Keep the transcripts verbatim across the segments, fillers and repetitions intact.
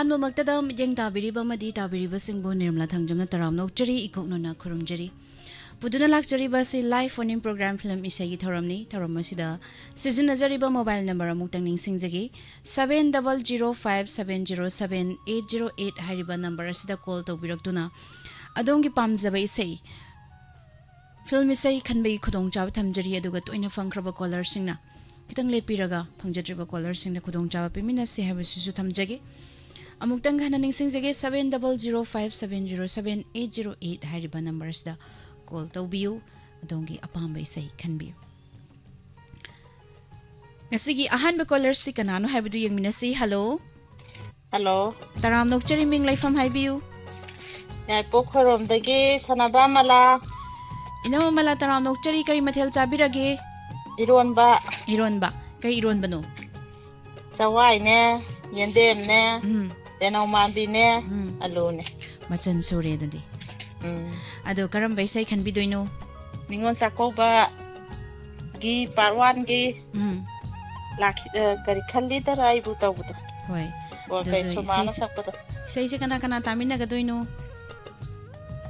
ꯑꯍꯥꯟꯕꯃꯛꯇꯗ ꯃꯤꯠꯌꯦꯡ ꯇꯥꯕꯤꯔꯤꯕ ꯑꯃꯗꯤ ꯇꯥꯕꯤꯔꯤꯕꯁꯤꯡꯕꯨ ꯅꯤꯔꯃꯂꯥ ꯊꯥꯡꯖꯝꯅ ꯇꯔꯥꯝꯅ ꯑꯣꯛꯆꯔꯤ, ꯏꯀꯣꯛꯅꯅ ꯈꯨꯔꯨꯝꯖꯔꯤ꯫ ꯄꯨꯗꯨꯅ ꯂꯥꯛꯆꯔꯤꯕ ꯑꯁꯤ live phone-in program film ꯏꯁꯩꯒꯤ ꯊꯧꯔꯝꯅꯤ꯫ ꯊꯧꯔꯝ ꯑꯁꯤꯗ ꯁꯤꯖꯤꯟꯅꯖꯔꯤꯕ mobile number ꯑꯃꯨꯛꯇꯪ ꯅꯤꯡꯁꯤꯡꯖꯒꯦ, seven double zero five seven zero seven eight zero eight ꯍꯥꯏꯔꯤꯕ number ꯑꯁꯤꯗ call ꯇꯧꯕꯤꯔꯛꯇꯨꯅ ꯑꯗꯣꯝꯒꯤ ꯄꯥꯝꯖꯕ ꯏꯁꯩ, film ꯏꯁꯩ ꯈꯟꯕꯒꯤ ꯈꯨꯗꯣꯡꯆꯥꯕ ꯊꯝꯖꯔꯤ꯫ ꯑꯗꯨꯒ ꯇꯣꯏꯅ ꯐꯪꯈ꯭ꯔꯕ caller-ꯁꯤꯡꯅ ꯈꯤꯇꯪ ꯂꯦꯞꯄꯤꯔꯒ ꯐꯪꯖꯗ꯭ꯔꯤꯕ caller-ꯁꯤꯡꯗ ꯈꯨꯗꯣꯡꯆꯥꯕ ꯄꯤꯃꯤꯟꯅꯁꯤ ꯍꯥꯏꯕꯁꯤꯁꯨ ꯊꯝꯖꯒꯦ꯫ ꯑꯃꯨꯛꯇꯪ ꯍꯟꯅ ꯅꯤꯡꯁꯤꯡꯖꯒꯦ, seven double zero five seven zero seven eight zero eight ꯍꯥꯏꯔꯤꯕ number ꯑꯁꯤꯗ call ꯇꯧꯕꯤꯌꯨ, ꯑꯗꯣꯝꯒꯤ ꯑꯄꯥꯝꯕ ꯏꯁꯩ ꯈꯟꯕꯤꯌꯨ꯫ ꯉꯁꯤꯒꯤ ꯑꯍꯥꯟꯕ caller-ꯁꯤ ꯀꯅꯥꯅꯣ ꯍꯥꯏꯕꯗꯨ ꯌꯦꯡꯃꯤꯟꯅꯁꯤ꯫ Hello꯫ Hello꯫ ꯇꯔꯥꯝꯅ ꯑꯣꯛꯆꯔꯤ, ꯃꯤꯡ ꯂꯩꯐꯝ ꯍꯥꯏꯕꯤꯌꯨ꯫ ꯌꯥꯏꯄꯣꯛ ꯈꯣꯏꯔꯣꯝꯗꯒꯤ ꯁꯅꯥꯕ ꯃꯂꯥ꯫ ꯏꯅꯝꯃ ꯃꯂꯥ, ꯇꯔꯥꯝꯅ ꯑꯣꯛꯆꯔꯤ, ꯀꯔꯤ ꯃꯊꯦꯜ ꯆꯥꯕꯤꯔꯒꯦ? ꯏꯔꯣꯟꯕ꯫ ꯏꯔꯣꯟꯕ꯫ ꯀꯩ ꯏꯔꯣꯟꯕꯅꯣ? ꯆꯋꯥꯏꯅꯦ, ꯌꯦꯟꯗꯦꯝꯅꯦ, ꯎꯝ꯫ ꯇꯦꯅꯧ ꯃꯥꯟꯕꯤꯅꯦ, ꯎꯝ꯫ ꯑꯂꯨꯅꯦ꯫ ꯃꯆꯜ ꯁꯨꯔꯦ ꯑꯗꯨꯗꯤ꯫ ꯎꯝ꯫ ꯑꯗꯣ ꯀꯔꯝꯕ ꯏꯁꯩ ꯈꯟꯕꯤꯗꯣꯏꯅꯣ? ꯅꯤꯉꯣꯜ ꯆꯥꯛꯀꯧꯕꯒꯤ part one-ꯒꯤ ꯎꯝ꯫ ꯂꯥꯛꯈꯤ-, ꯑ, ꯀꯔꯤ ꯈꯜꯂꯤꯗꯔ ꯑꯩꯕꯨ ꯇꯧꯕꯗꯣ꯫ ꯍꯣꯏ꯫ ꯑꯣ, ꯑꯗꯨ ꯀꯩ ꯑꯗꯨ ꯁꯣꯃꯥꯅ ꯏꯁꯩꯁꯦ, ꯁꯛꯄꯗꯣ꯫ ꯏꯁꯩꯁꯦ ꯀꯅꯥ ꯀꯅꯥ ꯇꯥꯃꯤꯟꯅꯒꯗꯣꯏꯅꯣ?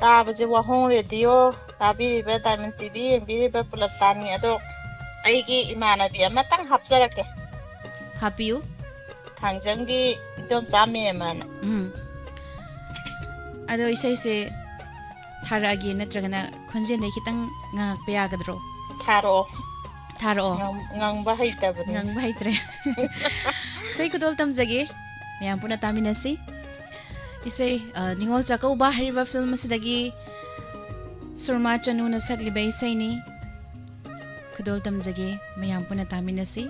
ꯇꯥꯕꯁꯦ ꯋꯥꯍꯣꯡ ꯔꯦꯗꯤꯑꯣ ꯇꯥꯕꯤꯔꯤꯕ, ꯗꯥꯏꯃꯟ ꯇꯤ ꯚꯤ ꯌꯦꯡꯕꯤꯔꯤꯕ ꯄꯨꯂꯞ ꯇꯥꯅꯤꯡꯉꯤ꯫ ꯑꯗꯣ ꯑꯩꯒꯤ ꯏꯃꯥꯟꯅꯕꯤ ꯑꯃꯇꯪ ꯍꯥꯞꯆꯔꯛꯀꯦ꯫ ꯍꯥꯞꯄꯤꯌꯨ꯫ ꯊꯥꯡꯖꯝꯒꯤ ꯏꯗꯣꯝꯆꯥ ꯃꯦꯝ ꯑꯅ꯫ ꯎꯝ꯫ ꯑꯗꯣ ꯏꯁꯩꯁꯦ ꯊꯥꯔꯛꯑꯒꯦ, ꯅꯠꯇ꯭ꯔꯒꯅ ꯈꯣꯟꯖꯦꯜꯗꯩ ꯈꯤꯇꯪ ꯉꯥꯡꯉꯛꯄ ꯌꯥꯒꯗ꯭ꯔꯣ? ꯊꯥꯔꯛꯑꯣ꯫ ꯊꯥꯔꯛꯑꯣ꯫ ꯉꯥꯡ-, ꯉꯥꯡꯕ ꯍꯩꯇꯕꯅꯤ꯫ ꯉꯥꯡꯕ ꯍꯩꯇ꯭ꯔꯦ꯫ ꯏꯁꯩ ꯈꯨꯗꯣꯜ ꯇꯝꯖꯒꯦ, ꯃꯌꯥꯝ ꯄꯨꯟꯅ ꯇꯥꯃꯤꯟꯅꯁꯤ꯫ ꯏꯁꯩ, ꯑ, ꯅꯤꯉꯣꯜ ꯆꯥꯛꯀꯧꯕ ꯍꯥꯏꯔꯤꯕ film ꯑꯁꯤꯗꯒꯤ ꯁꯨꯔꯃꯥ ꯆꯅꯨꯅ ꯁꯛꯂꯤꯕ ꯏꯁꯩꯅꯤ꯫ ꯈꯨꯗꯣꯜ ꯇꯝꯖꯒꯦ, ꯃꯌꯥꯝ ꯄꯨꯟꯅ ꯇꯥꯃꯤꯟꯅꯁꯤ꯫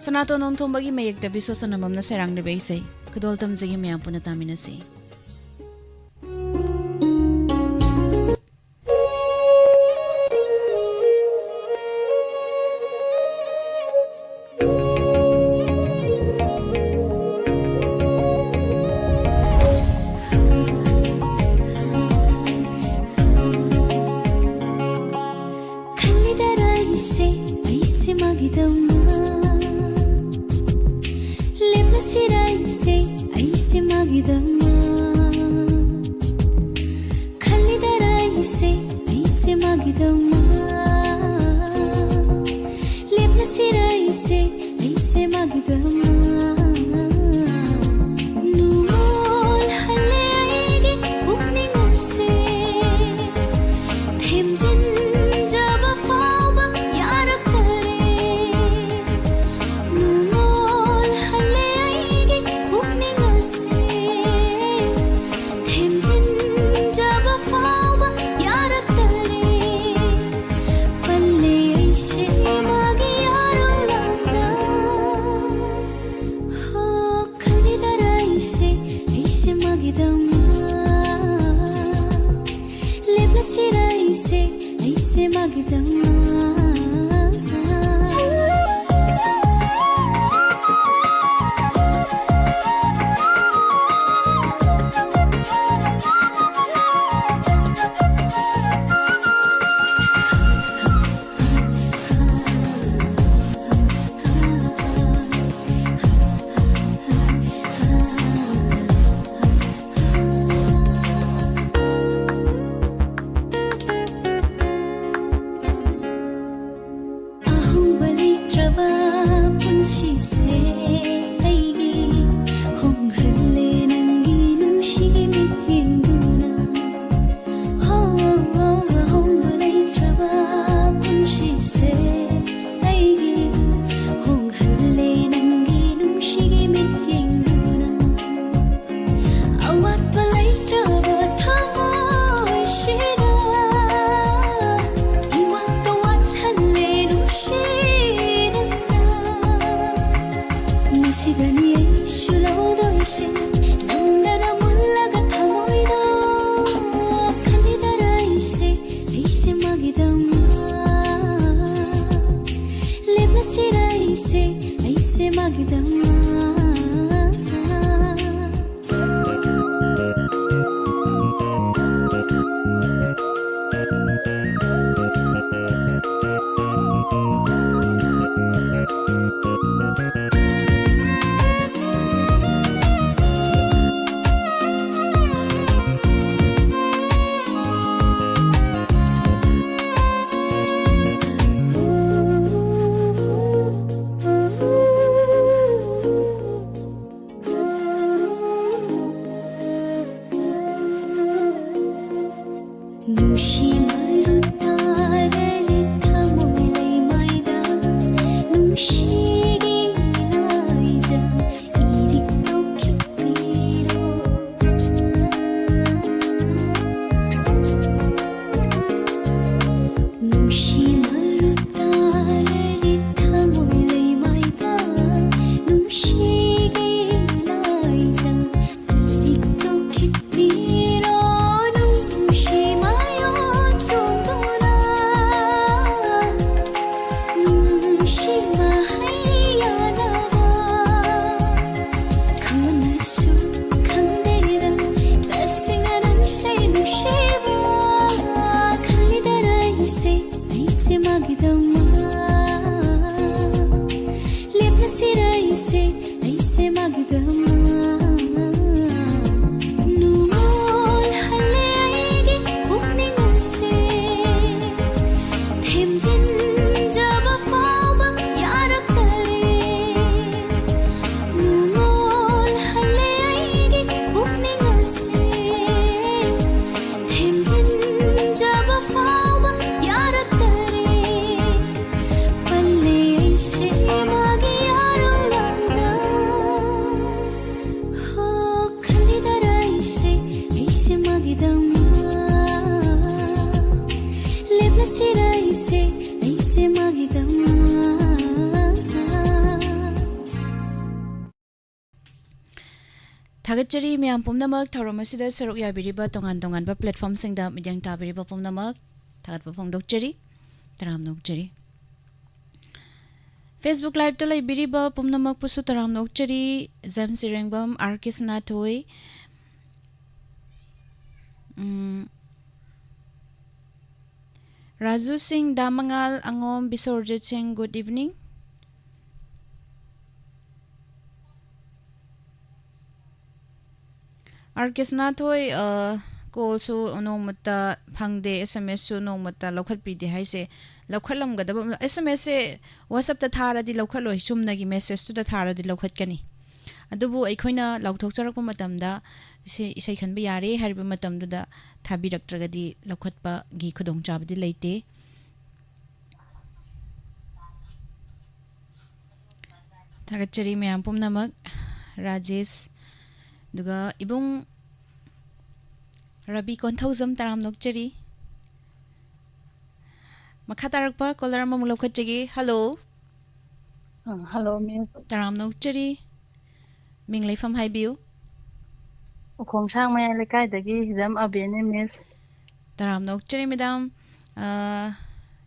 ꯁꯅꯥꯇꯣꯟ ꯅꯣꯡꯊꯣꯝꯕꯒꯤ ꯃꯌꯦꯛꯇ ꯕꯤꯁ꯭ꯋ ꯁꯅꯥꯕꯝꯅ ꯁꯩꯔꯥꯡꯂꯤꯕ ꯏꯁꯩ ꯈꯨꯗꯣꯜ ꯇꯝꯖꯒꯦ, ꯃꯌꯥꯝ ꯄꯨꯟꯅ ꯇꯥꯃꯤꯟꯅꯁꯤ꯫ ꯈꯜꯂꯤꯗꯔ ꯑꯩꯁꯦ, ꯑꯩꯁꯦ ꯃꯥꯒꯤꯗꯧꯅ ꯈꯜꯂꯤꯗꯔ ꯑꯩꯁꯦ, ꯑꯩꯁꯦ ꯃꯥꯒꯤꯗꯃꯛ꯫ ꯂꯦꯞꯂꯁꯤꯔ ꯑꯩꯁꯦ, ꯑꯩꯁꯦ ꯃꯥꯒꯤꯗꯃꯛ꯫ ꯅꯨꯡꯉꯣꯜꯍꯜꯂꯦ ꯑꯩꯒꯤ ꯄꯨꯛꯅꯤꯡ ꯑꯁꯦ꯫ ꯊꯦꯝꯖꯤꯟꯖꯕ ꯐꯥꯎꯕ ꯌꯥꯔꯛꯇꯔꯦ꯫ ꯅꯨꯡꯉꯣꯜꯍꯜꯂꯦ ꯑꯩꯒꯤ ꯄꯨꯛꯅꯤꯡ ꯑꯁꯦ꯫ ꯊꯦꯝꯖꯤꯟꯖꯕ ꯐꯥꯎꯕ ꯌꯥꯔꯛꯇꯔꯦ꯫ ꯄꯜꯂꯦ ꯑꯩꯁꯦ ꯃꯥꯒꯤ ꯑꯔꯨ ꯂꯥꯡꯗ꯫ ꯍꯣ, ꯈꯜꯂꯤꯗꯔ ꯑꯩꯁꯦ, ꯑꯩꯁꯦ ꯃꯥꯒꯤꯗꯃꯛ꯫ ꯂꯦꯞꯂꯁꯤꯔ ꯑꯩꯁꯦ, ꯑꯩꯁꯦ ꯃꯥꯒꯤꯗꯃꯛ꯫ ꯑꯍꯣꯡꯕ ꯂꯩꯇ꯭ꯔꯕ ꯄꯨꯟꯁꯤꯁꯦ ꯑꯩꯒꯤ ꯍꯣꯡꯍꯜꯂꯦ ꯅꯪꯒꯤ ꯅꯨꯡꯁꯤꯒꯤ ꯃꯤꯠꯌꯦꯡꯗꯨꯅ꯫ ꯍꯣ, ꯍꯣ, ꯍꯣ, ꯑꯍꯣꯡꯕ ꯂꯩꯇ꯭ꯔꯕ ꯄꯨꯟꯁꯤꯁꯦ ꯑꯩꯒꯤ ꯍꯣꯡꯍꯜꯂꯦ ꯅꯪꯒꯤ ꯅꯨꯡꯁꯤꯒꯤ ꯃꯤꯠꯌꯦꯡꯗꯨꯅ꯫ ꯑꯋꯥꯠꯄ ꯂꯩꯇ꯭ꯔꯕ ꯊꯃꯣꯏꯁꯤꯗ ꯏꯋꯥꯠꯇ ꯋꯥꯠꯍꯜꯂꯦ ꯅꯨꯡꯁꯤꯗꯅ꯫ ꯉꯁꯤꯗꯅꯤ ꯑꯩꯁꯨ ꯂꯧꯗꯣꯏꯁꯦ ꯅꯝꯗꯅ ꯃꯨꯜꯂꯒ ꯊꯃꯣꯏꯗ꯫ ꯈꯜꯂꯤꯗꯔ ꯑꯩꯁꯦ, ꯑꯩꯁꯦ ꯃꯥꯒꯤꯗꯃꯛ꯫ ꯂꯦꯞꯂꯁꯤꯔ ꯑꯩꯁꯦ, ꯑꯩꯁꯦ ꯃꯥꯒꯤꯗꯃꯛ꯫ ꯅꯨꯡꯁꯤ ꯃꯔꯨ ꯇꯥꯔꯔꯦ ꯊꯃꯣꯏ ꯂꯩꯃꯥꯏꯗ, ꯅꯨꯡꯁꯤꯒꯤ ꯂꯥꯏꯖ ꯏꯔꯤꯛ ꯇꯧꯈꯤꯕꯤꯔꯣ꯫ ꯅꯨꯡꯁꯤ ꯃꯔꯨ ꯇꯥꯔꯔꯦ ꯊꯃꯣꯏ ꯂꯩꯃꯥꯏꯗ, ꯅꯨꯡꯁꯤꯒꯤ ꯂꯥꯏꯖ ꯏꯔꯤꯛ ꯇꯧꯈꯤꯕꯤꯔꯣ꯫ ꯅꯨꯡꯁꯤ ꯃꯌꯣꯟ ꯆꯣꯡꯗꯨꯅ, ꯅꯨꯡꯁꯤ ꯃꯍꯩ ꯌꯥꯅꯕ, ꯈꯪꯃꯟꯅꯁꯨ ꯈꯪꯗꯦꯗ, ꯇꯁꯦꯡꯅ ꯅꯨꯡꯁꯤ ꯅꯨꯡꯁꯤꯕ ꯈꯜꯂꯤꯗꯔ ꯑꯩꯁꯦ, ꯑꯩꯁꯦ ꯃꯥꯒꯤꯗꯃꯛ꯫ ꯂꯦꯞꯂꯁꯤꯔ ꯑꯩꯁꯦ, ꯑꯩꯁꯦ ꯃꯥꯒꯤꯗꯃꯛ꯫ ꯅꯨꯡꯉꯣꯜꯍꯜꯂꯦ ꯑꯩꯒꯤ ꯄꯨꯛꯅꯤꯡ ꯑꯁꯦ, ꯊꯦꯝꯖꯤꯟꯖꯕ ꯐꯥꯎꯕ ꯌꯥꯔꯛꯇꯔꯦ꯫ ꯅꯨꯡꯉꯣꯜꯍꯜꯂꯦ ꯑꯩꯒꯤ ꯄꯨꯛꯅꯤꯡ ꯑꯁꯦ, ꯊꯦꯝꯖꯤꯟꯖꯕ ꯐꯥꯎꯕ ꯌꯥꯔꯛꯇꯔꯦ꯫ ꯄꯜꯂꯦ ꯑꯩꯁꯦ ꯃꯥꯒꯤ ꯌꯥꯔꯧ ꯂꯥꯡꯗ꯫ ꯍꯣ, ꯈꯜꯂꯤꯗꯔ ꯑꯩꯁꯦ, ꯑꯩꯁꯦ ꯃꯥꯒꯤꯗꯃꯛ꯫ ꯂꯦꯞꯂꯁꯤꯔ ꯑꯩꯁꯦ, ꯑꯩꯁꯦ ꯃꯥꯒꯤꯗꯃꯛ꯫ ꯊꯥꯒꯠꯆꯔꯤ ꯃꯌꯥꯝ ꯄꯨꯝꯅꯃꯛ, ꯊꯧꯔꯝ ꯑꯁꯤꯗ ꯁꯔꯨꯛ ꯌꯥꯕꯤꯔꯤꯕ ꯇꯣꯉꯥꯟ ꯇꯣꯉꯥꯟꯕ platformꯁꯤꯡꯗ ꯃꯤꯠꯌꯦꯡ ꯇꯥꯕꯤꯔꯤꯕ ꯄꯨꯝꯅꯃꯛ ꯊꯥꯒꯠꯄ ꯐꯣꯡꯗꯣꯛꯆꯔꯤ, ꯇꯔꯥꯝꯅ ꯑꯣꯛꯆꯔꯤ꯫ Facebook Liveꯇ ꯂꯩꯕꯤꯔꯤꯕ ꯄꯨꯝꯅꯃꯛꯄꯨꯁꯨ ꯇꯔꯥꯝꯅ ꯑꯣꯛꯆꯔꯤ꯫ ꯖꯦꯝꯁ ꯏꯔꯦꯡꯕꯝ, ꯑꯥꯔ ꯀꯦ ꯁꯅꯥꯊꯣꯏ, ꯎꯝ, ꯔꯥꯖꯨ ꯁꯤꯡ, ꯗꯥ ꯃꯉꯥꯜ, ꯑꯉꯣꯝ, ꯕꯤꯁꯣꯔꯖꯤꯠ ꯁꯤꯡ, good evening꯫ ꯑꯥꯔ ꯀꯦ ꯁꯅꯥꯊꯣꯏ, ꯑ, callꯁꯨ ꯅꯣꯡꯃꯇ ꯐꯪꯗꯦ, S M Sꯁꯨ ꯅꯣꯡꯃꯇ ꯂꯧꯈꯠꯄꯤꯗꯦ ꯍꯥꯏꯁꯦ, ꯂꯧꯈꯠꯂꯝꯒꯗꯕ, S M Sꯁꯦ WhatsAppꯇ ꯊꯥꯔꯗꯤ ꯂꯧꯈꯠꯂꯣꯏ, ꯆꯨꯝꯅꯒꯤ messageꯇꯨꯗ ꯊꯥꯔꯗꯤ ꯂꯧꯈꯠꯀꯅꯤ꯫ ꯑꯗꯨꯕꯨ ꯑꯩꯈꯣꯏꯅ ꯂꯥꯎꯊꯣꯛꯆꯔꯛꯄ ꯃꯇꯝꯗ ꯏꯁꯩ, ꯏꯁꯩ ꯈꯟꯕ ꯌꯥꯔꯦ ꯍꯥꯏꯔꯤꯕ ꯃꯇꯝꯗꯨꯗ ꯊꯥꯕꯤꯔꯛꯇ꯭ꯔꯒꯗꯤ ꯂꯧꯈꯠꯄꯒꯤ ꯈꯨꯗꯣꯡꯆꯥꯕꯗꯤ ꯂꯩꯇꯦ꯫ ꯊꯥꯒꯠꯆꯔꯤ ꯃꯌꯥꯝ ꯄꯨꯝꯅꯃꯛ꯫ ꯔꯥꯖꯦꯁ, ꯑꯗꯨꯒ ꯏꯕꯨꯡ ꯔꯕꯤ ꯀꯣꯟꯊꯧꯖꯝ, ꯇꯔꯥꯝꯅ ꯑꯣꯛꯆꯔꯤ꯫ ꯃꯈꯥ ꯇꯥꯔꯛꯄ ꯀꯣꯂꯔ ꯑꯃꯃꯨꯛ ꯂꯧꯈꯠꯆꯒꯦ꯫ ꯍꯜꯂꯣ꯫ ꯑ, ꯍꯜꯂꯣ, ꯃꯤꯁ꯫ ꯇꯔꯥꯝꯅ ꯑꯣꯛꯆꯔꯤ꯫ ꯃꯤꯡ ꯂꯩꯐꯝ ꯍꯥꯏꯕꯤꯌꯨ꯫ ꯎꯈꯣꯡꯁꯥꯡ ꯃꯌꯥꯏ ꯂꯩꯀꯥꯏꯗꯒꯤ ꯍꯤꯖꯝ ꯑꯕꯦꯅꯦ, ꯃꯤꯁ꯫ ꯇꯔꯥꯝꯅ ꯑꯣꯛꯆꯔꯤ, ꯃꯦꯗꯥꯝ꯫ ꯑ,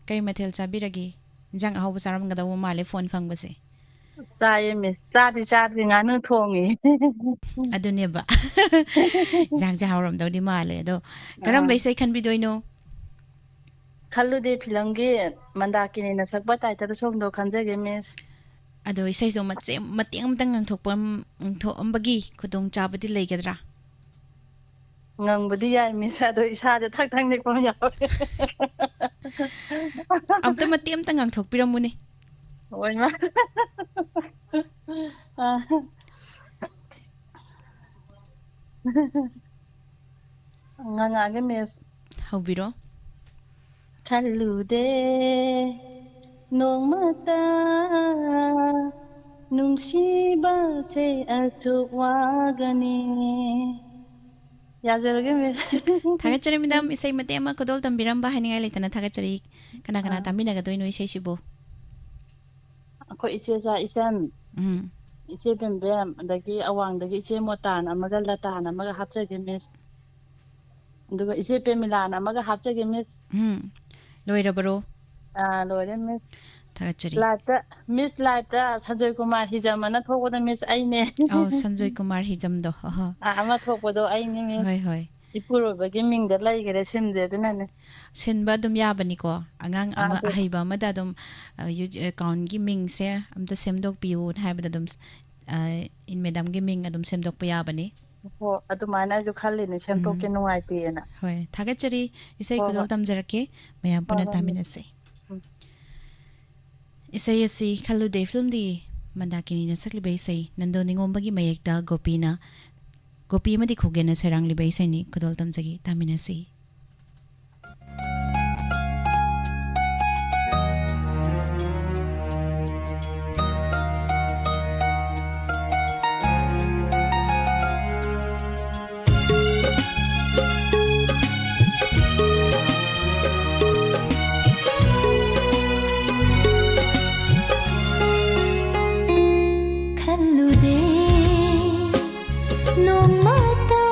ꯀꯔꯤ ꯃꯊꯦꯜ ꯆꯥꯕꯤꯔꯒꯦ? ꯏꯟꯖꯥꯡ ꯑꯍꯥꯎꯕ ꯆꯥꯔꯝꯒꯗꯧꯕ ꯃꯥꯜꯂꯦ ꯐꯣꯟ ꯐꯪꯕꯁꯦ꯫ ꯆꯥꯏꯌꯦ, ꯃꯤꯁ꯫ ꯆꯥꯗꯤ ꯆꯥꯗ꯭ꯔꯤ, ꯉꯥꯅꯨ ꯊꯣꯡꯉꯤ꯫ ꯑꯗꯨꯅꯦꯕ꯫ ꯏꯟꯖꯥꯡꯁꯦ ꯍꯥꯎꯔꯝꯗꯧꯗꯤ ꯃꯥꯜꯂꯦ꯫ ꯑꯗꯣ ꯀꯔꯝꯕ ꯑꯥ꯫ ꯏꯁꯩ ꯈꯟꯕꯤꯗꯣꯏꯅꯣ? ꯈꯜꯂꯨꯗꯦ ꯐꯤꯂꯝꯒꯤ ꯃꯟꯗꯥꯀꯤꯅꯤꯅ ꯁꯛꯄ title songꯗꯣ ꯈꯟꯖꯒꯦ, ꯃꯤꯁ꯫ ꯑꯗꯣ ꯏꯁꯩꯗꯣ ꯃꯆꯦ-, ꯃꯇꯦꯛ ꯑꯃꯇꯪ ꯉꯪꯊꯣꯛꯄ-, ꯉꯪꯊꯣꯛꯑꯝꯕꯒꯤ ꯈꯨꯗꯣꯡꯆꯥꯕꯗꯤ ꯂꯩꯒꯗ꯭ꯔꯥ? ꯉꯪꯕꯗꯤ ꯌꯥꯏ, ꯃꯤꯁ, ꯑꯗꯣ ꯏꯁꯥꯗ ꯊꯛ ꯊꯛ ꯅꯤꯛꯄ ꯑꯃ ꯌꯥꯎꯋꯦ꯫ ꯑꯝꯇ ꯃꯇꯦꯛ ꯑꯃꯇ ꯉꯪꯊꯣꯛꯄꯤꯔꯝꯃꯨꯅꯦ꯫ ꯍꯣꯏ, ꯃꯥ꯫ ꯑ꯫ ꯉꯥꯡꯉꯛꯑꯒꯦ, ꯃꯤꯁ꯫ ꯍꯧꯕꯤꯔꯣ꯫ ꯈꯜꯂꯨꯗꯦ ꯅꯣꯡꯃꯇ ꯅꯨꯡꯁꯤꯕꯁꯦ ꯑꯁꯨꯛ ꯋꯥꯒꯅꯤ꯫ ꯌꯥꯖꯔꯒꯦ, ꯃꯤꯁ꯫ ꯊꯥꯒꯠꯆꯔꯤ, ꯃꯦꯗꯥꯝ꯫ ꯏꯁꯩ ꯃꯇꯦꯛ ꯑꯃ ꯈꯨꯗꯣꯜ ꯇꯝꯕꯤꯔꯝꯕ ꯍꯥꯏꯅꯤꯡꯉꯥꯏ ꯂꯩꯇꯅ ꯊꯥꯒꯠꯆꯔꯤ꯫ ꯀꯅꯥ ꯀꯅꯥ ꯑꯥ꯫ ꯇꯥꯃꯤꯟꯅꯒꯗꯣꯏꯅꯣ ꯏꯁꯩꯁꯤꯕꯨ? ꯑꯩꯈꯣꯏ ꯏꯆꯦꯆꯥ ꯏꯆꯟ, ꯎꯝ꯫ ꯏꯆꯦ ꯕꯦꯝꯕꯦꯝ, ꯑꯗꯒꯤ ꯑꯋꯥꯡꯗꯒꯤ ꯏꯆꯦ ꯃꯣꯇꯥꯟ ꯑꯃꯒ ꯂꯇꯥꯟ ꯑꯃꯒ ꯍꯥꯞꯆꯒꯦ, ꯃꯤꯁ꯫ ꯑꯗꯨꯒ ꯏꯆꯦ ꯄꯦꯃꯤꯂꯥꯅ ꯑꯃꯒ ꯍꯥꯞꯆꯒꯦ, ꯃꯤꯁ꯫ ꯎꯝ꯫ ꯂꯣꯏꯔꯕꯔꯣ? ꯑꯥ, ꯂꯣꯏꯔꯦ, ꯃꯤꯁ꯫ ꯊꯥꯒꯠꯆꯔꯤ꯫ Liveꯇ, ꯃꯤꯁ, liveꯇ ꯁꯟꯖꯣꯏ ꯀꯨꯃꯥꯔ ꯍꯤꯖꯝ ꯑꯅ ꯊꯣꯛꯄꯗ, ꯃꯤꯁ, ꯑꯩꯅꯦ꯫ ꯑꯧ, ꯁꯟꯖꯣꯏ ꯀꯨꯃꯥꯔ ꯍꯤꯖꯝꯗꯣ꯫ ꯑꯍꯣ꯫ ꯑꯥ, ꯑꯃ ꯊꯣꯛꯄꯗꯣ ꯑꯩꯅꯦ, ꯃꯤꯁ꯫ ꯍꯣꯏ, ꯍꯣꯏ꯫ ꯏꯄꯨꯔꯣꯏꯕꯒꯤ ꯃꯤꯡꯗ ꯂꯩꯈꯔꯦ ꯁꯤꯝꯁꯦ, ꯑꯗꯨꯅꯅꯦ꯫ ꯁꯤꯟꯕ ꯑꯗꯨꯝ ꯌꯥꯕꯅꯤꯀꯣ꯫ ꯑꯉꯥꯡ ꯑꯥ, ꯑꯃ ꯑꯗꯨ ꯑꯍꯩꯕ ꯑꯃꯗ ꯑꯗꯨꯝ, ꯑ, ꯌꯨ-, accountꯀꯤ ꯃꯤꯡꯁꯦ ꯑꯝꯇ ꯁꯦꯝꯗꯣꯛꯄꯤꯌꯨꯅ ꯍꯥꯏꯕꯗ ꯑꯗꯨꯝ, ꯑ, ꯃꯦꯗꯥꯝꯒꯤ ꯃꯤꯡ ꯑꯗꯨꯝ ꯁꯦꯝꯗꯣꯛꯄ ꯌꯥꯕꯅꯤ꯫ ꯍꯣ, ꯑꯗꯨꯃꯥꯏꯅ ꯑꯩꯁꯨ ꯈꯜꯂꯤꯅꯦ, ꯁꯦꯝꯗꯣꯛꯀꯦ ꯎꯝ꯫ ꯅꯨꯡꯉꯥꯏꯇꯦꯅ꯫ ꯍꯣꯏ, ꯊꯥꯒꯠꯆꯔꯤ꯫ ꯏꯁꯩ ꯍꯣꯏ, ꯈꯨꯗꯣꯜ ꯍꯣꯏ꯫ ꯇꯝꯖꯔꯛꯀꯦ꯫ ꯃꯌꯥꯝ ꯍꯣꯏ, ꯄꯨꯟꯅ ꯍꯣꯏ, ꯃꯤꯁ꯫ ꯇꯥꯃꯤꯟꯅꯁꯤ꯫ ꯎꯝ꯫ ꯏꯁꯩ ꯑꯁꯤ ꯈꯜꯂꯨꯗꯦ ꯐꯤꯂꯝꯗꯤ ꯃꯟꯗꯥꯀꯤꯅꯤꯅ ꯁꯛꯂꯤꯕ ꯏꯁꯩ ꯅꯟꯗꯣ ꯅꯤꯉꯣꯝꯕꯒꯤ ꯃꯌꯦꯛꯇ ꯒꯣꯄꯤꯅ, ꯒꯣꯄꯤ ꯑꯃꯗꯤ ꯈꯨꯒꯦꯟꯅ ꯁꯩꯔꯥꯡꯂꯤꯕ ꯏꯁꯩꯅꯤ꯫ ꯈꯨꯗꯣꯜ ꯇꯝꯖꯒꯦ, ꯇꯥꯃꯤꯟꯅꯁꯤ꯫ ꯈꯜꯂꯨꯗꯦ ꯅꯣꯡꯃꯇ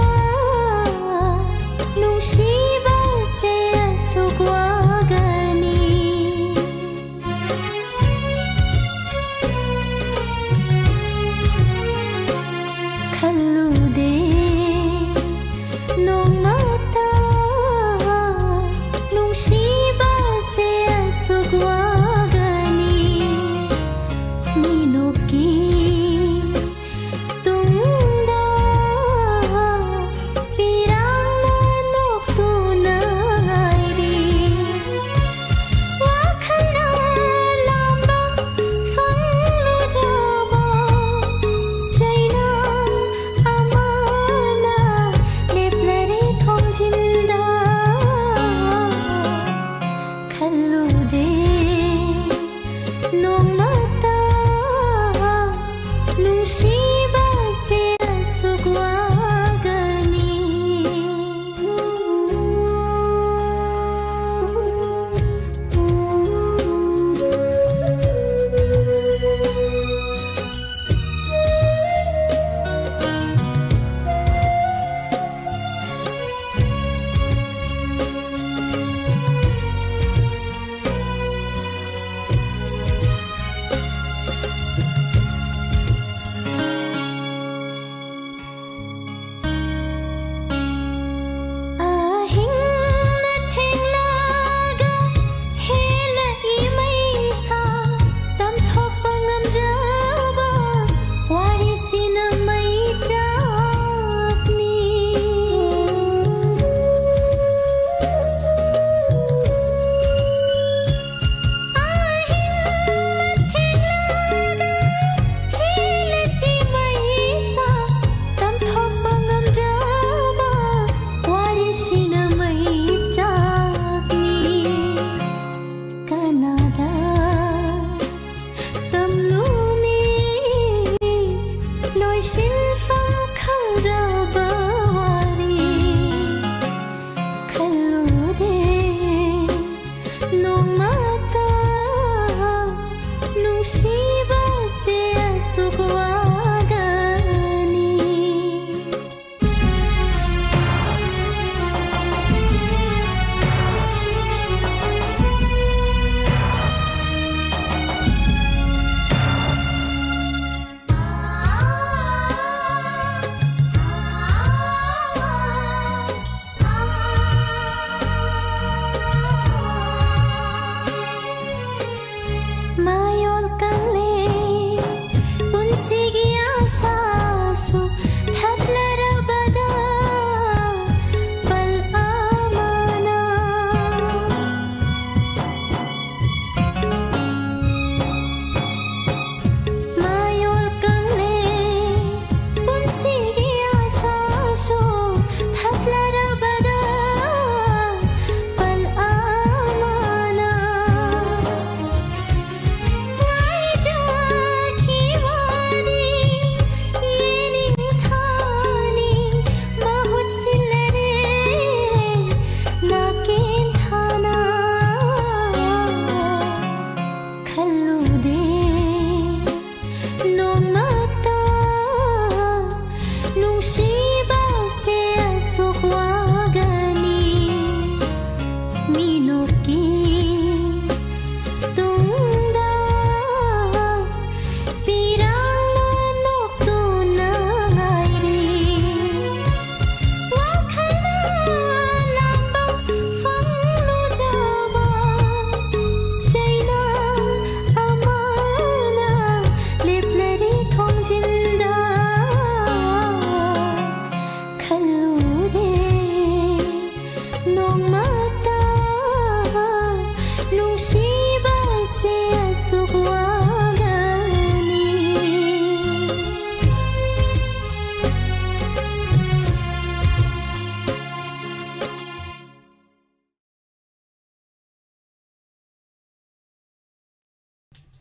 ꯅꯨꯡꯁꯤ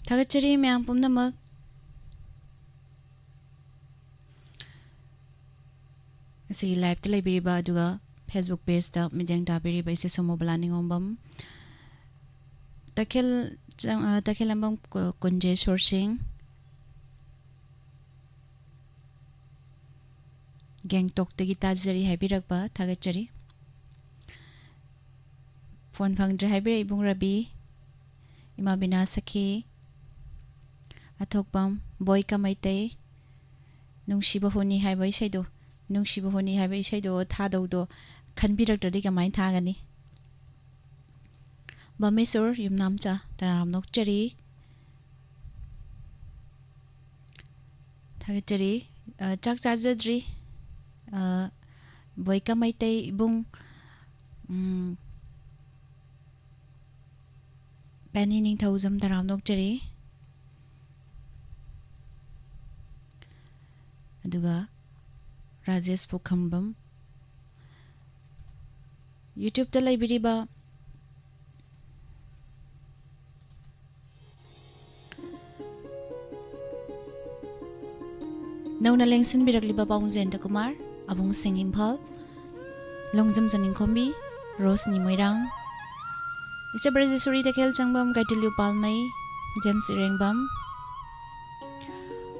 ꯊꯥꯒꯠꯆꯔꯤ ꯃꯌꯥꯝ ꯄꯨꯝꯅꯃꯛ꯫ ꯉꯁꯤꯒꯤ live-ꯇ ꯂꯩꯕꯤꯔꯤꯕ ꯑꯗꯨꯒ Facebook page-ꯇ ꯃꯤꯠꯌꯦꯡ ꯇꯥꯕꯤꯔꯤꯕ ꯏꯆꯦ ꯁꯣꯃꯣꯕꯂꯥ ꯅꯤꯉꯣꯝꯕꯝ, ꯇꯈꯦꯜ ꯆꯪ-, ꯑ, ꯇꯈꯦꯜꯂꯝꯕꯝ ꯀꯨ-, ꯀꯨꯟꯖꯦꯁꯣꯔ ꯁꯤꯡ, ꯒꯦꯡꯇꯣꯛꯇꯒꯤ ꯇꯥꯖꯔꯤ ꯍꯥꯏꯕꯤꯔꯛꯄ ꯊꯥꯒꯠꯆꯔꯤ꯫ Phone ꯐꯪꯗ꯭ꯔꯦ ꯍꯥꯏꯕꯤꯔꯛꯏ ꯏꯕꯨꯡ ꯔꯕꯤ, ꯏꯃꯥ ꯕꯤꯅꯥ ꯁꯈꯤ, ꯑꯊꯣꯛꯄꯝ, ꯕꯣꯏꯀ ꯃꯩꯇꯩ, ꯅꯨꯡꯁꯤꯕ ꯍꯨꯅꯤ ꯍꯥꯏꯕ ꯏꯁꯩꯗꯣ, ꯅꯨꯡꯁꯤꯕ ꯍꯨꯅꯤ ꯍꯥꯏꯕ ꯏꯁꯩꯗꯣ ꯊꯥꯗꯧꯗꯣ ꯈꯟꯕꯤꯔꯛꯇ꯭ꯔꯗꯤ ꯀꯃꯥꯏꯅ ꯊꯥꯒꯅꯤ? ꯕꯥꯃꯦꯁꯣꯔ ꯌꯨꯝꯅꯥꯝꯆꯥ, ꯇꯔꯥꯝ ꯅꯣꯛꯆꯔꯤ꯫ ꯊꯥꯒꯠꯆꯔꯤ꯫ ꯑ, ꯆꯥꯛ ꯆꯥꯖꯗ꯭ꯔꯤ꯫ ꯑ, ꯕꯣꯏꯀ ꯃꯩꯇꯩ ꯏꯕꯨꯡ, ꯎꯝ, ꯄꯦꯅꯤ ꯅꯤꯡꯊꯧꯖꯝ, ꯇꯔꯥꯝ ꯅꯣꯛꯆꯔꯤ꯫ ꯑꯗꯨꯒ ꯔꯥꯖꯦꯁ ꯄꯨꯈꯝꯕꯝ, YouTube-ꯇ ꯂꯩꯕꯤꯔꯤꯕ ꯅꯧꯅ ꯂꯦꯡꯁꯤꯟꯕꯤꯔꯛꯂꯤꯕ ꯄꯥꯕꯨꯡ ꯖꯌꯟꯇ ꯀꯨꯃꯥꯔ, ꯑꯕꯨꯡ ꯁꯤꯡ ꯏꯝꯐꯥꯜ, ꯂꯣꯡꯖꯝ ꯆꯅꯤꯡꯈꯣꯝꯕꯤ, ꯔꯣꯁꯅꯤ ꯃꯣꯏꯔꯥꯡ, ꯏꯆꯦ ꯕ꯭ꯔꯖꯦꯁꯣꯔꯤ ꯇꯈꯦꯜ ꯆꯪꯕꯝ, ꯀꯩꯇꯤꯂꯤꯎ ꯄꯥꯜꯃꯩ, ꯖꯦꯝꯁ ꯏꯔꯦꯡꯕꯝ꯫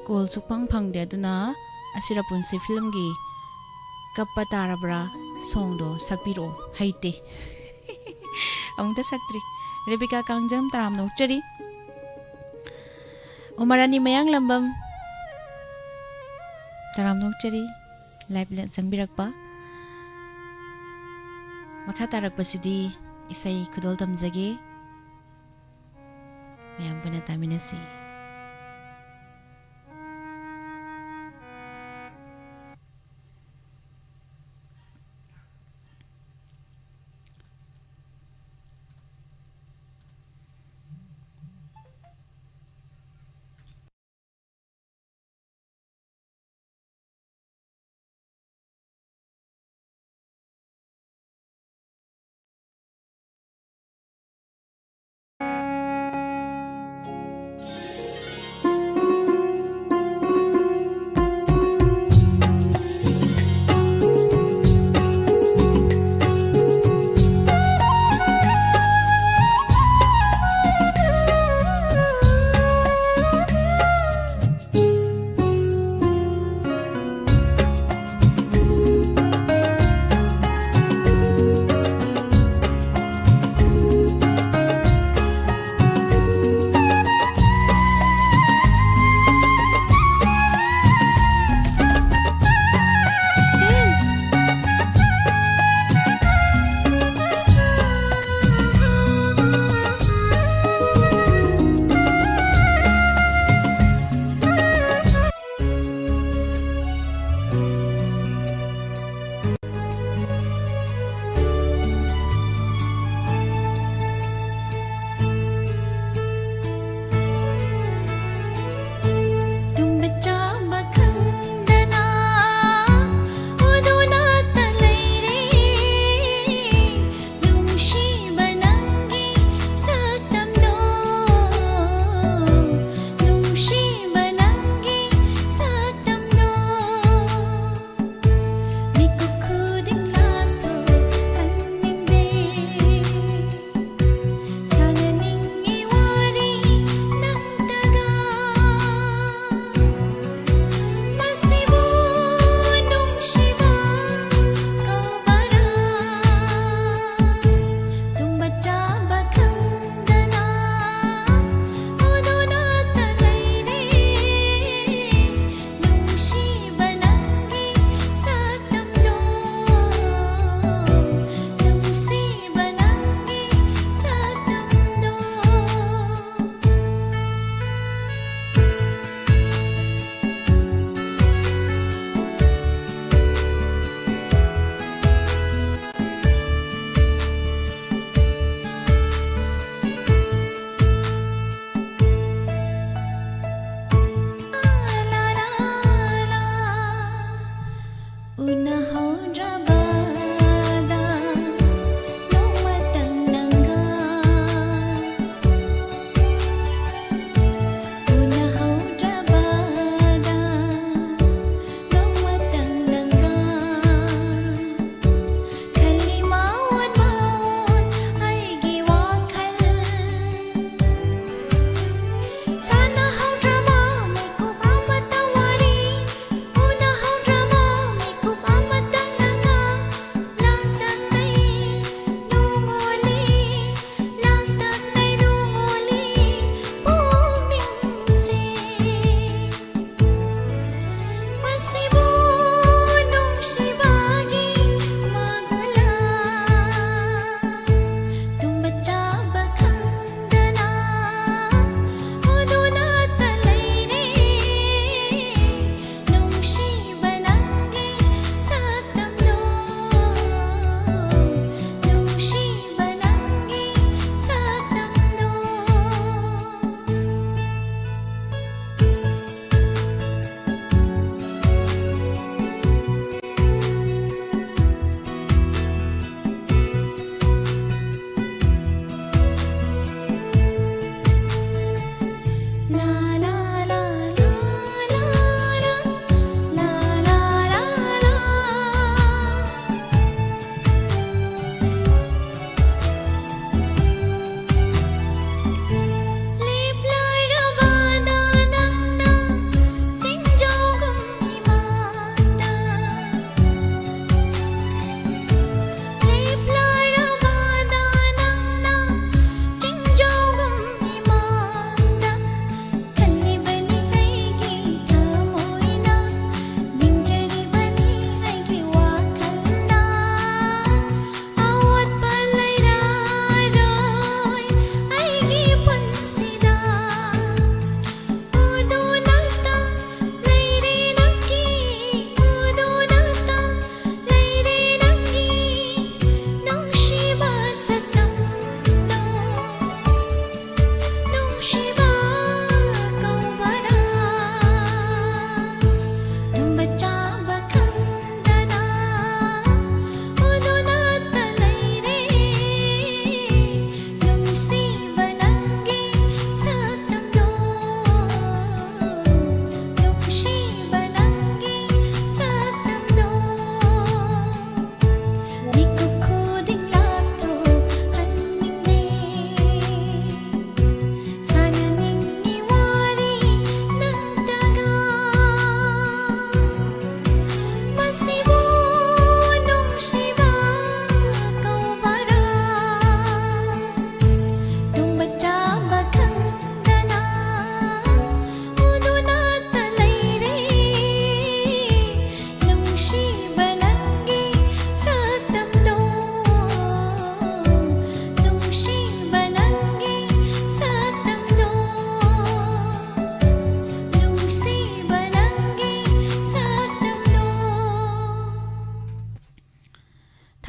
Call ꯁꯨꯛꯐꯪ ꯐꯪꯗꯦ, ꯑꯗꯨꯅ ꯑꯁꯤꯔ ꯄꯨꯟꯁꯤ film-ꯒꯤ ꯀꯞꯄ ꯇꯥꯔꯕ꯭ꯔꯥ song-ꯗꯣ ꯁꯛꯄꯤꯔꯛꯑꯣ꯫ ꯍꯩꯇꯦ꯫ ꯑꯃꯨꯛꯇ ꯁꯛꯇ꯭ꯔꯤ꯫ ꯔꯦꯕꯤꯀꯥ ꯀꯥꯡꯖꯝ, ꯇꯔꯥꯝ ꯅꯣꯛꯆꯔꯤ꯫ ꯎꯃꯔꯥꯅꯤ ꯃꯌꯥꯡꯂꯝꯕꯝ, ꯇꯔꯥꯝ ꯅꯣꯛꯆꯔꯤ꯫ Live ꯂ-, ꯆꯪꯕꯤꯔꯛꯄ꯫ ꯃꯈꯥ ꯇꯥꯔꯛꯄꯁꯤꯗꯤ ꯏꯁꯩ ꯈꯨꯗꯣꯜ ꯇꯝꯖꯒꯦ꯫ ꯃꯌꯥꯝ ꯄꯨꯟꯅ ꯇꯥꯃꯤꯟꯅꯁꯤ꯫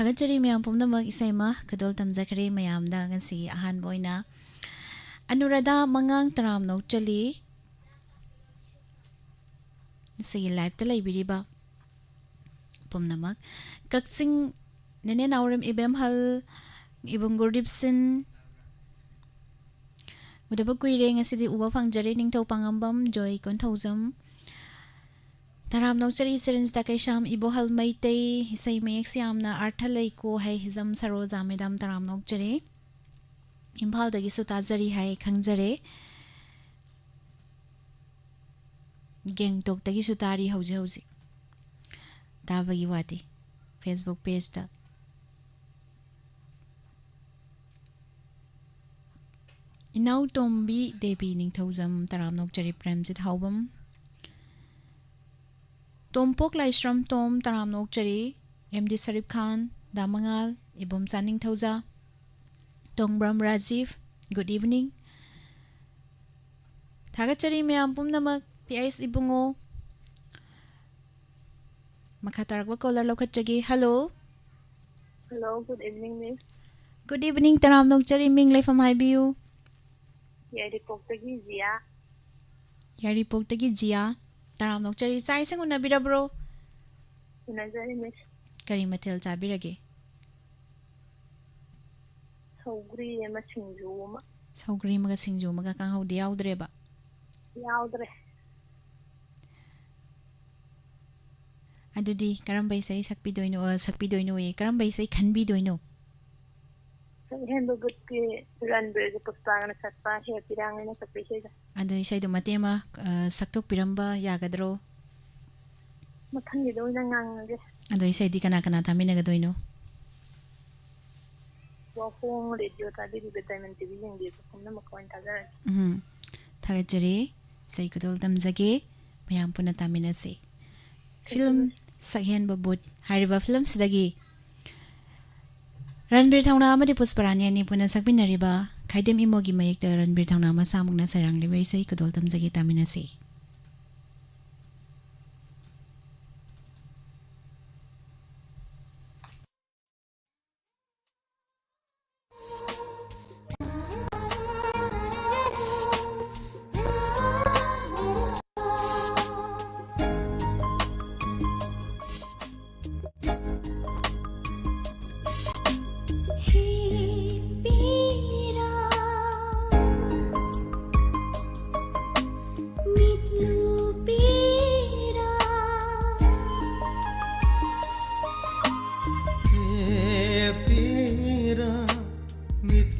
ꯊꯥꯒꯠꯆꯔꯤ ꯃꯌꯥꯝ ꯄꯨꯝꯅꯃꯛ, ꯏꯁꯩ ꯑꯃ ꯈꯨꯗꯣꯜ ꯇꯝꯖꯈ꯭ꯔꯦ ꯃꯌꯥꯝꯗ ꯉꯁꯤ ꯑꯍꯥꯟꯕ ꯑꯣꯏꯅ꯫ ꯑꯅꯨꯔꯥꯙꯥ ꯃꯉꯥꯡ ꯇꯔꯥꯝꯅ ꯑꯣꯛꯆꯔꯤ꯫ ꯉꯁꯤꯒꯤ live-ꯇ ꯂꯩꯕꯤꯔꯤꯕ ꯄꯨꯝꯅꯃꯛ꯫ ꯀꯛꯆꯤꯡ ꯅꯦꯅꯦ ꯅꯥꯎꯔꯦꯝ ꯏꯕꯦꯝꯍꯜ, ꯏꯕꯨꯡ ꯒꯨꯔꯗꯤꯞ ꯁꯤꯟ, ꯎꯗꯕ ꯀꯨꯏꯔꯦ, ꯉꯁꯤꯗꯤ ꯎꯕ ꯐꯪꯖꯔꯦ꯫ ꯅꯤꯡꯊꯧ ꯄꯥꯉꯝꯕꯝ, ꯖꯣꯏ ꯀꯣꯟꯊꯧꯖꯝ, ꯇꯔꯥꯝꯅ ꯑꯣꯛꯆꯔꯤ꯫ ꯁꯤꯔꯤꯟꯁꯇ ꯀꯩꯁꯥꯝ ꯏꯕꯣꯍꯜ ꯃꯩꯇꯩ, ꯏꯁꯩ ꯃꯌꯦꯛꯁꯤ ꯌꯥꯝꯅ ꯑꯥꯔꯊ ꯂꯩꯀꯣ ꯍꯥꯏ꯫ ꯍꯤꯖꯝ ꯁꯔꯣꯖꯥ ꯃꯦꯗꯥꯝ, ꯇꯔꯥꯝꯅ ꯑꯣꯛꯆꯔꯤ꯫ ꯏꯝꯐꯥꯜꯗꯒꯤꯁꯨ ꯇꯥꯖꯔꯤ ꯍꯥꯏ, ꯈꯪꯖꯔꯦ꯫ ꯒꯦꯡꯇꯣꯛꯇꯒꯤꯁꯨ ꯇꯥꯔꯤ ꯍꯧꯖꯤꯛ ꯍꯧꯖꯤꯛ꯫ ꯇꯥꯕꯒꯤ ꯋꯥꯗꯤ Facebook page-ꯇ꯫ ꯏꯅꯥꯎꯇꯣꯝꯕꯤ ꯗꯦꯕꯤ ꯅꯤꯡꯊꯧꯖꯝ, ꯇꯔꯥꯝꯅ ꯑꯣꯛꯆꯔꯤ꯫ ꯄ꯭ꯔꯦꯝꯖꯤꯠ ꯍꯥꯎꯕꯝ, ꯇꯣꯝꯄꯣꯛ ꯂꯥꯏꯁ꯭ꯔꯝ ꯇꯣꯝ, ꯇꯔꯥꯝꯅ ꯑꯣꯛꯆꯔꯤ꯫ ꯑꯦꯝ ꯗꯤ ꯁꯔꯤꯞ ꯈꯥꯟ, ꯗꯥ ꯃꯉꯥꯜ, ꯏꯕꯣꯝꯆꯥ ꯅꯤꯡꯊꯧꯖꯥ, ꯇꯣꯡꯕ꯭ꯔꯝ ꯔꯥꯖꯤꯞ, good evening꯫ ꯊꯥꯒꯠꯆꯔꯤ ꯃꯌꯥꯝ ꯄꯨꯝꯅꯃꯛ꯫ ꯄꯤ ꯑꯩꯁ ꯏꯕꯨꯡꯉꯣ, ꯃꯈꯥ ꯇꯥꯔꯛꯄ caller ꯂꯧꯈꯠꯆꯒꯦ꯫ Hello꯫ Hello, good evening, miss꯫ Good evening, ꯇꯔꯥꯝꯅ ꯑꯣꯛꯆꯔꯤ꯫ ꯃꯤꯡ ꯂꯩꯐꯝ ꯍꯥꯏꯕꯤꯌꯨ꯫ ꯌꯥꯏꯔꯤꯄꯣꯛꯇꯒꯤ ꯖꯤꯌꯥ꯫ ꯌꯥꯏꯔꯤꯄꯣꯛꯇꯒꯤ ꯖꯤꯌꯥ, ꯇꯔꯥꯝꯅ ꯑꯣꯛꯆꯔꯤ꯫ ꯆꯥꯛ ꯏꯁꯤꯡ ꯎꯅꯕꯤꯔꯕ꯭ꯔꯣ? ꯎꯅꯖꯔꯦ, miss꯫ ꯀꯔꯤ ꯃꯊꯦꯜ ꯆꯥꯕꯤꯔꯒꯦ? ꯁꯧꯒ꯭ꯔꯤ ꯑꯃ, ꯁꯤꯡꯖꯨ ꯑꯃ꯫ ꯁꯧꯒ꯭ꯔꯤ ꯑꯃꯒ ꯁꯤꯡꯖꯨ ꯑꯃꯒ, ꯀꯥꯡꯍꯧꯗꯤ ꯌꯥꯎꯗ꯭ꯔꯦꯕ? ꯌꯥꯎꯗ꯭ꯔꯦ꯫ ꯑꯗꯨꯗꯤ ꯀꯔꯝꯕ ꯏꯁꯩ ꯁꯛꯄꯤꯗꯣꯏꯅꯣ, ꯑ, ꯁꯛꯄꯤꯗꯣꯏꯅꯣꯌꯦ, ꯀꯔꯝꯕ ꯏꯁꯩ ꯈꯟꯕꯤꯗꯣꯏꯅꯣ? ꯁꯛꯍꯦꯟꯕ ꯕꯨꯠꯀꯤ ꯔꯟꯕꯤꯔꯒꯤ ꯄꯨꯁꯄꯥꯒꯅ ꯁꯛꯄ ꯍꯦ ꯄꯤꯔꯥꯡ ꯍꯥꯏꯅ ꯁꯛꯄ ꯏꯁꯩꯗꯣ꯫ ꯑꯗꯣ ꯏꯁꯩꯗꯣ ꯃꯇꯦꯛ ꯑꯃ, ꯑ, ꯁꯛꯇꯣꯛꯄꯤꯔꯝꯕ ꯌꯥꯒꯗ꯭ꯔꯣ? ꯃꯊꯪꯒꯤꯗ ꯑꯣꯏꯅ ꯉꯥꯡꯉꯒꯦ꯫ ꯑꯗꯣ ꯏꯁꯩꯗꯤ ꯀꯅꯥ ꯀꯅꯥ ꯇꯥꯃꯤꯟꯅꯒꯗꯣꯏꯅꯣ? ꯋꯥꯍꯣꯡ ꯔꯦꯗꯤꯑꯣ ꯇꯥꯕꯤꯔꯤꯕ ꯗꯥꯏꯃꯟ ꯇꯤꯚꯤ ꯌꯦꯡꯕꯤꯕ ꯄꯨꯝꯅꯃꯛ ꯑꯣꯏꯅ ꯇꯥꯖꯔꯒꯦ꯫ ꯎꯝ, ꯊꯥꯒꯠꯆꯔꯤ꯫ ꯏꯁꯩ ꯈꯨꯗꯣꯜ ꯇꯝꯖꯒꯦ꯫ ꯃꯌꯥꯝ ꯄꯨꯟꯅ ꯇꯥꯃꯤꯟꯅꯁꯤ꯫ ꯐꯤꯂꯝ ꯁꯛꯍꯦꯟꯕ ꯕꯨꯠ ꯍꯥꯏꯔꯤꯕ ꯐꯤꯂꯝꯁꯤꯗꯒꯤ ꯔꯟꯕꯤꯔ ꯊꯧꯅꯥ ꯑꯃꯗꯤ ꯄꯨꯁꯄꯔꯥꯅꯤ ꯑꯅꯤ ꯄꯨꯟꯅ ꯁꯛꯃꯤꯟꯅꯔꯤꯕ ꯈꯥꯏꯗꯦꯝ ꯏꯃꯣꯒꯤ ꯃꯌꯦꯛꯇ ꯔꯟꯕꯤꯔ ꯊꯧꯅꯥ ꯃꯁꯥꯃꯛꯅ ꯁꯩꯔꯥꯡꯂꯤꯕ ꯏꯁꯩ ꯈꯨꯗꯣꯜ ꯇꯝꯖꯒꯦ, ꯇꯥꯃꯤꯟꯅꯁꯤ꯫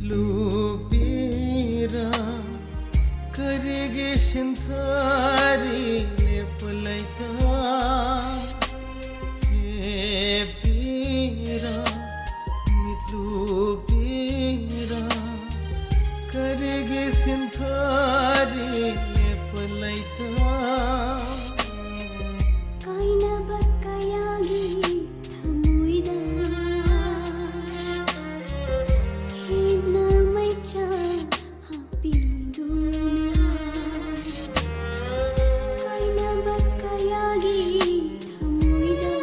ꯂꯨꯕꯤꯔ ꯀꯔꯤꯒꯤ ꯁꯤꯟꯊꯔꯤ ꯂꯦꯞꯄ ꯂꯩꯇ? ꯂꯦꯞꯄꯤꯔ ꯃꯤꯠꯂꯨꯕꯤꯔ ꯀꯔꯤꯒꯤ ꯁꯤꯟꯊꯔꯤ ꯂꯦꯞꯄ ꯂꯩꯇ? ꯀꯥꯏꯅꯕ ꯀꯌꯥꯒꯤ ꯊꯃꯣꯏꯗ ꯍꯦꯟꯅ ꯃꯩꯆꯥꯛ ꯍꯥꯞꯄꯤꯗꯨꯅ ꯀꯥꯏꯅꯕ ꯀꯌꯥꯒꯤ ꯊꯃꯣꯏꯗ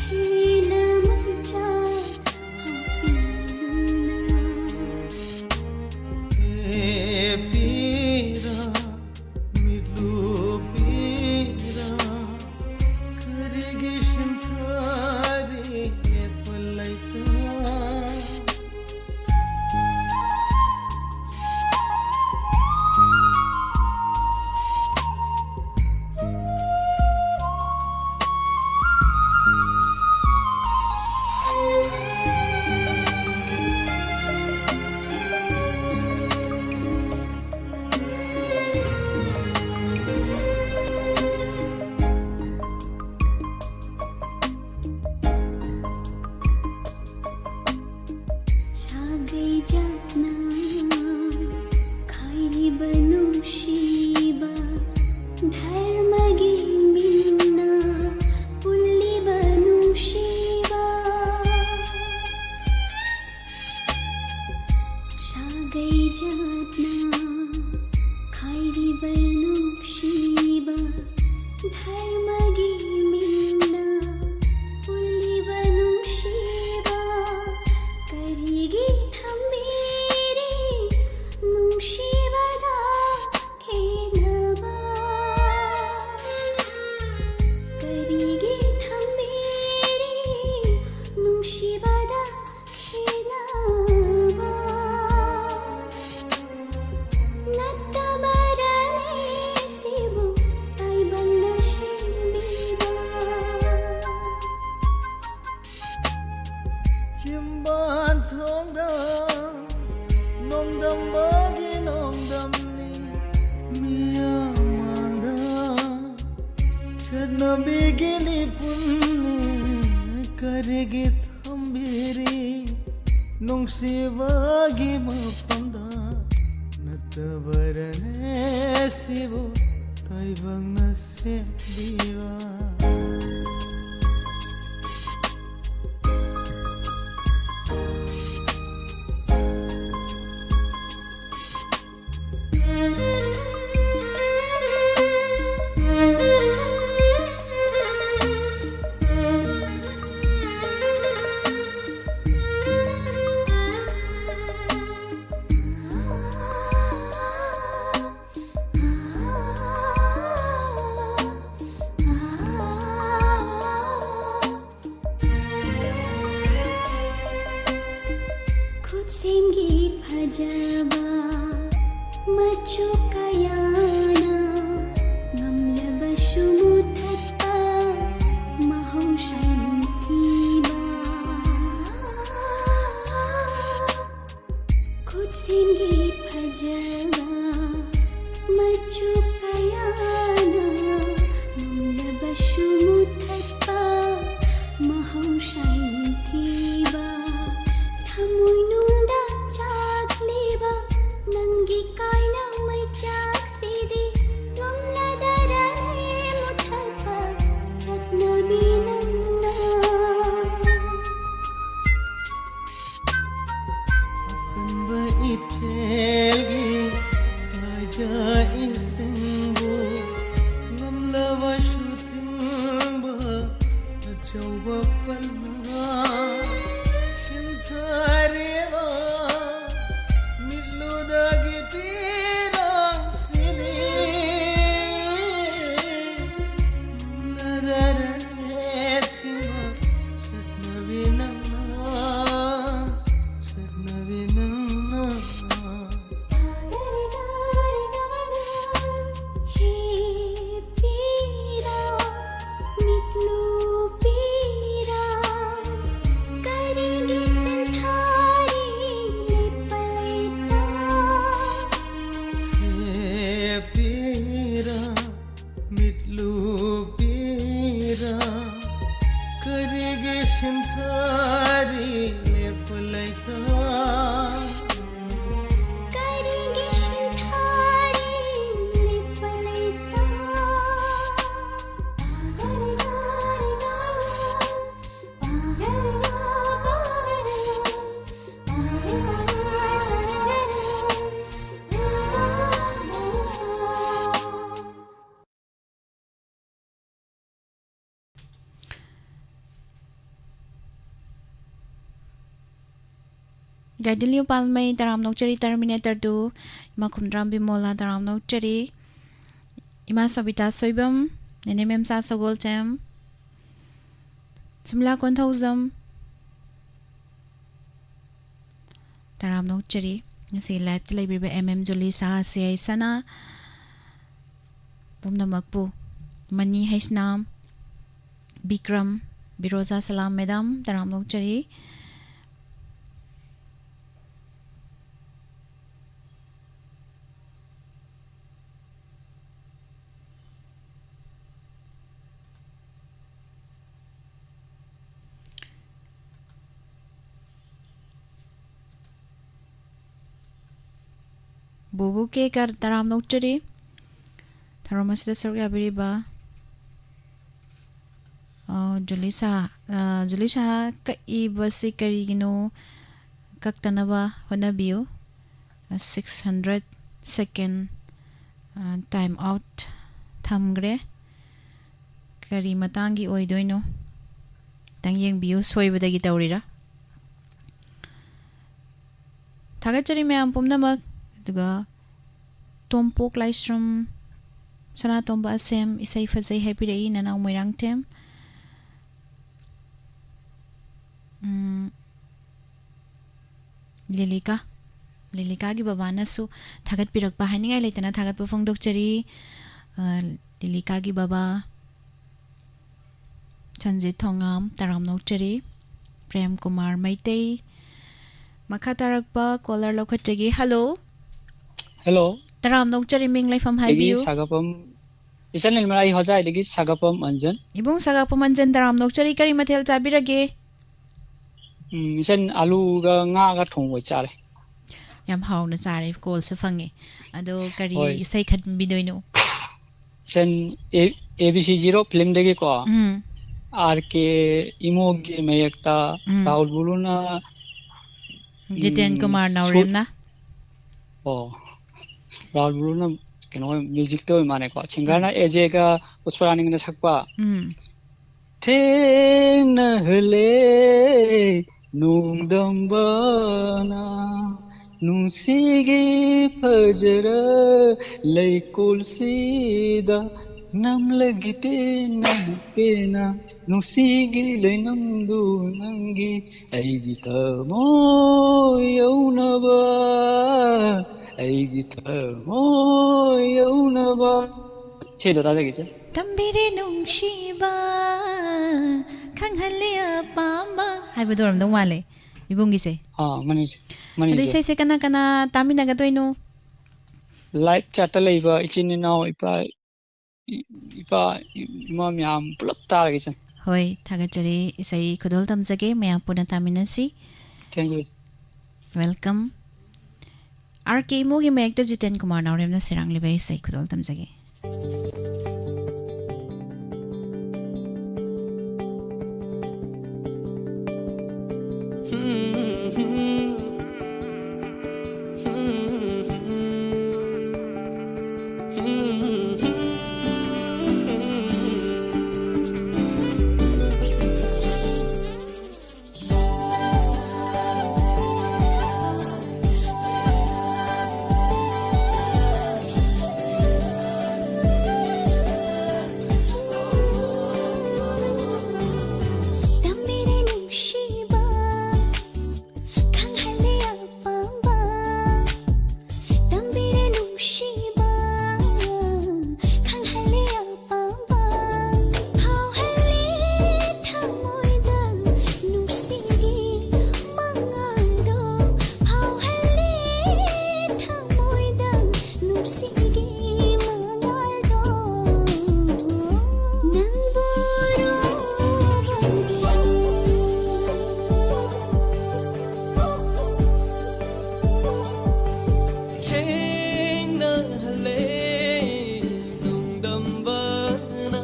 ꯍꯦꯟꯅ ꯃꯩꯆꯥꯛ ꯍꯥꯞꯄꯤꯗꯨꯅ ꯂꯦꯞꯄꯤꯔ ꯃꯤꯠꯂꯨꯕꯤꯔ ꯀꯔꯤꯒꯤ ꯁꯤꯟꯊꯔꯤ ꯂꯦꯞꯄ ꯂꯩꯇ? ꯁꯥꯒꯩ ꯖꯥꯠꯅ ꯈꯥꯏꯔꯤꯕ ꯅꯨꯡꯁꯤꯕ, ꯙꯔꯃꯒꯤ ꯃꯤꯡꯅ ꯄꯨꯜꯂꯤꯕ ꯅꯨꯡꯁꯤꯕ, ꯁꯥꯒꯩ ꯖꯥꯠꯅ ꯈꯥꯏꯔꯤꯕ ꯅꯨꯡꯁꯤꯕ, ꯙꯔꯃꯒꯤ ꯃꯤꯡꯅ ꯄꯨꯜꯂꯤꯕ ꯅꯨꯡꯁꯤꯕ, ꯀꯔꯤꯒꯤ ꯊꯝꯕꯤ ꯏꯝꯕꯥꯟ ꯊꯣꯡꯗ ꯅꯣꯡꯗꯝꯕꯒꯤ ꯅꯣꯡꯗꯝꯅꯤ ꯃꯤꯌꯥꯝ ꯃꯥꯡꯗ ꯆꯠꯅꯕꯤꯒꯤ ꯂꯤꯄꯨꯟꯅꯤ ꯀꯔꯤꯒꯤ ꯊꯝꯕꯤꯔꯤ ꯅꯨꯡꯁꯤꯕꯒꯤ ꯃꯐꯝꯗ ꯅꯠꯇꯕꯔꯅꯦ ꯁꯤꯕꯨ ꯇꯥꯏꯕꯪꯅ ꯁꯦꯝꯕꯤꯕ꯫ ꯈꯨꯠꯁꯦꯝꯒꯤ ꯐꯖꯕ ꯃꯆꯨ ꯀꯌꯥꯅ ꯉꯝꯂꯕꯁꯨ ꯃꯨꯊꯠꯄ ꯃꯍꯧꯁꯥ ꯅꯤꯡꯊꯤꯕ꯫ ꯈꯨꯠꯁꯦꯝꯒꯤ ꯐꯖꯕ ꯃꯆꯨ ꯀꯌꯥꯅ ꯉꯝꯂꯕꯁꯨ ꯃꯨꯊꯠꯄ ꯃꯍꯧꯁꯥ ꯅꯤꯡꯊꯤꯕ꯫ ꯊꯃꯣꯏꯅꯨꯡꯗ ꯆꯥꯛꯂꯤꯕ ꯅꯪꯒꯤ ꯀꯥꯏꯅ ꯃꯩꯆꯥꯛꯁꯤꯗꯤ ꯉꯝꯂꯗꯔꯅꯤ ꯃꯨꯊꯠꯄ ꯆꯠꯅꯕꯤ ꯅꯪꯅ꯫ ꯑꯀꯟꯕ ꯏꯊꯦꯜꯒꯤ ꯂꯥꯏꯖ ꯏꯁꯤꯡꯕꯨ ꯉꯝꯂꯕꯁꯨ ꯊꯤꯡꯕ ꯑꯆꯧꯕ ꯄꯜꯅ ꯁꯤꯟꯊꯔꯤꯕ ꯃꯤꯠꯂꯨꯗꯒꯤ ꯄꯤꯔꯥꯡꯁꯤꯅꯤ꯫ ꯅꯪꯅꯗꯔꯅꯦ ꯊꯤꯡꯕ ꯆꯠꯅꯕꯤ ꯅꯪꯅ, ꯆꯠꯅꯕꯤ ꯅꯪꯅ꯫ ꯒꯥꯏꯗꯤꯂꯤꯌꯨ ꯄꯥꯜꯃꯩ, ꯇꯔꯥꯝꯅ ꯑꯣꯛꯆꯔꯤ꯫ ꯇꯔꯃꯤꯅꯦꯇꯔ ꯇꯨ, ꯏꯃꯥ ꯈꯨꯝꯗ꯭ꯔꯥꯝ ꯕꯤꯃꯣꯂꯥ, ꯇꯔꯥꯝꯅ ꯑꯣꯛꯆꯔꯤ꯫ ꯏꯃꯥ ꯁꯕꯤꯇꯥ ꯁꯣꯏꯕꯝ, ꯅꯦꯅꯦ ꯃꯦꯝꯆꯥ ꯁꯒꯣꯜꯁꯦꯝ, ꯁꯨꯃꯤꯂꯥ ꯀꯣꯟꯊꯧꯖꯝ, ꯇꯔꯥꯝꯅ ꯑꯣꯛꯆꯔꯤ꯫ ꯉꯁꯤ ꯂꯥꯏꯞꯇ ꯂꯩꯕꯤꯔꯤꯕ M M ꯖꯨꯂꯤ Shah, C I ꯁꯅꯥ, ꯄꯨꯝꯅꯃꯛꯄꯨ, ꯃꯅꯤ ꯍꯩꯁꯅꯥꯝ, ꯕꯤꯀ꯭ꯔꯝ, ꯕꯤꯔꯣꯖꯥ ꯁꯂꯥꯝ ꯃꯦꯗꯥꯝ, ꯇꯔꯥꯝꯅ ꯑꯣꯛꯆꯔꯤ꯫ ꯕꯨꯕꯨ ꯀꯦ ꯀꯔ, ꯇꯔꯥꯝꯅ ꯑꯣꯛꯆꯔꯤ꯫ ꯊꯧꯔꯝ ꯑꯁꯤꯗ ꯁꯔꯨꯛ ꯌꯥꯕꯤꯔꯤꯕ, ꯑ, ꯖꯨꯂꯤ ꯁꯍꯥ, ꯑ, ꯖꯨꯂꯤ ꯁꯍꯥ ꯀꯛꯏꯕꯁꯤ ꯀꯔꯤꯒꯤꯅꯣ? ꯀꯛꯇꯅꯕ ꯍꯣꯠꯅꯕꯤꯌꯨ꯫ ꯑ, six hundred second, ꯑ, time out ꯊꯝꯈ꯭ꯔꯦ꯫ ꯀꯔꯤ ꯃꯇꯥꯡꯒꯤ ꯑꯣꯏꯗꯣꯏꯅꯣ? ꯈꯤꯇꯪ ꯌꯦꯡꯕꯤꯌꯨ, ꯁꯣꯏꯕꯗꯒꯤ ꯇꯧꯔꯤꯔꯥ? ꯊꯥꯒꯠꯆꯔꯤ ꯃꯌꯥꯝ ꯄꯨꯝꯅꯃꯛ꯫ ꯑꯗꯨꯒ ꯇꯣꯝꯄꯣꯛ ꯂꯥꯏꯁ꯭ꯔꯝ, ꯁꯅꯥꯇꯣꯝꯕ ꯑꯁꯦꯝ, ꯏꯁꯩ ꯐꯖꯩ ꯍꯥꯏꯕꯤꯔꯛꯏ, ꯅꯅꯥꯎ ꯃꯣꯏꯔꯥꯡꯊꯦꯝ꯫ ꯎꯝ, ꯂꯤꯂꯤꯀꯥ, ꯂꯤꯂꯤꯀꯥꯒꯤ ꯕꯕꯥꯅꯁꯨ ꯊꯥꯒꯠꯄꯤꯔꯛꯄ, ꯍꯥꯏꯅꯤꯡꯉꯥꯏ ꯂꯩꯇꯅ ꯊꯥꯒꯠꯄ ꯐꯣꯡꯗꯣꯛꯆꯔꯤ꯫ ꯑ, ꯂꯤꯂꯤꯀꯥꯒꯤ ꯕꯕꯥ ꯁꯟꯖꯤꯠ ꯊꯣꯉꯥꯝ, ꯇꯔꯥꯝꯅ ꯑꯣꯛꯆꯔꯤ꯫ ꯄ꯭ꯔꯦꯝ ꯀꯨꯃꯥꯔ ꯃꯩꯇꯩ꯫ ꯃꯈꯥ ꯇꯥꯔꯛꯄ ꯀꯣꯂꯔ ꯂꯧꯈꯠꯆꯒꯦ꯫ ꯍꯜꯂꯣ꯫ ꯍꯜꯂꯣ꯫ ꯇꯔꯥꯝꯅ ꯑꯣꯛꯆꯔꯤ, ꯃꯤꯡ ꯂꯩꯐꯝ ꯑꯩꯒꯤ ꯍꯥꯏꯕꯤꯌꯨ꯫ ꯁꯥꯒꯥꯄꯝ, ꯏꯆꯟ ꯅꯤꯔꯃꯂꯥ, ꯑꯩ ꯍꯣꯖꯥꯏꯗꯒꯤ ꯁꯥꯒꯥꯄꯝ ꯑꯟꯖꯟ꯫ ꯏꯕꯨꯡ ꯁꯥꯒꯥꯄꯝ ꯑꯟꯖꯟ, ꯇꯔꯥꯝꯅ ꯑꯣꯛꯆꯔꯤ, ꯀꯔꯤ ꯃꯊꯦꯜ ꯆꯥꯕꯤꯔꯒꯦ? ꯎꯝ, ꯏꯆꯟ, ꯑꯂꯨꯒ ꯉꯥꯒ ꯊꯣꯡꯕ ꯆꯥꯔꯦ꯫ ꯌꯥꯝ ꯍꯥꯎꯅ ꯆꯥꯔꯦ, ꯀꯣꯜꯁꯨ ꯐꯪꯉꯦ꯫ ꯑꯗꯣ ꯀꯔꯤ ꯍꯣꯏ꯫ ꯏꯁꯩ ꯈꯟꯕꯤꯗꯣꯏꯅꯣ? ꯏꯆꯟ, A-, A B C Zero ꯐꯤꯂꯝꯗꯒꯤꯀꯣ, um. R K ꯏꯃꯣꯒꯤ ꯃꯌꯦꯛꯇ ꯎꯝ꯫ ꯔꯥꯍꯨꯜ ꯕꯨꯂꯨꯅ, ꯖꯤꯇꯦꯟ ꯎꯝ, ꯀꯨꯃꯥꯔ ꯁꯨ-, ꯅꯥꯎꯔꯦꯝꯅ꯫ ꯑꯣ, ꯔꯥꯍꯨꯜ ꯕꯨꯂꯨꯅ ꯀꯩꯅꯣ, ꯃ꯭ꯌꯨꯖꯤꯛꯇ ꯑꯣꯏ ꯃꯥꯅꯦꯀꯣ꯫ ꯁꯤꯡꯒꯔꯅ ꯎꯝ꯫ ꯑꯦꯖꯦꯒ ꯄꯨꯁꯄꯔꯥꯅꯤꯒꯅ ꯁꯛꯄ꯫ ꯎꯝ꯫ ꯊꯦꯡꯅꯍꯜꯂꯦ ꯅꯣꯡꯗꯝꯕꯅ ꯅꯨꯡꯁꯤꯒꯤ ꯐꯖꯔ ꯂꯩꯀꯣꯜꯁꯤꯗ ꯅꯝꯂꯒꯦ ꯄꯦꯟꯅ ꯄꯦꯟꯅ ꯅꯨꯡꯁꯤꯒꯤ ꯂꯩꯅꯝꯗꯨ ꯅꯪꯒꯤ ꯑꯩꯒꯤ ꯊꯃꯣꯏ ꯌꯧꯅꯕ, ꯑꯩꯒꯤ ꯊꯃꯣꯏ ꯌꯧꯅꯕ꯫ ꯏꯁꯩꯗꯣ ꯇꯥꯖꯒꯦ, ꯏꯆꯦ꯫ ꯇꯝꯕꯤꯔꯦ ꯅꯨꯡꯁꯤꯕ, ꯈꯪꯍꯜꯂꯦ ꯑꯄꯥꯝꯕ ꯍꯥꯏꯕꯗꯣ ꯑꯣꯏꯔꯝꯗꯧ ꯃꯥꯜꯂꯦ ꯏꯕꯨꯡꯒꯤꯁꯦ꯫ ꯑꯥ, ꯃꯥꯅꯦ, ꯏꯆꯦ꯫ ꯃꯥꯅꯦ, ꯑꯗꯣ ꯏꯆꯦ꯫ ꯏꯁꯩꯁꯦ ꯀꯅꯥ ꯀꯅꯥ ꯇꯥꯃꯤꯟꯅꯒꯗꯣꯏꯅꯣ? Live chat ꯇ ꯂꯩꯕ ꯏꯆꯤꯟ ꯏꯅꯥꯎ, ꯏꯄꯥ, ꯏ-, ꯏꯄꯥ, ꯏꯃꯥ ꯃꯌꯥꯝ ꯄꯨꯂꯞ ꯇꯥꯔꯒꯦ, ꯏꯆꯦ꯫ ꯍꯣꯏ, ꯊꯥꯒꯠꯆꯔꯤ꯫ ꯏꯁꯩ ꯈꯨꯗꯣꯜ ꯇꯝꯖꯒꯦ, ꯃꯌꯥꯝ ꯄꯨꯟꯅ ꯇꯥꯃꯤꯟꯅꯁꯤ꯫ Thank you꯫ Welcome꯫ ꯑꯥꯔ ꯀꯦ ꯏꯃꯣꯒꯤ ꯃꯌꯦꯛꯇ ꯖꯤꯇꯦꯟ ꯀꯨꯃꯥꯔ ꯅꯥꯎꯔꯦꯝꯅ ꯁꯩꯔꯥꯡꯂꯤꯕ ꯏꯁꯩ ꯈꯨꯗꯣꯜ ꯇꯝꯖꯒꯦ꯫ ꯇꯝꯕꯤꯔꯦ ꯅꯨꯡꯁꯤꯕ, ꯈꯪꯍꯜꯂꯦ ꯑꯄꯥꯝꯕ꯫ ꯇꯝꯕꯤꯔꯦ ꯅꯨꯡꯁꯤꯕ, ꯈꯪꯍꯜꯂꯦ ꯑꯄꯥꯝꯕ꯫ ꯐꯥꯎꯍꯜꯂꯦ ꯊꯃꯣꯏꯗ ꯅꯨꯡꯁꯤꯒꯤ ꯃꯉꯥꯜꯗꯣ꯫ ꯐꯥꯎꯍꯜꯂꯦ ꯊꯃꯣꯏꯗ ꯅꯨꯡꯁꯤꯒꯤ ꯃꯉꯥꯜꯗꯣ꯫ ꯅꯪꯕꯨ ꯊꯦꯡꯅꯍꯜꯂꯦ ꯅꯣꯡꯗꯝꯕꯅ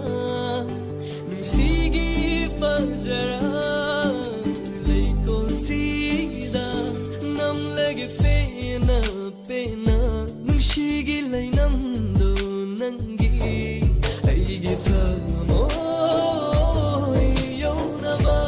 ꯅꯨꯡꯁꯤꯒꯤ ꯐꯖꯔ ꯂꯩꯀꯣꯜꯁꯤꯗ ꯅꯝꯂꯒꯦ ꯄꯦꯟꯅ ꯄꯦꯟꯅ ꯅꯨꯡꯁꯤꯒꯤ ꯂꯩꯅꯝꯗꯣ ꯅꯪꯒꯤ ꯑꯩꯒꯤ ꯊꯃꯣꯏ ꯌꯧꯅꯕ꯫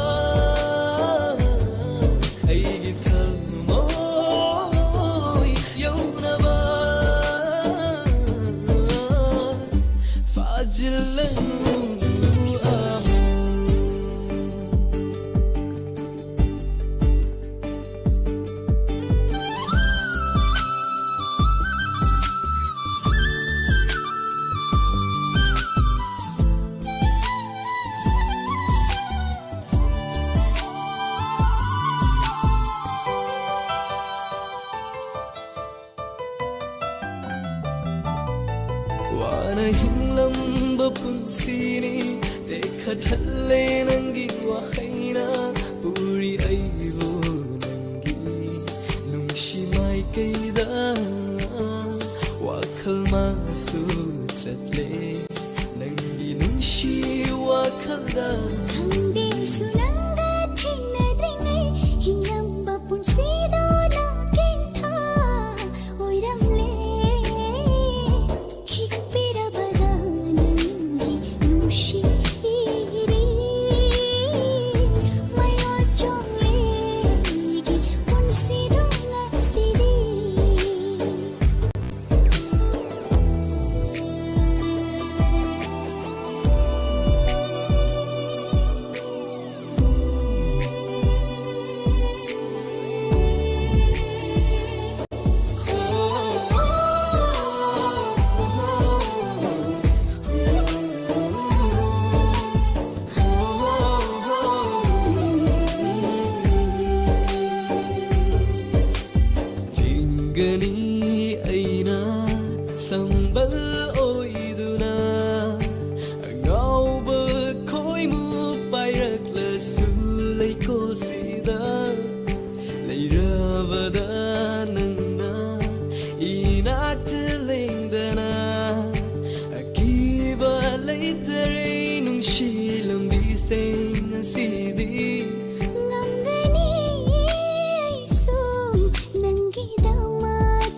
ꯅ ꯍꯤꯡꯂꯝꯕ ꯄꯨꯟꯁꯤꯅꯤ ꯇꯦꯛꯈꯠꯍꯜꯂꯦ ꯅꯪꯒꯤ ꯋꯥꯍꯩꯅ ꯄꯨꯔꯤ ꯑꯩꯕꯨ ꯅꯪꯒꯤ ꯅꯨꯡꯁꯤ ꯃꯥꯏꯀꯩꯗ ꯋꯥꯈꯜ ꯃꯥꯁꯨ ꯆꯠꯂꯦ ꯅꯪꯒꯤ ꯅꯨꯡꯁꯤ ꯋꯥꯈꯜꯗ ꯈꯪꯗꯦꯁꯨ ꯅꯪꯒ ꯊꯦꯡꯅꯗ꯭ꯔꯤꯉꯩ ꯍꯤꯡꯂꯝꯕ ꯄꯨꯟꯁꯤꯗꯣ ꯅꯥꯀꯦꯟꯊꯥ ꯑꯣꯏꯔꯝꯂꯦ ꯈꯤꯛꯄꯤꯔꯕꯗ ꯅꯪꯒꯤ ꯅꯨꯡꯁꯤꯔꯤ ꯃꯌꯣꯜ ꯆꯣꯡꯂꯦ ꯑꯩꯒꯤ ꯄꯨꯟꯁꯤꯗꯣ ꯉꯁꯤꯗꯤ ꯊꯤꯡꯒꯅꯤ ꯑꯩꯅ ꯁꯝꯕꯜ ꯑꯣꯏꯗꯨꯅ ꯑꯉꯥꯎꯕ ꯈꯣꯏꯃꯨ ꯄꯥꯏꯔꯛꯂꯁꯨ ꯂꯩꯀꯣꯜꯁꯤꯗ ꯂꯩꯔꯕꯗ ꯅꯪꯅ ꯏꯅꯥꯛꯇ ꯂꯦꯡꯗꯅ ꯑꯀꯤꯕ ꯂꯩꯇꯔꯦ ꯅꯨꯡꯁꯤ ꯂꯝꯕꯤꯁꯤꯡ ꯑꯁꯤꯗꯤ ꯉꯝꯒꯅꯤ ꯑꯩꯁꯨ ꯅꯪꯒꯤꯗꯃꯛ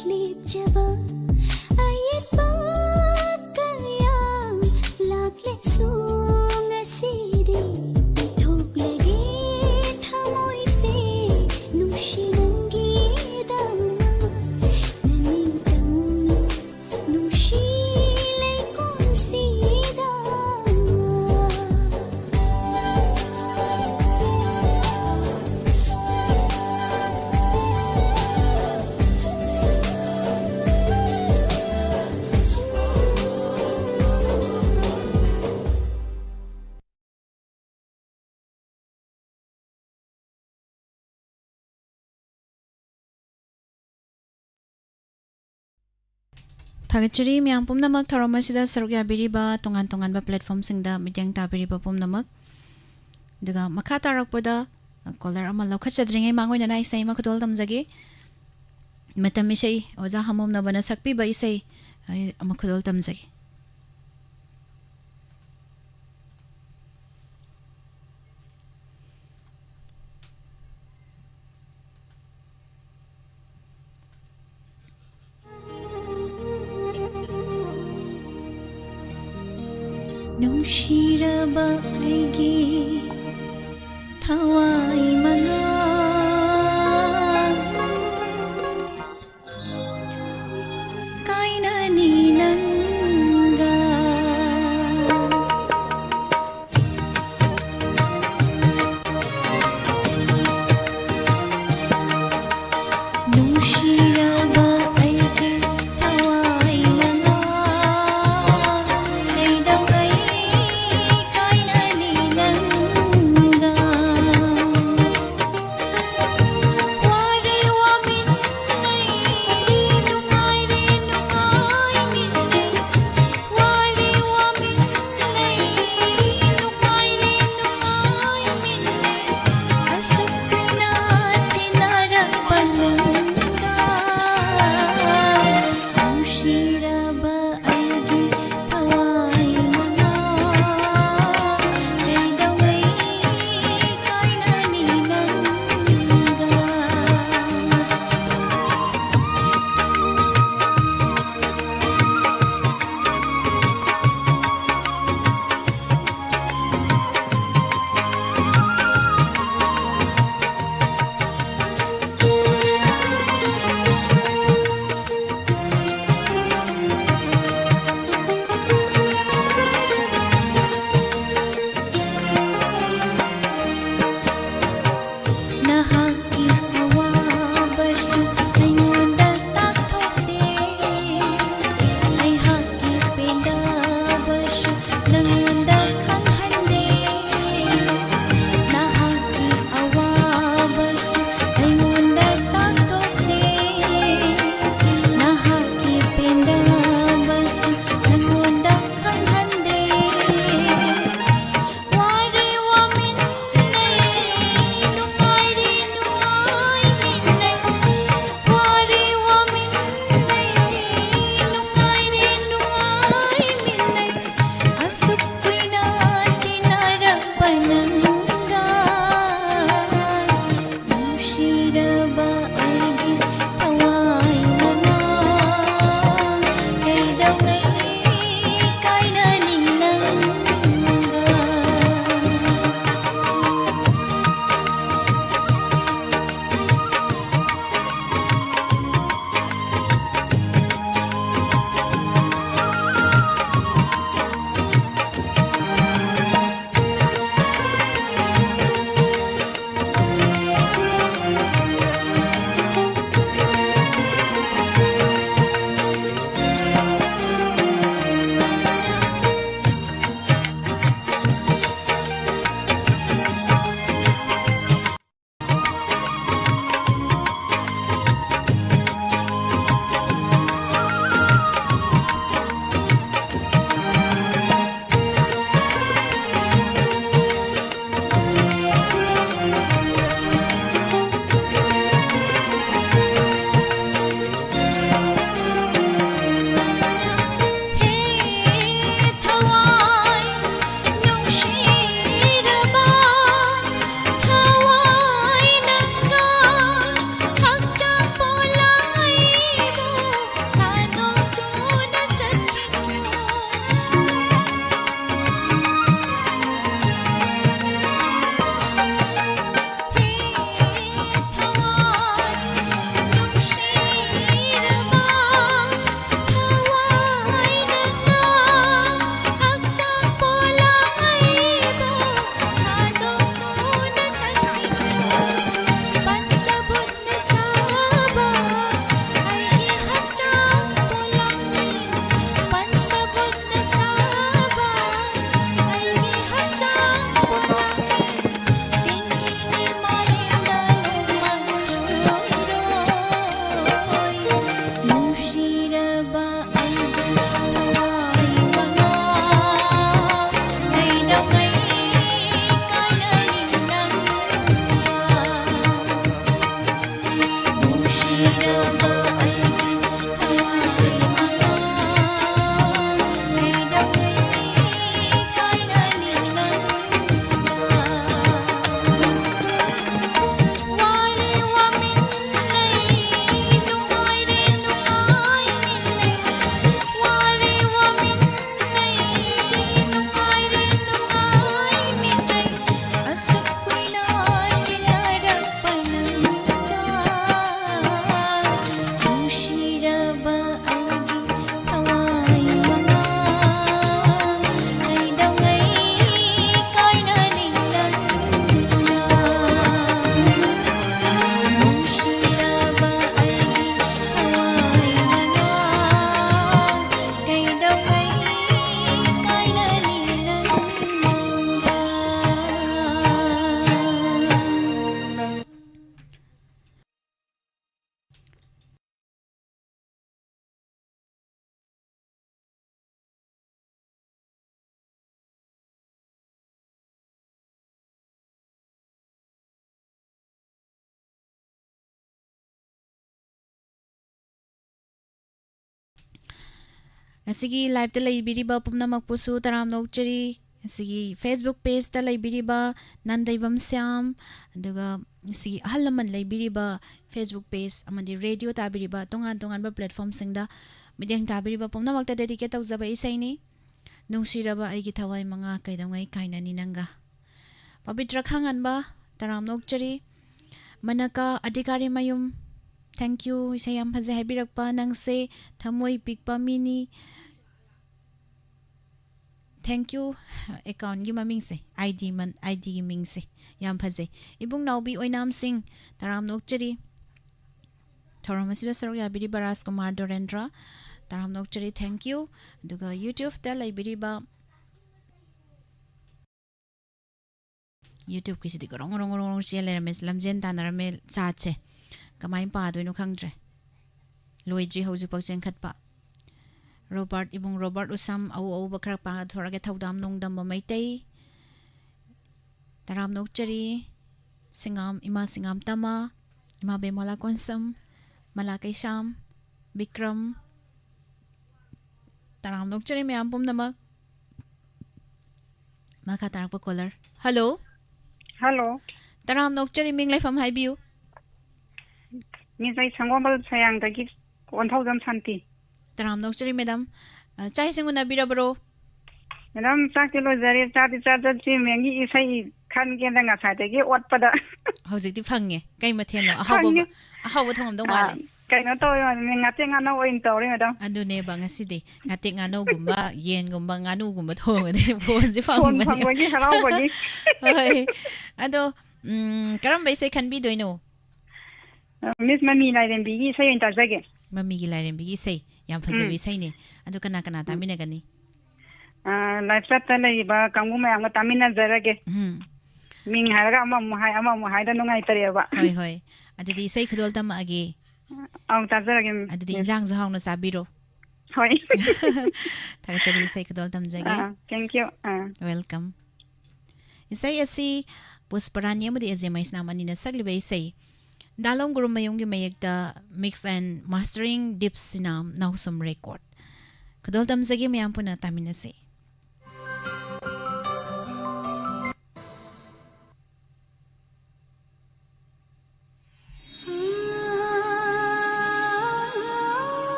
ꯊꯥꯒꯠꯆꯔꯤ ꯃꯌꯥꯝ ꯄꯨꯝꯅꯃꯛ ꯊꯧꯔꯝ ꯑꯁꯤꯗ ꯁꯔꯨꯛ ꯌꯥꯕꯤꯔꯤꯕ ꯇꯣꯉꯥꯟ ꯇꯣꯉꯥꯟꯕ platformꯁꯤꯡꯗ ꯃꯤꯠꯌꯦꯡ ꯇꯥꯕꯤꯔꯤꯕ ꯄꯨꯝꯅꯃꯛ꯫ ꯑꯗꯨꯒ ꯃꯈꯥ ꯇꯥꯔꯛꯄꯗ caller ꯑꯃ ꯂꯧꯈꯠꯆꯗ꯭ꯔꯤꯉꯩ ꯃꯥꯡꯑꯣꯏꯅꯅ ꯏꯁꯩ ꯑꯃ ꯈꯨꯗꯣꯜ ꯇꯝꯖꯒꯦ꯫ ꯃꯇꯝ ꯏꯁꯩ ꯑꯣꯖꯥ ꯍꯃꯣꯝꯅꯕꯅ ꯁꯛꯄꯤꯕ ꯏꯁꯩ ꯑꯃ ꯈꯨꯗꯣꯜ ꯇꯝꯖꯒꯦ꯫ ꯅꯨꯡꯁꯤꯔꯕ ꯑꯩꯒꯤ ꯊꯋꯥꯏ ꯃꯉꯥ, ꯀꯥꯏꯅꯅꯤ ꯅꯪꯒ꯫ ꯅꯨꯡꯁꯤꯔꯕ ꯑꯩꯒꯤ ꯊꯋꯥꯏ ꯃꯉꯥ, ꯀꯩꯗꯧꯉꯩ ꯀꯥꯏꯅꯅꯤ ꯅꯪꯒ꯫ ꯑꯩꯒꯤ ꯊꯋꯥꯏ ꯃꯃꯥ, ꯀꯩꯗꯧꯉꯩ ꯀꯥꯏꯅꯅꯤ ꯅꯪꯒ? ꯉꯁꯤꯒꯤ live-ꯇ ꯂꯩꯕꯤꯔꯤꯕ ꯄꯨꯝꯅꯃꯛꯄꯨꯁꯨ ꯇꯔꯥꯝꯅ ꯑꯣꯛꯆꯔꯤ꯫ ꯉꯁꯤꯒꯤ Facebook page-ꯇ ꯂꯩꯕꯤꯔꯤꯕ ꯅꯥꯟꯗꯩꯕꯝ ꯁ꯭ꯌꯥꯝ, ꯑꯗꯨꯒ ꯉꯁꯤꯒꯤ ꯑꯍꯜ ꯂꯃꯟ ꯂꯩꯕꯤꯔꯤꯕ Facebook page ꯑꯃꯗꯤ radio ꯇꯥꯕꯤꯔꯤꯕ ꯇꯣꯉꯥꯟ ꯇꯣꯉꯥꯟꯕ platform-ꯁꯤꯡꯗ ꯃꯤꯠꯌꯦꯡ ꯇꯥꯕꯤꯔꯤꯕ ꯄꯨꯝꯅꯃꯛꯇ dedicate ꯇꯧꯖꯕ ꯏꯁꯩꯅꯤ꯫ ꯅꯨꯡꯁꯤꯔꯕ ꯑꯩꯒꯤ ꯊꯋꯥꯏ ꯃꯉꯥ ꯀꯩꯗꯧꯉꯩ ꯀꯥꯏꯅꯅꯤ ꯅꯪꯒ꯫ ꯄꯕꯤꯇ꯭ꯔ ꯈꯥꯡꯍꯟꯕ, ꯇꯔꯥꯝꯅ ꯑꯣꯛꯆꯔꯤ꯫ ꯃꯅꯀꯥ ꯑꯙꯤꯀꯥꯔꯤ ꯃꯌꯨꯝ, thank you, ꯏꯁꯩ ꯌꯥꯝ ꯐꯖꯩ ꯍꯥꯏꯕꯤꯔꯛꯄ, ꯅꯪꯁꯦ ꯊꯃꯣꯏ ꯄꯤꯛꯄ ꯃꯤꯅꯤ꯫ Thank you꯫ Account-ꯀꯤ ꯃꯃꯤꯡꯁꯦ, ID ꯃꯟ-, ID-ꯒꯤ ꯃꯤꯡꯁꯦ ꯌꯥꯝ ꯐꯖꯩ꯫ ꯏꯕꯨꯡ ꯅꯥꯎꯕꯤ ꯑꯣꯏꯅꯥꯝ ꯁꯤꯡ, ꯇꯔꯥꯝꯅ ꯑꯣꯛꯆꯔꯤ꯫ ꯊꯧꯔꯝ ꯑꯁꯤꯗ ꯁꯔꯨꯛ ꯌꯥꯕꯤꯔꯤꯕ ꯔꯥꯖꯀꯨꯃꯥꯔ ꯗꯣꯔꯦꯟꯗ꯭ꯔ, ꯇꯔꯥꯝꯅ ꯑꯣꯛꯆꯔꯤ, thank you꯫ ꯑꯗꯨꯒ YouTube-ꯇ ꯂꯩꯕꯤꯔꯤꯕ, YouTube-ꯀꯤꯁꯤꯗꯤ ꯒꯣꯔꯣꯡ ꯒꯣꯔꯣꯡ ꯒꯣꯔꯣꯡ ꯒꯣꯔꯣꯡ ꯆꯦꯟ ꯂꯩꯔꯝꯃꯦ, ꯂꯝꯖꯦꯟ ꯇꯥꯟꯅꯔꯝꯃꯦ꯫ Chat-ꯁꯦ ꯀꯃꯥꯏꯅ ꯄꯥꯗꯣꯏꯅꯣ ꯈꯪꯗ꯭ꯔꯦ, ꯂꯣꯏꯗ꯭ꯔꯤ ꯍꯧꯖꯤꯛꯐꯥꯎ ꯆꯦꯟꯈꯠꯄ꯫ ꯔꯣꯕꯥꯔꯠ, ꯏꯕꯨꯡ ꯔꯣꯕꯥꯔꯠ ꯎꯁꯝ, ꯑꯎ ꯑꯎꯕ ꯈꯔ ꯄꯥꯊꯣꯔꯛꯑꯒꯦ, ꯊꯧꯗꯥꯝ ꯅꯣꯡꯗꯝꯕ ꯃꯩꯇꯩ, ꯇꯔꯥꯝꯅ ꯑꯣꯛꯆꯔꯤ꯫ ꯁꯤꯡꯉꯥꯝ, ꯏꯃꯥ ꯁꯤꯡꯉꯥꯝ ꯇꯃꯥ, ꯏꯃꯥ ꯕꯦꯃꯣꯂꯥ ꯀꯣꯟꯁꯝ, ꯃꯂꯥ ꯀꯩꯁꯥꯝ, ꯕꯤꯀ꯭ꯔꯝ, ꯇꯔꯥꯝꯅ ꯑꯣꯛꯆꯔꯤ ꯃꯌꯥꯝ ꯄꯨꯝꯅꯃꯛ꯫ ꯃꯈꯥ ꯇꯥꯔꯛꯄ caller꯫ Hello꯫ Hello꯫ ꯇꯔꯥꯝꯅ ꯑꯣꯛꯆꯔꯤ, ꯃꯤꯡ ꯂꯩꯐꯝ ꯍꯥꯏꯕꯤꯌꯨ꯫ Miss, ꯑꯩ ꯁꯪꯒꯣꯝꯕꯜ ꯁꯌꯥꯡꯗꯒꯤ ꯀꯣꯟꯊꯧꯖꯝ ꯁꯥꯟꯇꯤ꯫ ꯇꯔꯥꯝꯅ ꯑꯣꯛꯆꯔꯤ madam꯫ ꯑ, ꯆꯥꯛ ꯏꯁꯤꯡ ꯎꯅꯕꯤꯔꯕꯔꯣ? Madam, ꯆꯥꯛꯇꯤ ꯂꯣꯏꯖꯔꯦ, ꯆꯥꯗꯤ ꯆꯥꯖꯗ꯭ꯔꯤ, ma'am-ꯒꯤ ꯏꯁꯩ ꯈꯟꯒꯦꯅ ꯉꯁꯥꯏꯗꯒꯤ ꯑꯣꯠꯄꯗ꯫ ꯍꯧꯖꯤꯛꯇꯤ ꯐꯪꯉꯦ꯫ ꯀꯩ ꯃꯊꯦꯜꯅꯣ? ꯑꯍꯥꯎꯕ ꯐꯪꯉꯦ꯫ ꯑꯍꯥꯎꯕ ꯊꯣꯡꯉꯝꯗꯧ ꯑꯥ, ꯃꯥꯜꯂꯦ꯫ ꯀꯩꯅꯣ ꯇꯧꯔꯦ, ꯉꯥꯇꯦꯛ ꯉꯥꯅꯧ ꯑꯣꯏꯅ ꯇꯧꯔꯦ, madam꯫ ꯑꯗꯨꯅꯦꯕ ꯉꯁꯤꯗꯤ꯫ ꯉꯥꯇꯦꯛ ꯉꯥꯅꯧꯒꯨꯝꯕ, ꯌꯦꯟꯒꯨꯝꯕ, ꯉꯥꯅꯨꯒꯨꯝꯕ ꯊꯣꯡꯉꯗꯤ ꯐꯣꯟꯁꯦ ꯐꯣꯟ ꯐꯪꯕꯅꯦ꯫ ꯐꯪꯕꯒꯤ ꯍꯔꯥꯎꯕꯒꯤ꯫ ꯍꯣꯏ꯫ ꯑꯗꯣ, ꯎꯝ, ꯀꯔꯝꯕ ꯏꯁꯩ ꯈꯟꯕꯤꯗꯣꯏꯅꯣ? ꯑ, Miss, ꯃꯃꯤ ꯂꯥꯏꯔꯦꯝꯕꯤꯒꯤ ꯏꯁꯩ ꯑꯣꯏꯅ ꯇꯥꯖꯒꯦ꯫ ꯃꯃꯤꯒꯤ ꯂꯥꯏꯔꯦꯝꯕꯤꯒꯤ ꯏꯁꯩ꯫ ꯌꯥꯝ ꯐꯖꯕ ꯎꯝ꯫ ꯏꯁꯩꯅꯦ꯫ ꯑꯗꯣ ꯀꯅꯥ ꯀꯅꯥ ꯎꯝ꯫ ꯇꯥꯃꯤꯟꯅꯒꯅꯤ? ꯑ, live chat-ꯇ ꯂꯩꯔꯤꯕ ꯀꯥꯡꯕꯨ ꯃꯌꯥꯝꯒ ꯇꯥꯃꯤꯟꯅꯖꯔꯒꯦ꯫ ꯎꯝ꯫ ꯃꯤꯡ ꯍꯥꯏꯔꯒ ꯑꯃꯃꯨꯛ ꯍꯥꯏ, ꯑꯃꯃꯨꯛ ꯍꯥꯏꯗ ꯅꯨꯡꯉꯥꯏꯇꯔꯦꯕ꯫ ꯍꯣꯏ, ꯍꯣꯏ꯫ ꯑꯗꯨꯗꯤ ꯏꯁꯩ ꯈꯨꯗꯣꯜ ꯇꯝꯃꯛꯑꯒꯦ꯫ ꯑꯧ, ꯇꯥꯖꯔꯒꯦ, Miss꯫ ꯑꯗꯨꯗꯤ ꯏꯟꯖꯥꯡꯁꯨ ꯍꯥꯎꯅ ꯆꯥꯕꯤꯔꯣ꯫ ꯍꯣꯏ꯫ ꯊꯥꯒꯠꯆꯔꯤ, ꯏꯁꯩ ꯈꯨꯗꯣꯜ ꯇꯝꯖꯒꯦ꯫ ꯑꯥ, thank you꯫ ꯑꯥ꯫ Welcome꯫ ꯏꯁꯩ ꯑꯁꯤ ꯄꯨꯁꯄꯔꯥꯅꯤ ꯑꯃꯗꯤ ꯑꯦꯖꯦ ꯃꯩꯁꯅꯥꯝ ꯑꯅꯤꯅ ꯁꯛꯂꯤꯕ ꯏꯁꯩ꯫ ꯗꯥꯂꯣꯝ ꯒꯨꯔꯨꯃꯌꯨꯝꯒꯤ ꯃꯌꯦꯛꯇ mix and mastering Deep Sinam Nausum Record꯫ ꯈꯨꯗꯣꯜ ꯇꯝꯖꯒꯦ, ꯃꯌꯥꯝ ꯄꯨꯟꯅ ꯇꯥꯃꯤꯟꯅꯁꯤ꯫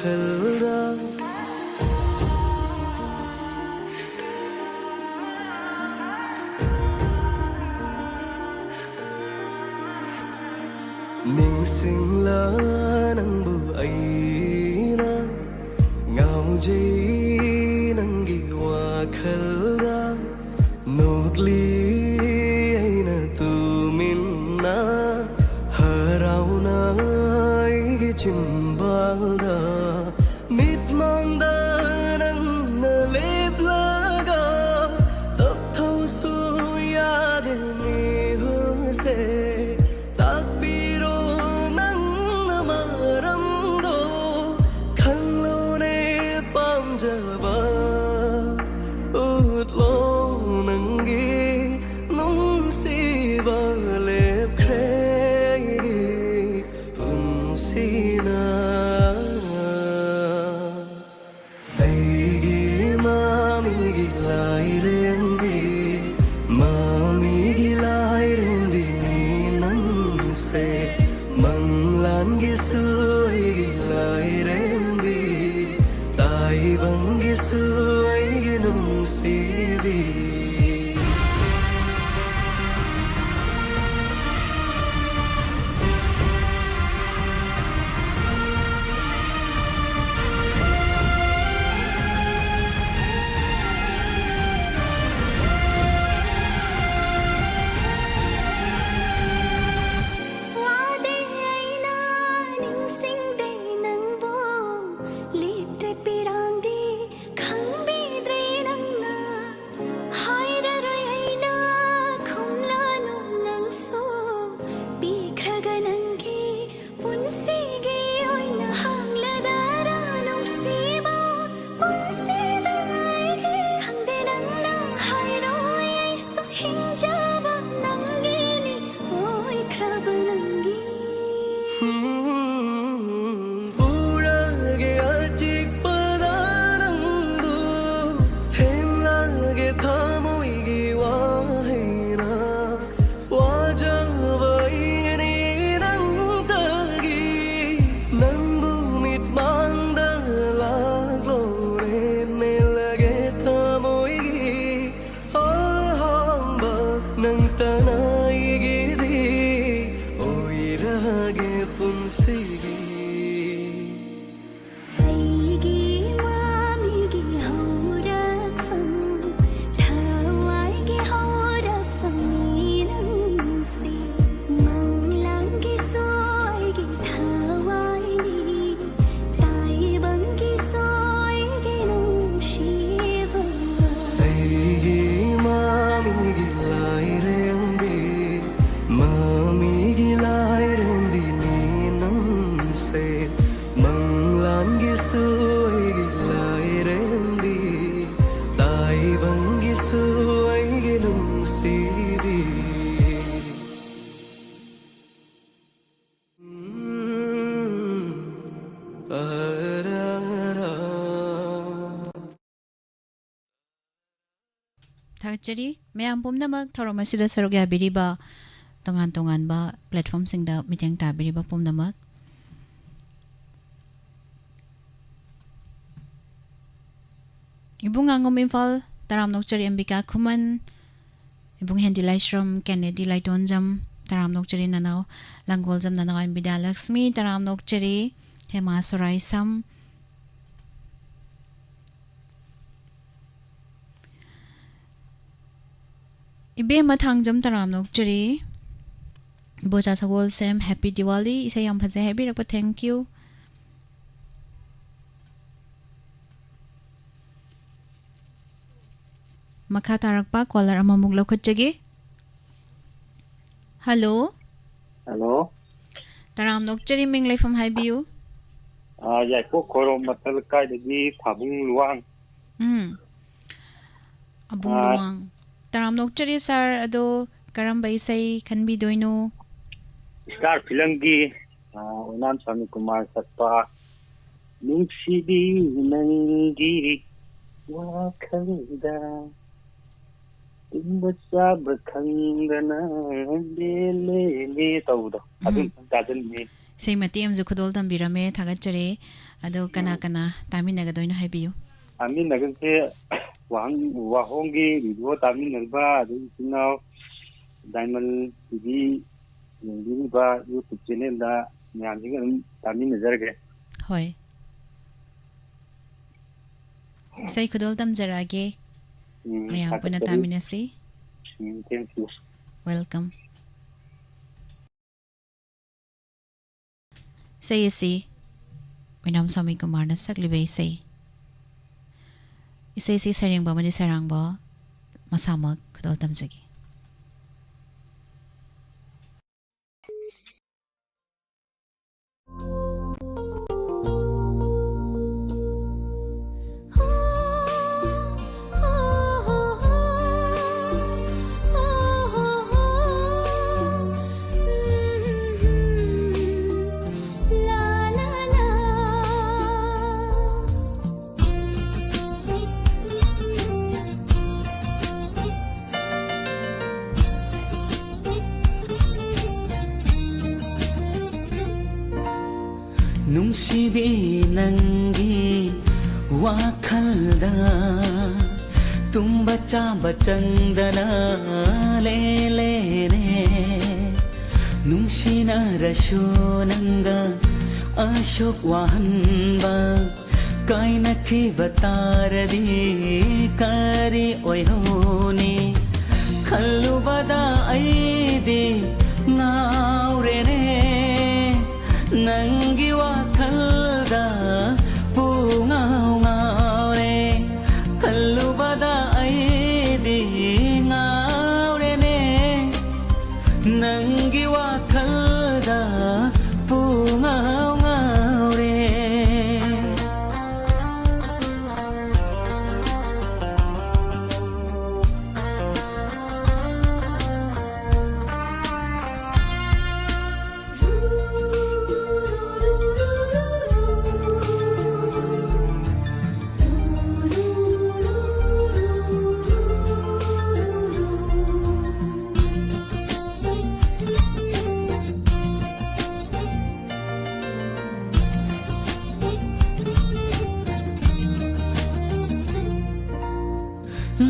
ꯋꯥꯈꯜꯗ ꯅꯤꯡꯁꯤꯡꯂ ꯅꯪꯕꯨ ꯑꯩꯅ ꯉꯥꯎꯖꯩ ꯅꯪꯒꯤ ꯋꯥꯈꯜꯗ ꯅꯣꯛꯂꯤ ꯑꯩꯅ ꯇꯨꯃꯤꯟꯅ ꯍꯔꯥꯎꯅ ꯑꯩꯒꯤ ꯆꯤꯝꯕꯥꯜꯗ ꯃꯤꯠꯃꯥꯡꯗ ꯅꯪꯅ ꯂꯦꯞꯂꯒ ꯇꯞꯊꯧꯁꯨ ꯌꯥꯗꯦ ꯃꯤꯍꯨꯜꯁꯦ ꯇꯥꯛꯄꯤꯔꯣ ꯅꯪꯅ ꯃꯔꯝꯗꯣ ꯈꯪꯂꯣꯅꯦ ꯄꯥꯝꯖꯕ ꯎꯠꯂꯣ ꯅꯪꯒꯤ ꯅꯨꯡꯁꯤꯕ ꯂꯦꯞꯈ꯭ꯔꯦ ꯑꯩꯒꯤ ꯄꯨꯟꯁꯤꯅ ꯃꯪꯂꯥꯟꯒꯤꯁꯨ ꯑꯩꯒꯤ ꯂꯥꯏꯔꯦꯝꯕꯤ, ꯇꯥꯏꯕꯪꯒꯤꯁꯨ ꯑꯩꯒꯤ ꯅꯨꯡꯁꯤꯕꯤ꯫ ꯊꯥꯒꯠꯆꯔꯤ꯫ ꯃꯌꯥꯝ ꯄꯨꯝꯅꯃꯛ ꯊꯧꯔꯝ ꯑꯁꯤꯗ ꯁꯔꯨꯛ ꯌꯥꯕꯤꯔꯤꯕ, ꯇꯣꯉꯥꯟ ꯇꯣꯉꯥꯟꯕ platformꯁꯤꯡꯗ ꯃꯤꯠꯌꯦꯡ ꯇꯥꯕꯤꯔꯤꯕ ꯄꯨꯝꯅꯃꯛ꯫ ꯏꯕꯨꯡ ꯉꯥꯉꯣꯝ ꯏꯝꯐꯥꯜ, ꯇꯔꯥꯝꯅ ꯑꯣꯛꯆꯔꯤ꯫ ꯑꯝꯕꯤꯀꯥ ꯈꯨꯃꯟ, ꯏꯕꯨꯡ ꯍꯦꯟꯗꯤ ꯂꯥꯏꯁ꯭ꯔꯝ, ꯀꯦꯅꯦꯗꯤ ꯂꯥꯏꯇꯣꯟꯖꯝ, ꯇꯔꯥꯝꯅ ꯑꯣꯛꯆꯔꯤ꯫ ꯅꯅꯥꯎ ꯂꯪꯒꯣꯜꯖꯝ, ꯅꯅꯥꯎ ꯑꯦꯝ ꯕꯤꯗ꯭ꯌꯥꯂꯛꯁꯃꯤ, ꯇꯔꯥꯝꯅ ꯑꯣꯛꯆꯔꯤ꯫ ꯍꯦꯃꯥ ꯁꯣꯔꯥꯏꯁꯝ, ꯏꯕꯦꯝꯃ ꯊꯥꯡꯖꯝ, ꯇꯔꯥꯝꯅ ꯑꯣꯛꯆꯔꯤ꯫ ꯏꯕꯣꯆꯥ ꯁꯒꯣꯜꯁꯦꯝ, Happy Diwali, ꯏꯁꯩ ꯌꯥꯝ ꯐꯖꯩ ꯍꯥꯏꯕꯤꯔꯛꯄ, thank you꯫ ꯃꯈꯥ ꯇꯥꯔꯛꯄ caller ꯑꯃꯃꯨꯛ ꯂꯧꯈꯠꯆꯒꯦ꯫ Hello꯫ Hello꯫ ꯇꯔꯥꯝꯅ ꯑꯣꯛꯆꯔꯤ, ꯃꯤꯡ ꯂꯩꯐꯝ ꯍꯥꯏꯕꯤꯌꯨ꯫ ꯑꯥ, ꯌꯥꯏꯄꯣꯛ ꯈꯣꯏꯔꯣꯝ ꯃꯊꯛ ꯂꯩꯀꯥꯏꯗꯒꯤ ꯊꯥꯕꯨꯡ ꯂꯨꯋꯥꯡ꯫ ꯎꯝ꯫ ꯑꯕꯨꯡ ꯑꯥ꯫ ꯂꯨꯋꯥꯡ꯫ ꯇꯔꯥꯝꯅ ꯑꯣꯛꯆꯔꯤ sir, ꯑꯗꯣ ꯀꯔꯝꯕ ꯏꯁꯩ ꯈꯟꯕꯤꯗꯣꯏꯅꯣ? Star filmꯒꯤ, ꯑꯥ, ꯑꯣꯏꯅꯥꯝ ꯁ꯭ꯋꯥꯃꯤ ꯀꯨꯃꯥꯔ ꯁꯛꯄ ꯅꯨꯡꯁꯤꯕꯤ ꯅꯪꯒꯤ ꯋꯥꯈꯜꯗ ꯇꯨꯝꯕ ꯆꯥꯕ ꯈꯪꯗꯅ ꯂꯦꯜꯂꯦ ꯇꯧꯕꯗꯣ, ꯑꯗꯨ ꯎꯝ꯫ ꯇꯥꯁꯤꯟꯕꯅꯤ꯫ ꯏꯁꯩ ꯃꯇꯦꯛ ꯑꯃꯁꯨ ꯈꯨꯗꯣꯜ ꯇꯝꯕꯤꯔꯝꯃꯦ, ꯊꯥꯒꯠꯆꯔꯤ꯫ ꯑꯗꯣ ꯀꯅꯥ ꯎꯝ꯫ ꯀꯅꯥ ꯇꯥꯃꯤꯟꯅꯒꯗꯣꯏꯅꯣ ꯍꯥꯏꯕꯤꯌꯨ꯫ ꯇꯥꯃꯤꯟꯅꯒꯁꯦ ꯋꯥꯍꯪ-, ꯋꯥꯍꯣꯡꯒꯤ ꯔꯦꯗꯤꯑꯣ ꯇꯥꯃꯤꯟꯅꯔꯤꯕ, ꯑꯗꯒꯤ ꯏꯆꯤꯟ ꯏꯅꯥꯎ ꯗꯥꯏꯃꯟ ꯇꯤ ꯚꯤ ꯌꯦꯡꯕꯤꯔꯤꯕ YouTube channelꯗ ꯃꯌꯥꯝꯁꯤꯒ ꯑꯗꯨꯝ ꯇꯥꯃꯤꯟꯅꯖꯔꯒꯦ꯫ ꯍꯣꯏ꯫ ꯏꯁꯩ ꯈꯨꯗꯣꯜ ꯇꯝꯖꯔꯛꯑꯒꯦ꯫ ꯎꯝ, ꯃꯌꯥꯝ ꯄꯨꯟꯅ ꯊꯥꯒꯠꯆꯔꯤ꯫ ꯇꯥꯃꯤꯟꯅꯁꯤ꯫ ꯎꯝ, thank you꯫ Welcome꯫ ꯏꯁꯩ ꯑꯁꯤ ꯑꯣꯏꯅꯥꯝ ꯁ꯭ꯋꯥꯃꯤ ꯀꯨꯃꯥꯔꯅ ꯁꯛꯂꯤꯕ ꯏꯁꯩ꯫ ꯏꯁꯩꯁꯤ ꯁꯩꯔꯦꯡꯕ ꯑꯃꯗꯤ ꯁꯩꯔꯥꯡꯕ ꯃꯁꯥꯃꯛ ꯈꯨꯗꯣꯜ ꯇꯝꯖꯒꯦ꯫ ꯅꯨꯡꯁꯤꯕꯤ, ꯅꯪꯒꯤ ꯋꯥꯈꯜꯗ ꯇꯨꯝꯕ ꯆꯥꯕ ꯆꯪꯗꯅ ꯂꯦꯂꯦꯅꯦ꯫ ꯅꯨꯡꯁꯤꯅꯔꯁꯨ ꯅꯪꯒ ꯑꯁꯨꯛ ꯋꯥꯍꯟꯕ ꯀꯥꯏꯅꯈꯤꯕ ꯇꯥꯔꯗꯤ ꯀꯔꯤ ꯑꯣꯏꯍꯧꯅꯤ? ꯈꯜꯂꯨꯕꯗ ꯑꯩꯗꯤ ꯉꯥꯎꯔꯦꯅꯦ꯫ ꯅꯪꯒꯤ ꯋꯥꯈꯜꯗ ꯄꯨꯡꯉꯥꯎ ꯉꯥꯎꯔꯦ꯫ ꯈꯜꯂꯨꯕꯗ ꯑꯩꯗꯤ ꯉꯥꯎꯔꯦꯅꯦ꯫ ꯅꯪꯒꯤ ꯋꯥꯈꯜꯗ ꯄꯨꯡꯉꯥꯎ ꯉꯥꯎꯔꯦ꯫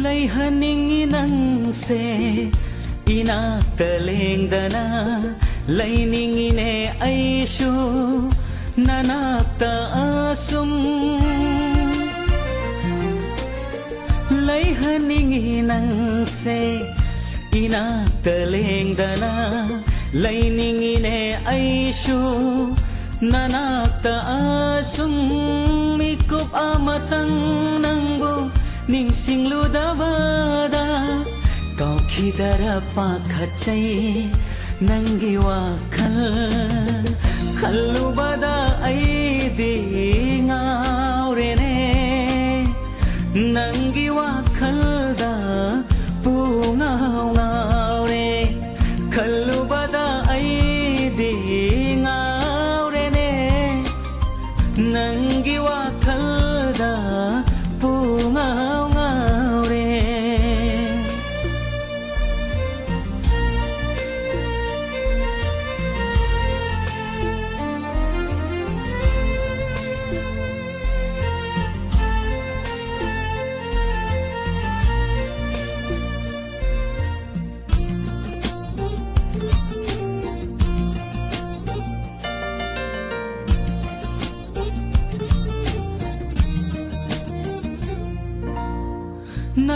ꯂꯩꯍꯟꯅꯤꯡꯉꯤ ꯅꯪꯁꯦ ꯏꯅꯥꯛꯇ ꯂꯦꯡꯗꯅ, ꯂꯩꯅꯤꯡꯉꯤꯅꯦ ꯑꯩꯁꯨ ꯅꯅꯥꯛꯇ ꯑꯁꯨꯝ꯫ ꯂꯩꯍꯟꯅꯤꯡꯉꯤ ꯅꯪꯁꯦ ꯏꯅꯥꯛꯇ ꯂꯦꯡꯗꯅ, ꯂꯩꯅꯤꯡꯉꯤꯅꯦ ꯑꯩꯁꯨ ꯅꯅꯥꯛꯇ ꯑꯁꯨꯝ꯫ ꯃꯤꯀꯨꯞ ꯑꯃꯇꯪ ꯅꯪꯕꯨ ꯅꯤꯡꯁꯤꯡꯂꯨꯗꯕꯗ ꯀꯥꯎꯈꯤꯗꯔ ꯄꯥꯈꯠꯆꯩ ꯅꯪꯒꯤ ꯋꯥꯈꯜ꯫ ꯈꯜꯂꯨꯕꯗ ꯑꯩꯗꯤ ꯉꯥꯎꯔꯦꯅꯦ꯫ ꯅꯪꯒꯤ ꯋꯥꯈꯜꯗ ꯄꯨꯡꯉꯥꯎ ꯉꯥꯎꯔꯦ꯫ ꯈꯜꯂꯨꯕꯗ ꯑꯩꯗꯤ ꯉꯥꯎꯔꯦꯅꯦ꯫ ꯅꯪꯒꯤ ꯋꯥꯈꯜꯗ ꯄꯨꯡꯉꯥꯎ ꯉꯥꯎꯔꯦ꯫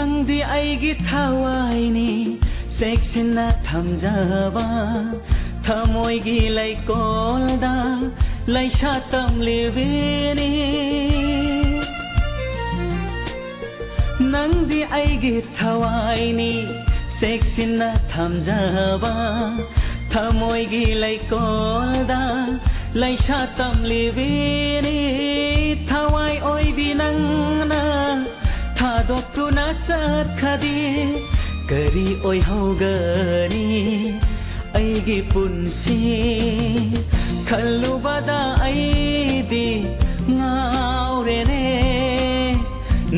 ꯅꯪꯗꯤ ꯑꯩꯒꯤ ꯊꯋꯥꯏꯅꯤ, ꯆꯦꯛꯁꯤꯟꯅ ꯊꯝꯖꯕ, ꯊꯃꯣꯏꯒꯤ ꯂꯩꯀꯣꯜꯗ ꯂꯩꯁꯥ ꯇꯝꯂꯤꯕꯤꯅꯤ꯫ ꯅꯪꯗꯤ ꯑꯩꯒꯤ ꯊꯋꯥꯏꯅꯤ, ꯆꯦꯛꯁꯤꯟꯅ ꯊꯝꯖꯕ, ꯊꯃꯣꯏꯒꯤ ꯂꯩꯀꯣꯜꯗ ꯂꯩꯁꯥ ꯇꯝꯂꯤꯕꯤꯅꯤ꯫ ꯊꯋꯥꯏ ꯑꯣꯏꯕꯤ ꯅꯪꯅ ꯊꯥꯗꯣꯛꯇꯨꯅ ꯆꯠꯈ꯭ꯔꯗꯤ ꯀꯔꯤ ꯑꯣꯏꯍꯧꯒꯅꯤ ꯑꯩꯒꯤ ꯄꯨꯟꯁꯤ? ꯈꯜꯂꯨꯕꯗ ꯑꯩꯗꯤ ꯉꯥꯎꯔꯦꯅꯦ,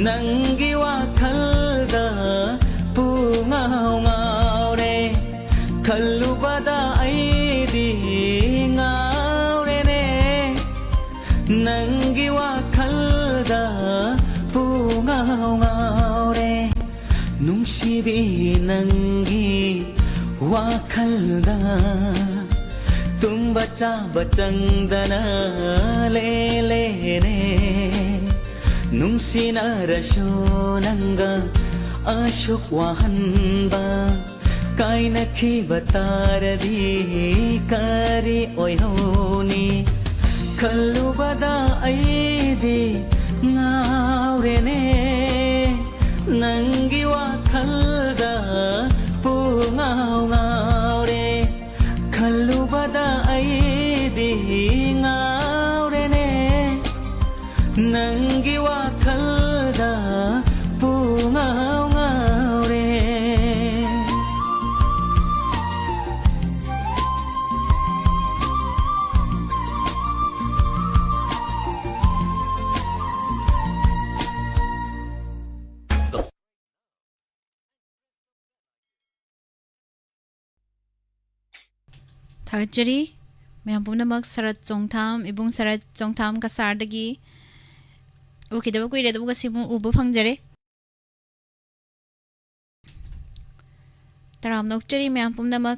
ꯅꯪꯒꯤ ꯋꯥꯈꯜꯗ ꯄꯨꯡꯉꯥꯎ ꯉꯥꯎꯔꯦ꯫ ꯈꯜꯂꯨꯕꯗ ꯑꯩꯗꯤ ꯉꯥꯎꯔꯦꯅꯦ, ꯅꯪꯒꯤ ꯋꯥꯈꯜꯗ ꯄꯨꯡꯉꯥꯎ ꯉꯥꯎꯔꯦ꯫ ꯅꯨꯡꯁꯤꯕꯤ, ꯅꯪꯒꯤ ꯋꯥꯈꯜꯗ ꯇꯨꯝꯕ ꯆꯥꯕ ꯆꯪꯗꯅ ꯂꯦꯂꯦꯅꯦ꯫ ꯅꯨꯡꯁꯤꯅꯔꯁꯨ ꯅꯪꯒ ꯑꯁꯨꯛ ꯋꯥꯍꯟꯕ ꯀꯥꯏꯅꯈꯤꯕ ꯇꯥꯔꯗꯤ ꯀꯔꯤ ꯑꯣꯏꯍꯧꯅꯤ? ꯈꯜꯂꯨꯕꯗ ꯑꯩꯗꯤ ꯉꯥꯎꯔꯦꯅꯦ, ꯅꯪꯒꯤ ꯋꯥꯈꯜꯗ ꯄꯨꯡꯉꯥꯎ ꯉꯥꯎꯔꯦ꯫ ꯈꯜꯂꯨꯕꯗ ꯑꯩꯗꯤ ꯉꯥꯎꯔꯦꯅꯦ, ꯅꯪꯒꯤ ꯋꯥꯈꯜꯗ ꯄꯨꯡꯉꯥꯎ ꯉꯥꯎꯔꯦ꯫ ꯊꯥꯒꯠꯆꯔꯤ꯫ ꯃꯌꯥꯝ ꯄꯨꯝꯅꯃꯛ ꯁꯔꯠ ꯆꯣꯡꯊꯥꯝ, ꯏꯕꯨꯡ ꯁꯔꯠ ꯆꯣꯡꯊꯥꯝ ꯀꯁꯥꯔꯗꯒꯤ ꯎꯈꯤꯗꯕ ꯀꯨꯏꯔꯦ, ꯑꯗꯨꯕꯨ ꯉꯁꯤ ꯑꯃꯨꯛ ꯎꯕ ꯐꯪꯖꯔꯦ꯫ ꯇꯔꯥꯝꯅ ꯑꯣꯛꯆꯔꯤ ꯃꯌꯥꯝ ꯄꯨꯝꯅꯃꯛ꯫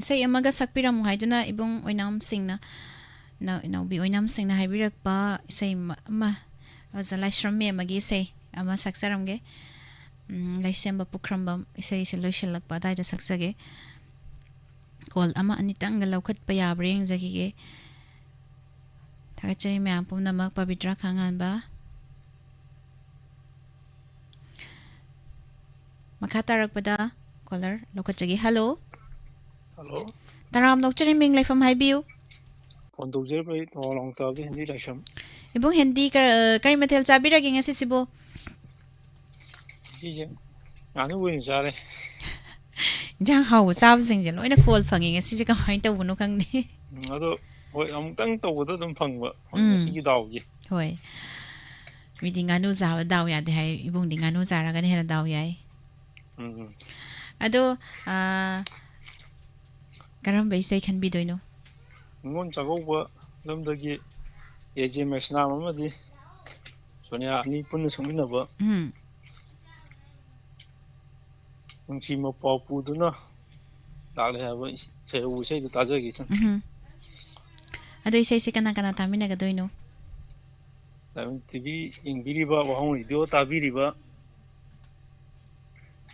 ꯏꯁꯩ ꯑꯃꯒ ꯁꯛꯄꯤꯔꯝꯃꯨ ꯍꯥꯏꯗꯨꯅ ꯏꯕꯨꯡ ꯑꯣꯏꯅꯥꯝ ꯁꯤꯡꯅ, ꯏꯅꯥꯎ-, ꯏꯅꯥꯎꯕꯤ ꯑꯣꯏꯅꯥꯝ ꯁꯤꯡꯅ ꯍꯥꯏꯕꯤꯔꯛꯄ ꯏꯁꯩ ꯑꯃ, ꯑꯃ, ꯑꯣꯖꯥ ꯂꯥꯏꯁ꯭ꯔꯝ ꯃꯦꯝ ꯑꯃꯒꯤ ꯏꯁꯩ꯫ ꯑꯃ ꯁꯛꯆꯔꯝꯒꯦ꯫ ꯎꯝ, ꯂꯩꯁꯦꯝꯕ ꯄꯨꯈ꯭ꯔꯝꯕꯝ ꯏꯁꯩꯁꯦ ꯂꯣꯏꯁꯤꯜꯂꯛꯄ ꯑꯗꯨꯋꯥꯏꯗ ꯁꯛꯆꯒꯦ꯫ ꯀꯣꯜ ꯑꯃ ꯑꯅꯤꯇꯪꯒ ꯂꯧꯈꯠꯄ ꯌꯥꯕ꯭ꯔꯥ ꯌꯦꯡꯖꯈꯤꯒꯦ꯫ ꯊꯥꯒꯠꯆꯔꯤ ꯃꯌꯥꯝ ꯄꯨꯝꯅꯃꯛ꯫ ꯄꯕꯤꯇ꯭ꯔ ꯈꯥꯉꯥꯟꯕ꯫ ꯃꯈꯥ ꯇꯥꯔꯛꯄꯗ ꯀꯣꯂꯔ ꯂꯧꯈꯠꯆꯒꯦ꯫ ꯍꯜꯂꯣ꯫ ꯍꯜꯂꯣ꯫ ꯇꯔꯥꯝꯅ ꯑꯣꯛꯆꯔꯤ, ꯃꯤꯡ ꯂꯩꯐꯝ ꯍꯥꯏꯕꯤꯌꯨ꯫ ꯐꯣꯟ ꯇꯧꯖꯔꯛꯄ ꯑꯩ ꯊꯧꯕꯥꯜ ꯂꯥꯡꯇꯥꯕꯗꯒꯤ ꯍꯦꯟꯗꯤ ꯂꯥꯏꯁ꯭ꯔꯝ꯫ ꯏꯕꯨꯡ ꯍꯦꯟꯗꯤ, ꯀꯔ-, ꯑ, ꯀꯔꯤ ꯃꯊꯦꯜ ꯆꯥꯕꯤꯔꯒꯦ ꯉꯁꯤꯁꯤꯕꯨ? ꯉꯁꯤꯁꯦ ꯉꯥꯅꯨ ꯑꯣꯏꯅ ꯆꯥꯔꯦ꯫ ꯏꯟꯖꯥꯡ ꯍꯥꯎꯕ ꯆꯥꯕꯁꯤꯡꯁꯦ ꯂꯣꯏꯅ ꯀꯣꯜ ꯐꯪꯉꯤ ꯉꯁꯤꯁꯦ, ꯀꯃꯥꯏꯅ ꯇꯧꯕꯅꯣ ꯈꯪꯗꯦ꯫ ꯎꯝ, ꯑꯗꯣ ꯍꯣꯏ, ꯑꯃꯨꯛꯇꯪ ꯇꯧꯕꯗ ꯑꯗꯨꯝ ꯐꯪꯕ, ꯍꯣꯏ, ꯎꯝ꯫ ꯉꯁꯤꯒꯤ ꯗꯥꯎꯒꯤ꯫ ꯍꯣꯏ꯫ ꯃꯤꯗꯤ ꯉꯥꯅꯨ ꯆꯥꯕ ꯗꯥꯎ ꯌꯥꯗꯦ ꯍꯥꯏ, ꯏꯕꯨꯡꯗꯤ ꯉꯥꯅꯨ ꯆꯥꯔꯒꯅ ꯍꯦꯟꯅ ꯗꯥꯎ ꯌꯥꯏ꯫ ꯎꯝ, ꯎꯝ꯫ ꯑꯗꯣ, ꯑꯥ, ꯀꯔꯝꯕ ꯏꯁꯩ ꯈꯟꯕꯤꯗꯣꯏꯅꯣ? ꯅꯤꯉꯣꯜ ꯆꯥꯛꯀꯧꯕ ꯂꯝꯗꯒꯤ ꯑꯦ ꯖꯦ ꯃꯩꯁꯅꯥꯝ ꯑꯃꯗꯤ ꯁꯣꯅꯤꯌꯥ ꯑꯅꯤ ꯄꯨꯟꯅ ꯁꯛꯃꯤꯟꯅꯕ ꯎꯝ꯫ ꯅꯨꯡꯁꯤ ꯃꯄꯥꯎ ꯄꯨꯗꯨꯅ ꯂꯥꯛꯂꯦ ꯍꯥꯏꯕ ꯏꯁ-, ꯁꯩꯍꯧ ꯏꯁꯩꯗꯨ ꯇꯥꯖꯒꯦ ꯁꯨꯝ꯫ ꯎꯝ꯫ ꯑꯗꯣ ꯏꯁꯩꯁꯦ ꯀꯅꯥ ꯀꯅꯥ ꯇꯥꯃꯤꯟꯅꯒꯗꯣꯏꯅꯣ? ꯗꯥꯏꯃꯟ ꯇꯤ ꯚꯤ ꯌꯦꯡꯕꯤꯔꯤꯕ, ꯋꯥꯍꯪ ꯔꯦꯗꯤꯑꯣ ꯇꯥꯕꯤꯔꯤꯕ,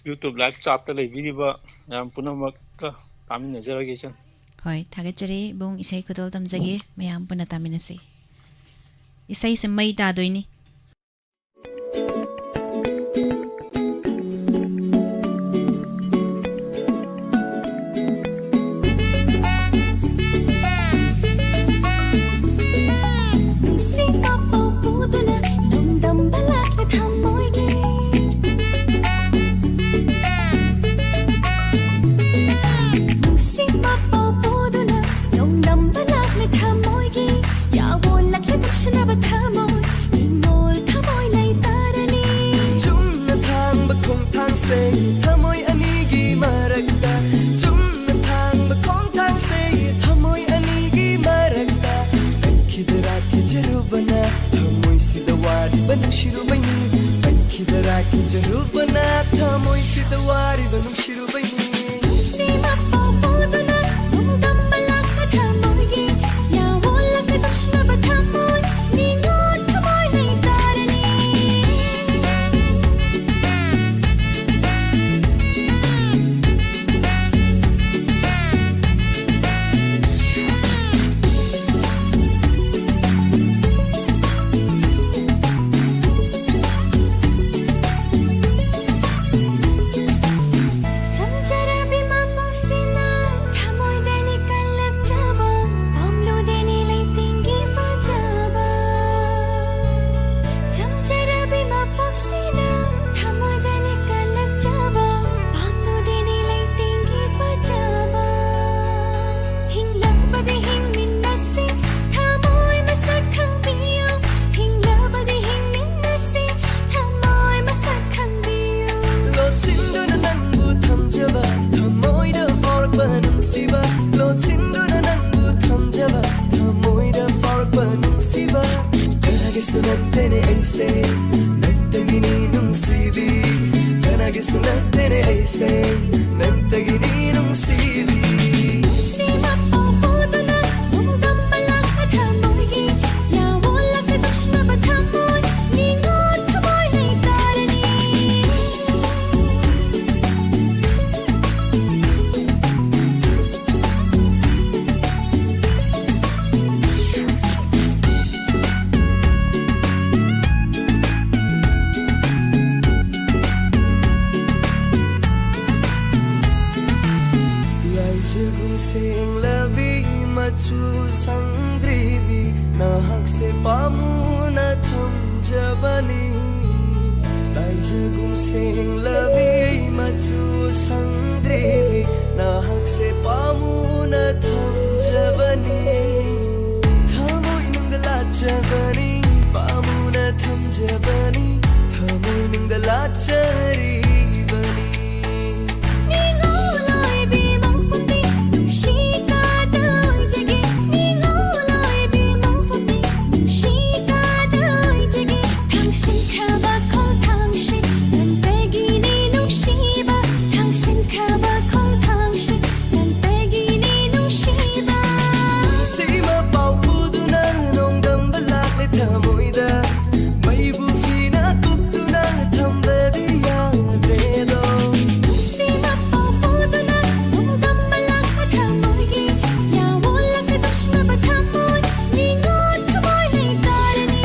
YouTube live chat ꯇ ꯂꯩꯕꯤꯔꯤꯕ ꯃꯌꯥꯝ ꯄꯨꯝꯅꯃꯛꯀ ꯇꯥꯃꯤꯟꯅꯖꯔꯒꯦ ꯏꯆꯟ꯫ ꯍꯣꯏ, ꯊꯥꯒꯠꯆꯔꯤ ꯏꯕꯨꯡ, ꯏꯁꯩ ꯈꯨꯗꯣꯜ ꯇꯝꯖꯒꯦ, ꯃꯌꯥꯝ ꯄꯨꯟꯅ ꯇꯥꯃꯤꯟꯅꯁꯤ꯫ ꯏꯁꯩꯁꯦ ꯃꯩ ꯇꯥꯗꯣꯏꯅꯤ꯫ ꯅꯨꯡꯁꯤ ꯃꯄꯥꯎ ꯄꯨꯗꯨꯅ ꯅꯣꯡꯗꯝꯕ ꯂꯥꯛꯂꯦ ꯊꯃꯣꯏꯒꯤ꯫ ꯅꯨꯡꯁꯤ ꯃꯄꯥꯎ ꯄꯨꯗꯨꯅ ꯅꯣꯡꯗꯝꯕ ꯂꯥꯛꯂꯦ ꯊꯃꯣꯏꯒꯤ꯫ ꯌꯥꯑꯣꯜꯂꯛꯂꯦ ꯅꯨꯡꯁꯤꯅꯕ ꯊꯃꯣꯏ, ꯅꯤꯡꯉꯣꯜ ꯊꯃꯣꯏ ꯂꯩꯇꯥꯔꯅꯤ꯫ ꯆꯨꯝꯅ ꯊꯥꯡꯕ ꯈꯣꯡꯊꯥꯡꯁꯦ ꯊꯃꯣꯏ ꯑꯅꯤꯒꯤ ꯃꯔꯛꯇ, ꯆꯨꯝꯅ ꯊꯥꯡꯕ ꯈꯣꯡꯊꯥꯡꯁꯦ ꯊꯃꯣꯏ ꯑꯅꯤꯒꯤ ꯃꯔꯛꯇ, ꯄꯩꯈꯤꯗꯔꯥ ꯀꯤꯖꯔꯨꯕꯅ ꯊꯃꯣꯏꯁꯤꯗ ꯋꯥꯔꯤꯕ ꯅꯨꯡꯁꯤꯔꯨꯕꯩꯅꯤ, ꯄꯩꯈꯤꯗꯔꯥ ꯀꯤꯖꯔꯨꯕꯅ ꯊꯃꯣꯏꯁꯤꯗ ꯋꯥꯔꯤꯕ ꯅꯨꯡꯁꯤꯔꯨꯕꯩꯅꯤ꯫ ꯅꯨꯡꯁꯤ ꯃꯄꯥꯎ ꯄꯨꯗꯨꯅ ꯅꯣꯡꯗꯝꯕ ꯂꯥꯛꯄ ꯊꯃꯣꯏꯒꯤ, ꯌꯥꯑꯣꯜꯂꯛꯂꯦ ꯅꯨꯡꯁꯤꯅꯕ ꯊꯃꯣꯏ, ꯅꯤꯡꯉꯣꯜ ꯊꯃꯣꯏ ꯂꯩꯇꯥꯔꯅꯤ꯫ ꯅꯠꯇꯦꯅꯦ ꯑꯩꯁꯦ ꯅꯪꯇꯒꯤꯅꯤ ꯅꯨꯡꯁꯤꯕꯤ ꯀꯅꯥꯒꯤꯁꯨ ꯅꯠꯇꯦꯅꯦ ꯑꯩꯁꯦ ꯅꯪꯇꯒꯤꯅꯤ ꯅꯨꯡꯁꯤꯕꯤ ꯅꯨꯡꯁꯤꯕ ꯄꯥꯎ ꯄꯨꯗꯨꯅ ꯅꯣꯡꯗꯝꯕ ꯂꯥꯛꯄ ꯊꯃꯣꯏꯒꯤ ꯌꯥꯑꯣꯜꯂꯛꯇ ꯅꯨꯡꯁꯤꯅꯕ ꯊꯃꯣꯏ ꯅꯤꯉꯣꯜ ꯊꯃꯣꯏ ꯂꯩꯇꯥꯔꯅꯤ ꯂꯥꯏꯖꯒꯨꯝ ꯁꯦꯡꯂꯕꯤ ꯃꯆꯨ ꯁꯪꯗ꯭ꯔꯤꯕꯤ ꯅꯍꯥꯛꯁꯦ ꯄꯥꯝꯃꯨꯅ ꯊꯝꯖꯕꯅꯤ ꯂꯥꯏꯖꯒꯨꯝ ꯁꯦꯡꯂꯕꯤ ꯃꯆꯨ ꯁꯪꯗ꯭ꯔꯤꯕꯤ ꯅꯍꯥꯛꯁꯦ ꯄꯥꯝꯃꯨꯅ ꯊꯝꯖꯕꯅꯤ ꯊꯃꯣꯏꯅꯨꯡꯗ ꯂꯥꯠꯆꯕꯅꯤ ꯄꯥꯝꯃꯨꯅ ꯊꯝꯖꯕꯅꯤ ꯊꯃꯣꯏꯅꯨꯡꯗ ꯂꯥꯠꯆꯔꯤꯕꯅꯤ ꯅꯤꯉꯣꯜ ꯑꯣꯏꯕꯤ ꯃꯪꯐꯝꯕꯤ ꯅꯨꯡꯁꯤ ꯀꯥꯗ ꯑꯣꯏꯖꯒꯦ ꯅꯤꯉꯣꯜ ꯑꯣꯏꯕꯤ ꯃꯪꯐꯝꯕꯤ ꯅꯨꯡꯁꯤ ꯀꯥꯗ ꯑꯣꯏꯖꯒꯦ ꯊꯥꯡꯁꯤꯡꯈ꯭ꯔꯕ ꯈꯣꯡꯊꯥꯡꯁꯤ ꯅꯪꯇꯒꯤꯅꯤ ꯅꯨꯡꯁꯤꯕ ꯊꯥꯡꯁꯤꯡꯈ꯭ꯔꯕ ꯈꯣꯡꯊꯥꯡꯁꯤ ꯅꯪꯇꯒꯤꯅꯤ ꯅꯨꯡꯁꯤꯕ ꯁꯤꯃ ꯄꯥꯎ ꯄꯨꯗꯨꯅ ꯅꯣꯡꯗꯝꯕ ꯂꯥꯛꯂꯦ ꯊꯃꯣꯏꯗ ꯃꯩꯕꯨ ꯐꯤꯅ ꯀꯨꯞꯇꯨꯅ ꯊꯝꯕꯗꯤ ꯌꯥꯗ꯭ꯔꯦꯗꯣ ꯁꯤꯃ ꯄꯥꯎ ꯄꯨꯗꯨꯅ ꯅꯣꯡꯗꯝꯕ ꯂꯥꯛꯄ ꯊꯃꯣꯏꯒꯤ ꯌꯥꯑꯣꯜꯂꯛꯇ ꯅꯨꯡꯁꯤꯅꯕ ꯊꯃꯣꯏ ꯅꯤꯉꯣꯜ ꯊꯃꯣꯏ ꯂꯩꯇꯥꯔꯅꯤ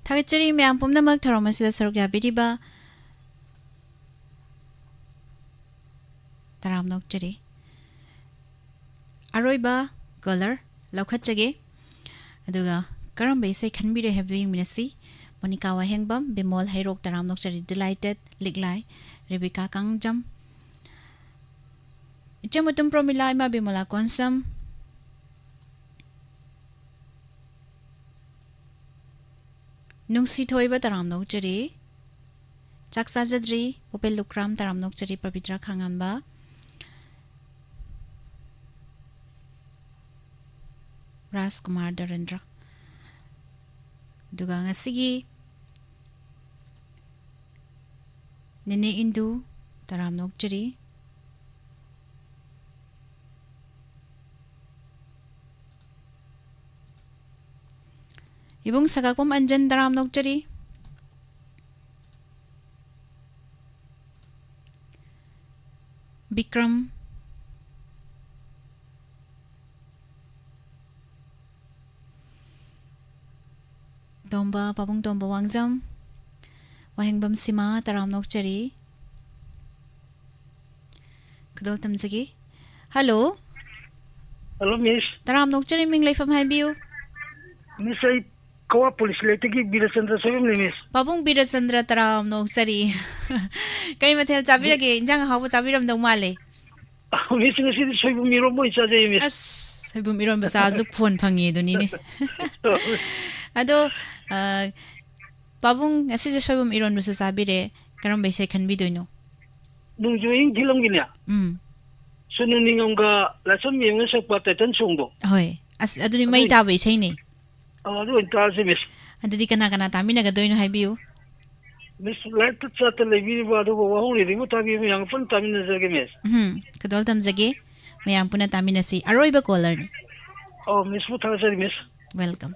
ꯊꯥꯒꯠꯆꯔꯤ ꯃꯌꯥꯝ ꯄꯨꯝꯅꯃꯛ ꯊꯧꯔꯝ ꯑꯁꯤꯗ ꯁꯔꯨꯛ ꯌꯥꯕꯤꯔꯤꯕ ꯇꯔꯥꯝꯅ ꯑꯣꯛꯆꯔꯤ꯫ ꯑꯔꯣꯏꯕ ꯀꯣꯂꯔ ꯂꯧꯈꯠꯆꯒꯦ꯫ ꯑꯗꯨꯒ ꯀꯔꯝꯕ ꯏꯁꯩ ꯈꯟꯕꯤꯔꯦ ꯍꯥꯏꯕꯗꯨ ꯌꯦꯡꯃꯤꯟꯅꯁꯤ꯫ ꯃꯣꯅꯤꯀꯥ ꯋꯥꯍꯦꯡꯕꯝ, ꯕꯤꯃꯣꯜ ꯍꯩꯔꯣꯛ, ꯇꯔꯥꯝꯅ ꯑꯣꯛꯆꯔꯤ ꯗꯤꯂꯥꯏꯇꯦꯠ, ꯂꯤꯛꯂꯥꯏ, ꯔꯦꯕꯤꯀꯥ ꯀꯥꯡꯖꯝ, ꯏꯆꯦ ꯃꯨꯇꯨꯝ ꯄ꯭ꯔꯣꯃꯤꯂꯥ, ꯏꯃꯥ ꯕꯤꯃꯣꯂꯥ ꯀꯣꯟꯁꯝ, ꯅꯨꯡꯁꯤ ꯊꯣꯏꯕ ꯇꯔꯥꯝꯅ ꯑꯣꯛꯆꯔꯤ꯫ ꯆꯥꯛ ꯆꯥꯖꯗ꯭ꯔꯤ ꯄꯣꯄꯦ ꯂꯨꯀ꯭ꯔꯥꯝ ꯇꯔꯥꯝꯅ ꯑꯣꯛꯆꯔꯤ꯫ ꯄꯕꯤꯇ꯭ꯔ ꯈꯥꯉꯥꯟꯕ, ꯔꯥꯖꯀꯨꯃꯥꯔ ꯗꯔꯦꯟꯗ꯭ꯔ꯫ ꯑꯗꯨꯒ ꯉꯁꯤꯒꯤ ꯅꯦꯅꯦ ꯏꯟꯗꯨ ꯇꯔꯥꯝꯅ ꯑꯣꯛꯆꯔꯤ꯫ ꯏꯕꯨꯡ ꯁꯒꯥꯛꯄꯝ ꯑꯟꯖꯟ ꯇꯔꯥꯝꯅ ꯑꯣꯛꯆꯔꯤ꯫ ꯕꯤꯀ꯭ꯔꯝ, ꯇꯣꯝꯕ, ꯄꯥꯕꯨꯡ ꯇꯣꯝꯕ ꯋꯥꯡꯖꯝ, ꯋꯥꯍꯦꯡꯕꯝ ꯁꯤꯃꯥ ꯇꯔꯥꯝꯅ ꯑꯣꯛꯆꯔꯤ꯫ ꯈꯨꯗꯣꯜ ꯇꯝꯖꯒꯦ꯫ ꯍꯜꯂꯣ꯫ ꯍꯜꯂꯣ, ꯃꯤꯁ꯫ ꯇꯔꯥꯝꯅ ꯑꯣꯛꯆꯔꯤ, ꯃꯤꯡ ꯂꯩꯐꯝ ꯍꯥꯏꯕꯤꯌꯨ꯫ ꯃꯤꯁ, ꯑꯩ ꯀꯋꯥ ꯄꯨꯂꯤꯁ ꯂꯦꯠꯇꯒꯤ ꯕꯤꯔꯆꯟꯗ꯭ꯔ ꯁꯣꯏꯕꯝꯅꯤ, ꯃꯤꯁ꯫ ꯄꯥꯕꯨꯡ ꯕꯤꯔꯆꯟꯗ꯭ꯔ ꯇꯔꯥꯝꯅ ꯑꯣꯛꯆꯔꯤ꯫ ꯀꯔꯤ ꯃꯊꯦꯜ ꯆꯥꯕꯤꯔꯒꯦ? ꯏꯟꯖꯥꯡ ꯑꯍꯥꯎꯕ ꯆꯥꯕꯤꯔꯝꯗꯧ ꯃꯥꯜꯂꯦ꯫ ꯃꯤꯁ, ꯉꯁꯤꯗꯤ ꯁꯣꯏꯕꯨꯝ ꯏꯔꯣꯝꯕ ꯑꯣꯏꯅ ꯆꯥꯖꯩ, ꯃꯤꯁ꯫ ꯑꯁ, ꯁꯣꯏꯕꯨꯝ ꯏꯔꯣꯟꯕ ꯆꯥꯁꯨ ꯐꯣꯟ ꯐꯪꯉꯤ ꯑꯗꯨꯅꯤꯅꯦ꯫ ꯑꯗꯣ, ꯑ, ꯄꯥꯕꯨꯡ, ꯉꯁꯤꯁꯦ ꯁꯣꯏꯕꯨꯝ ꯏꯔꯣꯟꯕꯁꯨ ꯆꯥꯕꯤꯔꯦ, ꯀꯔꯝꯕ ꯏꯁꯩ ꯈꯟꯕꯤꯗꯣꯏꯅꯣ? ꯅꯣꯡꯖꯨ ꯍꯤꯡ ꯐꯤꯂꯝꯒꯤꯅꯦ꯫ ꯎꯝ꯫ ꯁꯨꯅꯨ ꯅꯤꯡꯉꯝꯒ ꯂꯥꯏꯁ꯭ꯔꯝ ꯌꯦꯡꯅ ꯁꯛꯄ ꯇꯥꯏꯇꯜ ꯁꯣꯡꯗꯣ꯫ ꯍꯣꯏ꯫ ꯑꯁ, ꯑꯗꯨꯗꯤ ꯃꯩ ꯑꯗꯨ ꯇꯥꯕ ꯏꯁꯩꯅꯦ꯫ ꯑ, ꯑꯗꯨ ꯑꯣꯏꯅ ꯇꯥꯔꯁꯤ, ꯃꯤꯁ꯫ ꯑꯗꯨꯗꯤ ꯀꯅꯥ ꯀꯅꯥ ꯇꯥꯃꯤꯟꯅꯒꯗꯣꯏꯅꯣ ꯍꯥꯏꯕꯤꯌꯨ꯫ ꯃꯤꯁ, ꯂꯥꯏꯞꯇ ꯆꯥꯠꯇ ꯂꯩꯕꯤꯔꯤꯕ ꯑꯗꯨꯒ ꯋꯥꯍꯧꯔꯤꯕ ꯏꯕꯣ ꯇꯥꯕꯤꯕ ꯃꯌꯥꯝꯒ ꯄꯨꯟꯅ ꯇꯥꯃꯤꯟꯅꯖꯔꯒꯦ, ꯃꯤꯁ꯫ ꯎꯝ, ꯈꯨꯗꯣꯜ ꯇꯝꯖꯒꯦ꯫ ꯃꯌꯥꯝ ꯄꯨꯟꯅ ꯇꯥꯃꯤꯟꯅꯁꯤ꯫ ꯑꯔꯣꯏꯕ ꯀꯣꯂꯔꯅꯤ꯫ ꯑꯣ, ꯃꯤꯁꯄꯨ ꯊꯥꯒꯠꯆꯔꯤ, ꯃꯤꯁ꯫ ꯋꯦꯜꯀꯝ꯫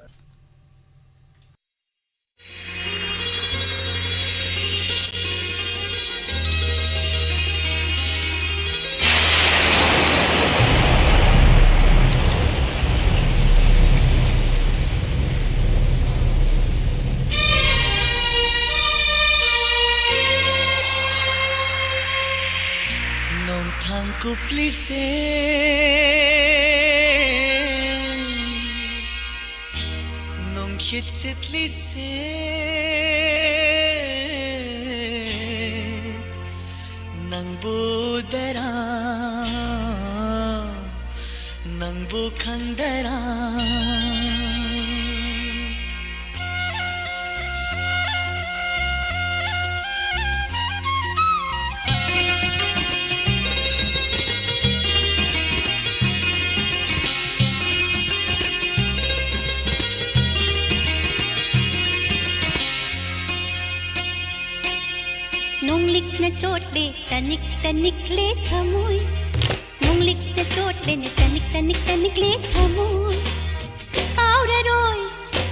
ꯅꯣꯡꯊꯥꯡ ꯀꯨꯞꯂꯤꯁꯦ, ꯅꯣꯡꯈꯤꯠ ꯁꯤꯠꯂꯤꯁꯦ, ꯅꯪꯕꯨ ꯗꯔꯥ, ꯅꯪꯕꯨ ꯈꯪꯗꯔꯥ? ꯅꯣꯡꯂꯤꯛꯅ ꯆꯣꯠꯂꯦ ꯇꯅꯤꯛ ꯇꯅꯤꯛ ꯂꯦ ꯊꯃꯣꯏ, ꯅꯣꯡꯂꯤꯛꯅ ꯆꯣꯠꯂꯦꯅꯦ ꯇꯅꯤꯛ ꯇꯅꯤꯛ ꯇꯅꯤꯛ ꯂꯦ ꯊꯃꯣꯏ꯫ ꯀꯥꯎꯔꯔꯣꯏ,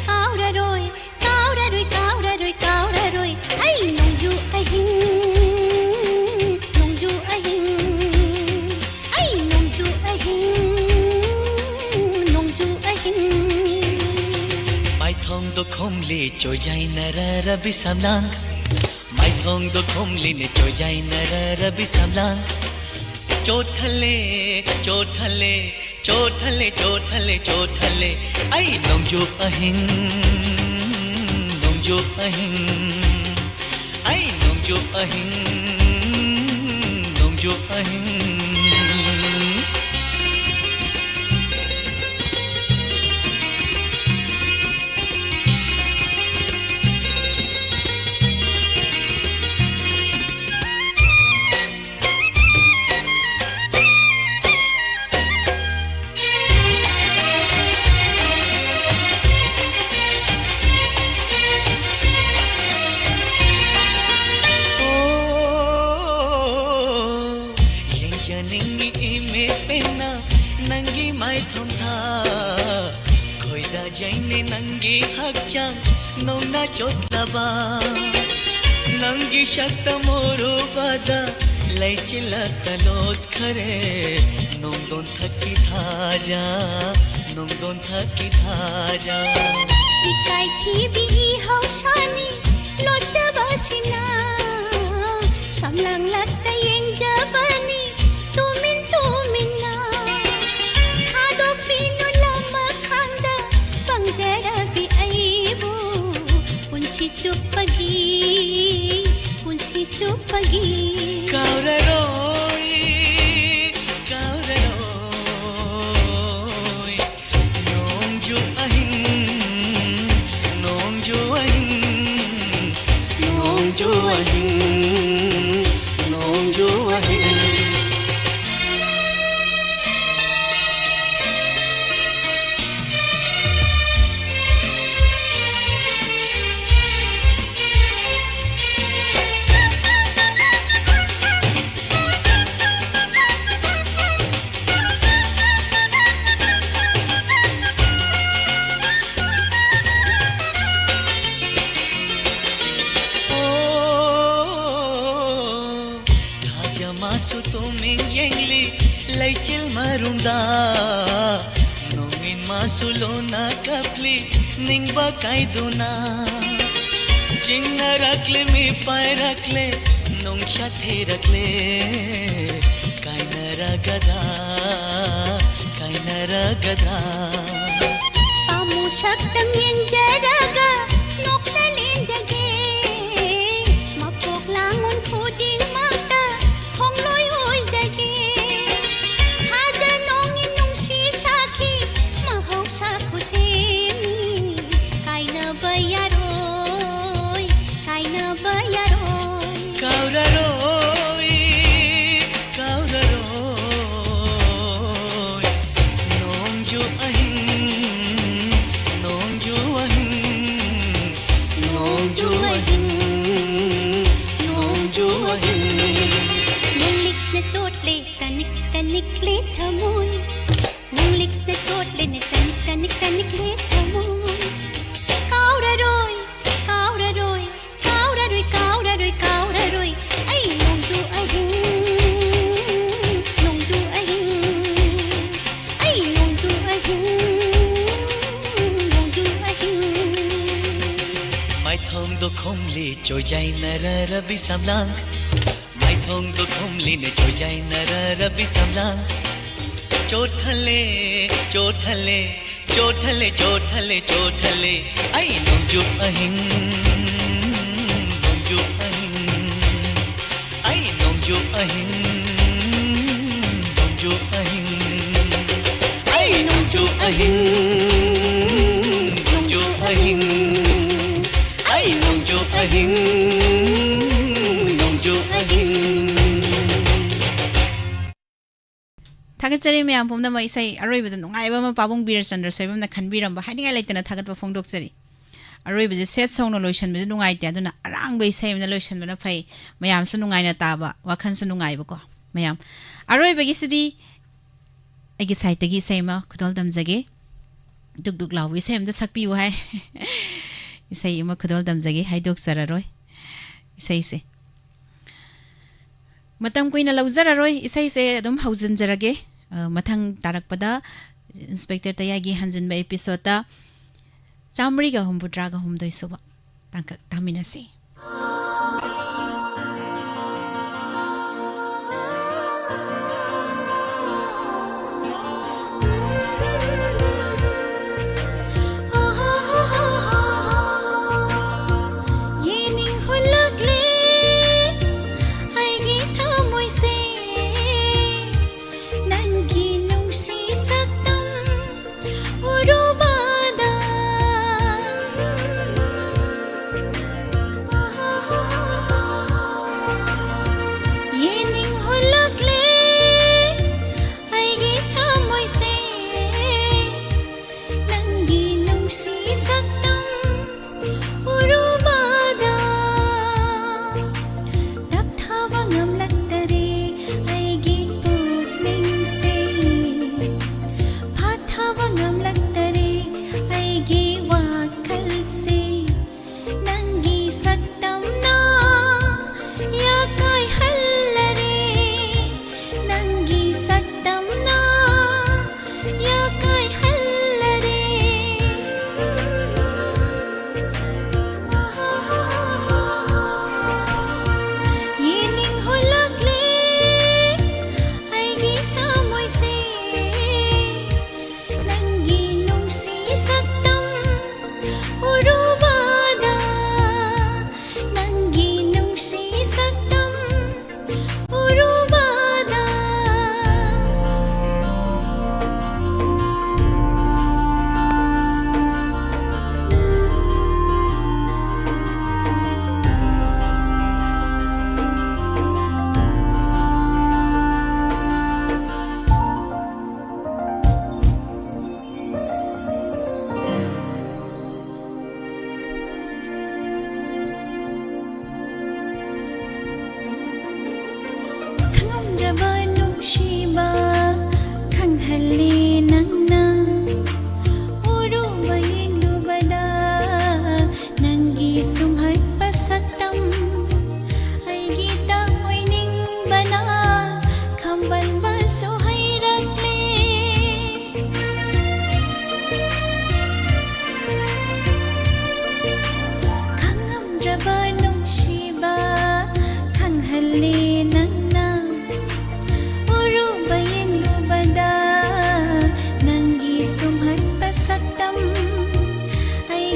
ꯀꯥꯎꯔꯔꯣꯏ, ꯀꯥꯎꯔꯔꯣꯏ, ꯀꯥꯎꯔꯔꯣꯏ, ꯀꯥꯎꯔꯔꯣꯏ꯫ ꯑꯩ ꯅꯣꯡꯖꯨ ꯑꯍꯤꯡ, ꯅꯣꯡꯖꯨ ꯑꯍꯤꯡ, ꯑꯩ ꯅꯣꯡꯖꯨ ꯑꯍꯤꯡ, ꯅꯣꯡꯖꯨ ꯑꯍꯤꯡ꯫ ꯃꯥꯏꯊꯣꯡꯗꯣ ꯈꯣꯝꯂꯤ ꯆꯣꯏꯖꯥꯏꯅꯔꯔꯕꯤ ꯁꯝꯂꯥꯡ, ꯃꯥꯏꯊꯣꯡꯗꯣ ꯈꯣꯝꯂꯤꯅꯦ ꯆꯣꯏꯖꯥꯏꯅꯔꯔꯕꯤ ꯁꯝꯂꯥꯡ꯫ ꯆꯣꯠꯊꯜꯂꯦ, ꯆꯣꯠꯊꯜꯂꯦ, ꯆꯣꯠꯊꯜꯂꯦ, ꯆꯣꯠꯊꯜꯂꯦ, ꯆꯣꯠꯊꯜꯂꯦ꯫ ꯑꯩ ꯅꯣꯡꯖꯨ ꯑꯍꯤꯡ, ꯅꯣꯡꯖꯨ ꯑꯍꯤꯡ, ꯑꯩ ꯅꯣꯡꯖꯨ ꯑꯍꯤꯡ, ꯅꯣꯡꯖꯨ ꯑꯍꯤꯡ꯫ ꯌꯦꯡꯖꯅꯤꯡꯉꯤ ꯏꯃꯤꯠꯇꯅ ꯅꯪꯒꯤ ꯃꯥꯏꯊꯣꯡꯗ, ꯈꯣꯏꯗꯥꯖꯩꯅꯦ ꯅꯪꯒꯤ ꯍꯛꯆꯥꯡ ꯅꯧꯅ ꯆꯣꯠꯂꯕ꯫ ꯅꯪꯒꯤ ꯁꯛꯇꯝ ꯎꯔꯨꯕꯗ ꯂꯩꯆꯤꯜꯂꯛꯇ ꯂꯣꯠꯈꯔꯦ ꯅꯣꯡꯗꯣꯟ ꯊꯛꯀꯤ ꯊꯥꯖ, ꯅꯣꯡꯗꯣꯟ ꯊꯛꯀꯤ ꯊꯥꯖ꯫ ꯏꯀꯥꯏ ꯊꯤꯕꯤ ꯏꯍꯧꯁꯥꯅꯤ ꯂꯣꯠꯆꯕꯁꯤꯅ, ꯁꯝꯂꯥꯡꯂꯛꯇ ꯌꯦꯡꯖꯕꯅꯤ ꯇꯨꯃꯤꯟ ꯇꯨꯃꯤꯟꯅ꯫ ꯊꯥꯗꯣꯛꯄꯤꯅꯨ ꯂꯃꯈꯥꯡꯗ ꯄꯪꯖꯔꯕꯤ ꯑꯩꯕꯨ, ꯄꯨꯟꯁꯤ ꯆꯨꯞꯄꯒꯤ, ꯄꯨꯟꯁꯤ ꯆꯨꯞꯄꯒꯤ꯫ ꯀꯥꯎꯔꯔꯣꯏ, ꯀꯥꯎꯔꯔꯣꯏ꯫ ꯅꯣꯡꯖꯨ ꯑꯍꯤꯡ, ꯅꯣꯡꯖꯨ ꯑꯍꯤꯡ, ꯅꯣꯡꯖꯨ ꯑꯍꯤꯡ, ꯅꯣꯡꯖꯨ ꯑꯍꯤꯡ꯫ ꯔꯨꯝꯗ ꯅꯣꯡꯏꯟ ꯃꯥꯁꯨ ꯂꯣꯟꯅ ꯀꯞꯂꯤ ꯅꯤꯡꯕ ꯀꯥꯏꯗꯨꯅ꯫ ꯆꯤꯡꯅꯔꯛꯂꯦ ꯃꯤ ꯄꯥꯏꯔꯛꯂꯦ ꯅꯣꯡꯁꯥ ꯊꯤꯔꯛꯂꯦ ꯀꯥꯏꯅꯔꯒꯗ꯭ꯔꯥ ꯀꯥꯏꯅꯔꯒꯗ꯭ꯔꯥ꯫ ꯄꯥꯝꯃꯨ ꯁꯛꯇꯝ ꯌꯦꯡꯖꯔꯒ ꯅꯣꯛꯅ ꯂꯦꯟꯖꯒꯦ꯫ ꯃꯄꯣꯛ ꯂꯥꯡꯉꯣꯟ ꯈꯨꯗꯤꯡꯃꯛꯇ ꯈꯣꯡꯂꯣꯏ ꯑꯣꯏꯖꯒꯦ꯫ ꯊꯥꯖ ꯅꯣꯡꯒꯤ ꯅꯨꯡꯁꯤ ꯁꯥꯈꯤ ꯃꯍꯧꯁꯥ ꯈꯨꯁꯦꯝꯅꯤ꯫ ꯀꯥꯏꯅꯕ ꯌꯥꯔꯣꯏ, ꯀꯥꯏꯅꯕ ꯌꯥꯔꯣꯏ꯫ ꯀꯥꯎꯔꯔꯣꯏ, ꯀꯥꯎꯔꯔꯣꯏ꯫ ꯅꯣꯡꯖꯨ ꯑꯍꯤꯡ, ꯅꯣꯡꯖꯨ ꯑꯍꯤꯡ, ꯅꯣꯡꯖꯨ ꯑꯍꯤꯡ, ꯅꯣꯡꯖꯨ ꯑꯍꯤꯡ꯫ ꯅꯣꯡꯂꯤꯛꯅ ꯆꯣꯠꯂꯦ ꯇꯅꯤꯛ ꯇꯅꯤꯛꯂꯦ ꯊꯃꯣꯏ꯫ ꯅꯣꯡꯂꯤꯛꯅ ꯆꯣꯠꯂꯦꯅꯦ ꯇꯅꯤꯛ ꯇꯅꯤꯛ ꯇꯅꯤꯛꯂꯦ ꯊꯃꯣꯏ꯫ ꯀꯥꯎꯔꯔꯣꯏ, ꯀꯥꯎꯔꯔꯣꯏ, ꯀꯥꯎꯔꯔꯣꯏ, ꯀꯥꯎꯔꯔꯣꯏ, ꯀꯥꯎꯔꯔꯣꯏ꯫ ꯑꯩ ꯅꯣꯡꯖꯨ ꯑꯍꯤꯡ, ꯅꯣꯡꯖꯨ ꯑꯍꯤꯡ, ꯑꯩ ꯅꯣꯡꯖꯨ ꯑꯍꯤꯡ, ꯅꯣꯡꯖꯨ ꯑꯍꯤꯡ꯫ ꯃꯥꯏꯊꯣꯡꯗꯣ ꯈꯨꯝꯂꯤ ꯆꯣꯏꯖꯥꯏꯅꯔꯔꯕꯤ ꯁꯝꯂꯥꯡ꯫ ꯃꯥꯏꯊꯣꯡꯗꯣ ꯈꯨꯝꯂꯤꯅꯦ ꯆꯣꯏꯖꯥꯏꯅꯔꯔꯕꯤ ꯁꯝꯂꯥꯡ꯫ ꯆꯣꯠꯊꯜꯂꯦ, ꯆꯣꯠꯊꯜꯂꯦ, ꯆꯣꯠꯊꯜꯂꯦ, ꯆꯣꯠꯊꯜꯂꯦ, ꯆꯣꯠꯊꯜꯂꯦ꯫ ꯑꯩ ꯅꯣꯡꯖꯨ ꯑꯍꯤꯡ, ꯅꯣꯡꯖꯨ ꯑꯍꯤꯡ, ꯑꯩ ꯅꯣꯡꯖꯨ ꯑꯍꯤꯡ, ꯅꯣꯡꯖꯨ ꯑꯍꯤꯡ, ꯑꯩ ꯅꯣꯡꯖꯨ ꯑꯍꯤꯡ, ꯅꯣꯡꯖꯨ ꯑꯍꯤꯡ, ꯑꯩ ꯅꯣꯡꯖꯨ ꯑꯍꯤꯡ, ꯅꯣꯡꯖꯨ ꯑꯍꯤꯡ꯫ ꯊꯥꯒꯠꯆꯔꯤ ꯃꯌꯥꯝ ꯄꯨꯝꯅꯃꯛ꯫ ꯏꯁꯩ ꯑꯔꯣꯏꯕꯗ ꯅꯨꯡꯉꯥꯏꯕ ꯑꯃ ꯄꯥꯕꯨꯡ ꯕꯤꯔꯆꯟꯗ꯭ꯔ ꯁꯣꯏꯕꯝꯅ ꯈꯟꯕꯤꯔꯝꯕ ꯍꯥꯏꯅꯤꯡꯉꯥꯏ ꯂꯩꯇꯅ ꯊꯥꯒꯠꯄ ꯐꯣꯡꯗꯣꯛꯆꯔꯤ꯫ ꯑꯔꯣꯏꯕꯁꯦ sad songꯅ ꯂꯣꯏꯁꯟꯕꯁꯦ ꯅꯨꯡꯉꯥꯏꯇꯦ, ꯑꯗꯨꯅ ꯑꯔꯥꯡꯕ ꯏꯁꯩ ꯑꯃꯅ ꯂꯣꯏꯁꯟꯕꯅ ꯐꯩ꯫ ꯃꯌꯥꯝꯁꯨ ꯅꯨꯡꯉꯥꯏꯅ ꯇꯥꯕ, ꯋꯥꯈꯜꯁꯨ ꯅꯨꯡꯉꯥꯏꯕꯀꯣ꯫ ꯃꯌꯥꯝ, ꯑꯔꯣꯏꯕꯒꯤꯁꯤꯗꯤ ꯑꯩꯒꯤ sideꯇꯒꯤ ꯏꯁꯩ ꯑꯃ ꯈꯨꯗꯣꯜ ꯇꯝꯖꯒꯦ꯫ ꯗꯨꯛ ꯗꯨꯛ ꯂꯥꯎꯕ ꯏꯁꯩ ꯑꯃꯗ ꯁꯛꯄꯤꯌꯨ ꯍꯥꯏ꯫ ꯏꯁꯩ ꯑꯃ ꯈꯨꯗꯣꯜ ꯇꯝꯖꯒꯦ, ꯍꯥꯏꯗꯣꯛꯆꯔꯔꯣꯏ ꯏꯁꯩꯁꯦ꯫ ꯃꯇꯝ ꯀꯨꯏꯅ ꯂꯧꯖꯔꯔꯣꯏ, ꯏꯁꯩꯁꯦ ꯑꯗꯨꯝ ꯍꯧꯖꯤꯟꯖꯔꯒꯦ꯫ ꯑ, ꯃꯊꯪ ꯇꯥꯔꯛꯄꯗ ꯏꯟꯁꯄꯦꯛꯇꯔ ꯇꯌꯥꯏꯒꯤ ꯍꯟꯖꯤꯟꯕ ꯑꯦꯄꯤꯁꯣꯗꯇ ꯆꯥꯃꯔꯤꯒ ꯍꯨꯝꯐꯨꯇꯔꯥꯒ ꯍꯨꯝꯗꯣꯏ ꯁꯨꯕ ꯇꯥꯡꯀꯛ ꯇꯥꯃꯤꯟꯅꯁꯤ꯫ ꯌꯦꯅꯤꯡ ꯍꯨꯜꯂꯛꯂꯦ ꯑꯩꯒꯤ ꯊꯃꯣꯏꯁꯦ, ꯅꯪꯒꯤ ꯅꯨꯡꯁꯤ ꯁꯛꯇꯝ ꯎꯔꯨꯕꯗ꯫ ꯌꯦꯅꯤꯡ ꯍꯨꯜꯂꯛꯂꯦ ꯑꯩꯒꯤ ꯊꯃꯣꯏꯁꯦ, ꯅꯪꯒꯤ ꯅꯨꯡꯁꯤ ꯁꯛꯇꯝ ꯎꯔꯨꯕꯗ꯫ ꯇꯞꯊꯕ ꯉꯝꯂꯛꯇꯔꯦ ꯑꯩꯒꯤ ꯄꯨꯛꯅꯤꯡꯁꯦ, ꯐꯥꯊꯕ ꯉꯝꯂꯛꯇꯔꯦ ꯑꯩꯒꯤ ꯋꯥꯈꯜꯁꯦ, ꯅꯪꯒꯤ ꯁꯛꯇꯝꯅ ꯌꯥꯀꯥꯏꯍꯜꯂꯔꯦ, ꯅꯪꯒꯤ ꯁꯛꯇꯝꯅ ꯌꯥꯀꯥꯏꯍꯜꯂꯔꯦ꯫ ꯌꯦꯅꯤꯡ ꯍꯨꯜꯂꯛꯂꯦ ꯑꯩꯒꯤ ꯊꯃꯣꯏꯁꯦ, ꯅꯪꯒꯤ ꯅꯨꯡꯁꯤ ꯁꯛꯇꯝ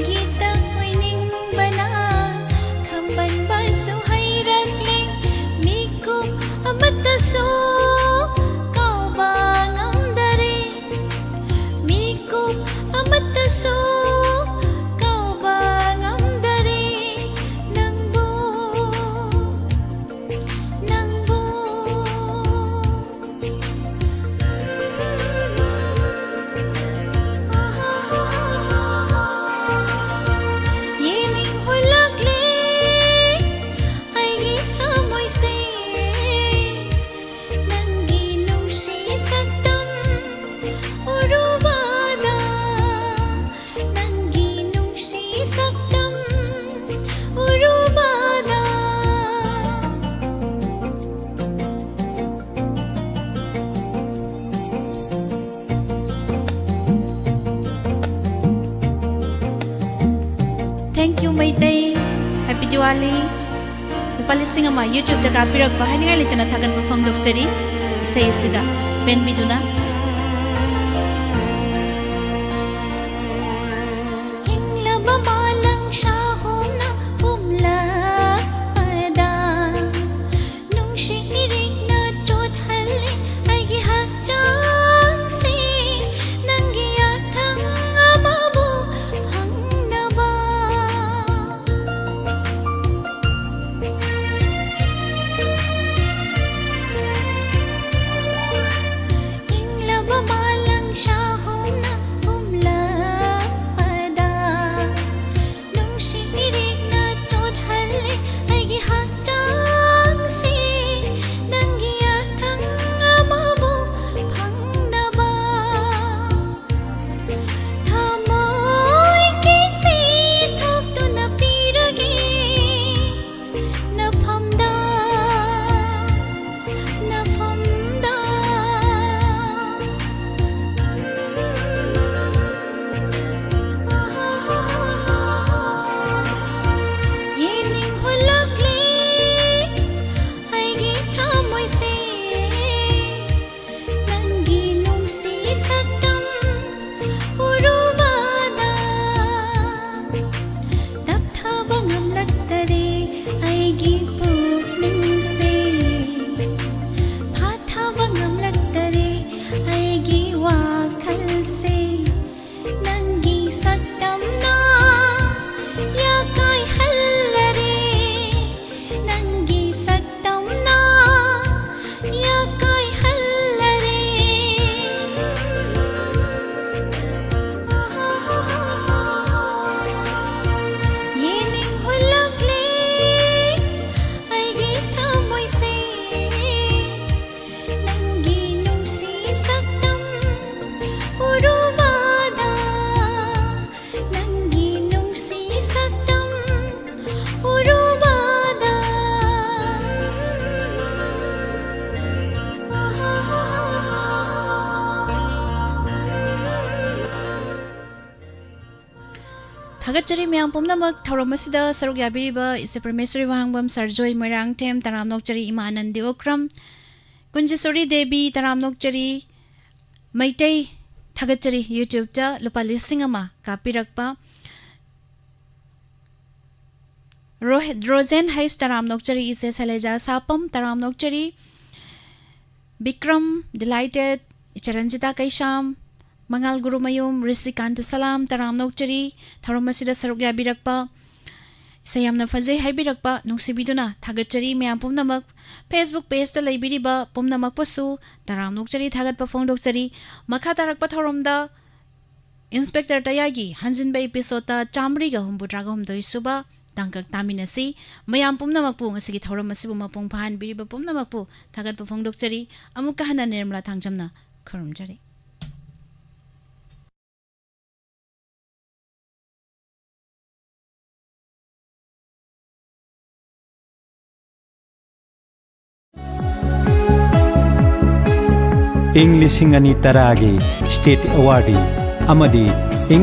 ꯒꯤꯇꯪ ꯑꯣꯏꯅꯤꯡꯕꯅ ꯈꯝꯕꯟꯕꯁꯨ ꯍꯩꯔꯛꯂꯦ꯫ ꯃꯤꯀꯨꯞ ꯑꯃꯠꯇꯁꯨ ꯀꯥꯎꯕ ꯉꯝꯗꯔꯦ꯫ ꯃꯤꯀꯨꯞ ꯑꯃꯠꯇꯁꯨ ꯀꯥꯎꯕ ꯉꯝꯗꯔꯦ ꯅꯪꯕꯨ, ꯅꯪꯕꯨ꯫ ꯌꯦꯡꯅꯤꯡ ꯍꯨꯜꯂꯛꯂꯦ ꯑꯩꯒꯤ ꯊꯃꯣꯏꯁꯦ, ꯅꯪꯒꯤ ꯅꯨꯡꯁꯤ ꯁꯛꯇꯝ ꯎꯔꯨꯕꯗ, ꯅꯪꯒꯤ ꯅꯨꯡꯁꯤ ꯁꯛꯇꯝ ꯎꯔꯨꯕꯗ꯫ Thank you Meitei. Happy Diwali꯫ ꯂꯨꯄꯥ ꯂꯤꯁꯤꯡ ꯑꯃ YouTube-ꯇ ꯀꯥꯞꯄꯤꯔꯛꯄ ꯍꯥꯏꯅꯤꯡꯉꯥꯏ ꯂꯩꯇꯅ ꯊꯥꯒꯠꯄ ꯐꯣꯡꯗꯣꯛꯆꯔꯤ꯫ ꯏꯁꯩ ꯑꯁꯤꯗ ꯄꯦꯟꯕꯤꯗꯨꯅ꯫ ꯍꯤꯡꯂꯕ ꯃꯥꯂꯪ ꯁꯥꯍꯣꯝꯅ ꯍꯨꯝꯂꯛꯄꯗ, ꯅꯨꯡꯁꯤ ꯏꯔꯤꯛꯅ ꯆꯣꯠꯍꯜꯂꯤ ꯑꯩꯒꯤ ꯍꯛꯆꯥꯡꯁꯤ, ꯅꯪꯒꯤ ꯌꯥꯊꯪ ꯑꯃꯕꯨ ꯐꯪꯅꯕ꯫ ꯏꯪꯂꯕ ꯃꯥꯂꯪ ꯁꯥꯍꯣꯝꯅ ꯍꯨꯝꯂꯛꯄꯗ, ꯅꯨꯡꯁꯤ ꯊꯥꯒꯠꯆꯔꯤ ꯃꯌꯥꯝ ꯄꯨꯝꯅꯃꯛ ꯊꯧꯔꯝ ꯑꯁꯤꯗ ꯁꯔꯨꯛ ꯌꯥꯕꯤꯔꯤꯕ ꯏꯆꯦ ꯄ꯭ꯔꯃꯦꯁꯔꯤ ꯋꯥꯍꯪꯕꯝ, ꯁꯔ ꯖꯣꯏ ꯃꯣꯏꯔꯥꯡꯊꯦꯝ, ꯇꯔꯥꯝꯅ ꯑꯣꯛꯆꯔꯤ ꯏꯃꯥ ꯑꯅꯟꯗꯤ ꯑꯣꯀ꯭ꯔꯝ, ꯀꯨꯟꯖꯦꯁꯣꯔꯤ ꯗꯦꯕꯤ, ꯇꯔꯥꯝꯅ ꯑꯣꯛꯆꯔꯤ ꯃꯩꯇꯩ, ꯊꯥꯒꯠꯆꯔꯤ YouTube-ꯇ ꯂꯨꯄꯥ ꯂꯤꯁꯤꯡ ꯑꯃ ꯀꯥꯞꯄꯤꯔꯛꯄ꯫ ꯔꯣꯍ-, ꯔꯣꯖꯦꯟ ꯍꯩꯁ, ꯇꯔꯥꯝꯅ ꯑꯣꯛꯆꯔꯤ ꯏꯆꯦ ꯁꯩꯂꯦꯖꯥ ꯁꯥꯄꯝ, ꯇꯔꯥꯝꯅ ꯑꯣꯛꯆꯔꯤ꯫ ꯕꯤꯀ꯭ꯔꯝ, Delighted, ꯏꯆꯦ ꯔꯟꯖꯤꯇꯥ ꯀꯩꯁꯥꯝ, ꯃꯉꯥꯜ ꯒꯨꯔꯨꯃꯌꯨꯝ, ꯔꯤꯁꯤꯀꯥꯟꯇ ꯁꯂꯥꯝ, ꯇꯔꯥꯝꯅ ꯑꯣꯛꯆꯔꯤ꯫ ꯊꯧꯔꯝ ꯑꯁꯤꯗ ꯁꯔꯨꯛ ꯌꯥꯕꯤꯔꯛꯄ, ꯏꯁꯩ ꯌꯥꯝꯅ ꯐꯖꯩ ꯍꯥꯏꯕꯤꯔꯛꯄ, ꯅꯨꯡꯁꯤꯕꯤꯗꯨꯅ ꯊꯥꯒꯠꯆꯔꯤ꯫ ꯃꯌꯥꯝ ꯄꯨꯝꯅꯃꯛ Facebook page-ꯇ ꯂꯩꯕꯤꯔꯤꯕ ꯄꯨꯝꯅꯃꯛꯄꯨꯁꯨ ꯇꯔꯥꯝꯅ ꯑꯣꯛꯆꯔꯤ, ꯊꯥꯒꯠꯄ ꯐꯣꯡꯗꯣꯛꯆꯔꯤ꯫ ꯃꯈꯥ ꯇꯥꯔꯛꯄ ꯊꯧꯔꯝꯗ ꯏꯟꯁꯄꯦꯛꯇꯔ ꯇꯌꯥꯏꯒꯤ ꯍꯟꯖꯤꯟꯕ episode-ꯇ ꯆꯥꯃꯔꯤꯒ ꯍꯨꯝꯐꯨꯇꯔꯥꯒ ꯍꯨꯝꯗꯣꯏ ꯁꯨꯕ ꯇꯥꯡꯀꯛ ꯇꯥꯃꯤꯟꯅꯁꯤ꯫ ꯃꯌꯥꯝ ꯄꯨꯝꯅꯃꯛꯄꯨ ꯉꯁꯤꯒꯤ ꯊꯧꯔꯝ ꯑꯁꯤꯕꯨ ꯃꯄꯨꯡ ꯐꯥꯍꯟꯕꯤꯔꯤꯕ ꯄꯨꯝꯅꯃꯛꯄꯨ ꯊꯥꯒꯠꯄ ꯐꯣꯡꯗꯣꯛꯆꯔꯤ꯫ ꯑꯃꯨꯛꯀ ꯍꯟꯅ ꯅꯤꯔꯃꯂꯥ ꯊꯥꯡꯖꯝꯅ ꯈꯨꯔꯨꯝꯖꯔꯤ꯫ ꯏꯪ ꯂꯤꯁꯤꯡ ꯑꯅꯤ ꯇꯔꯥꯒꯤ State Awardee ꯑꯃꯗꯤ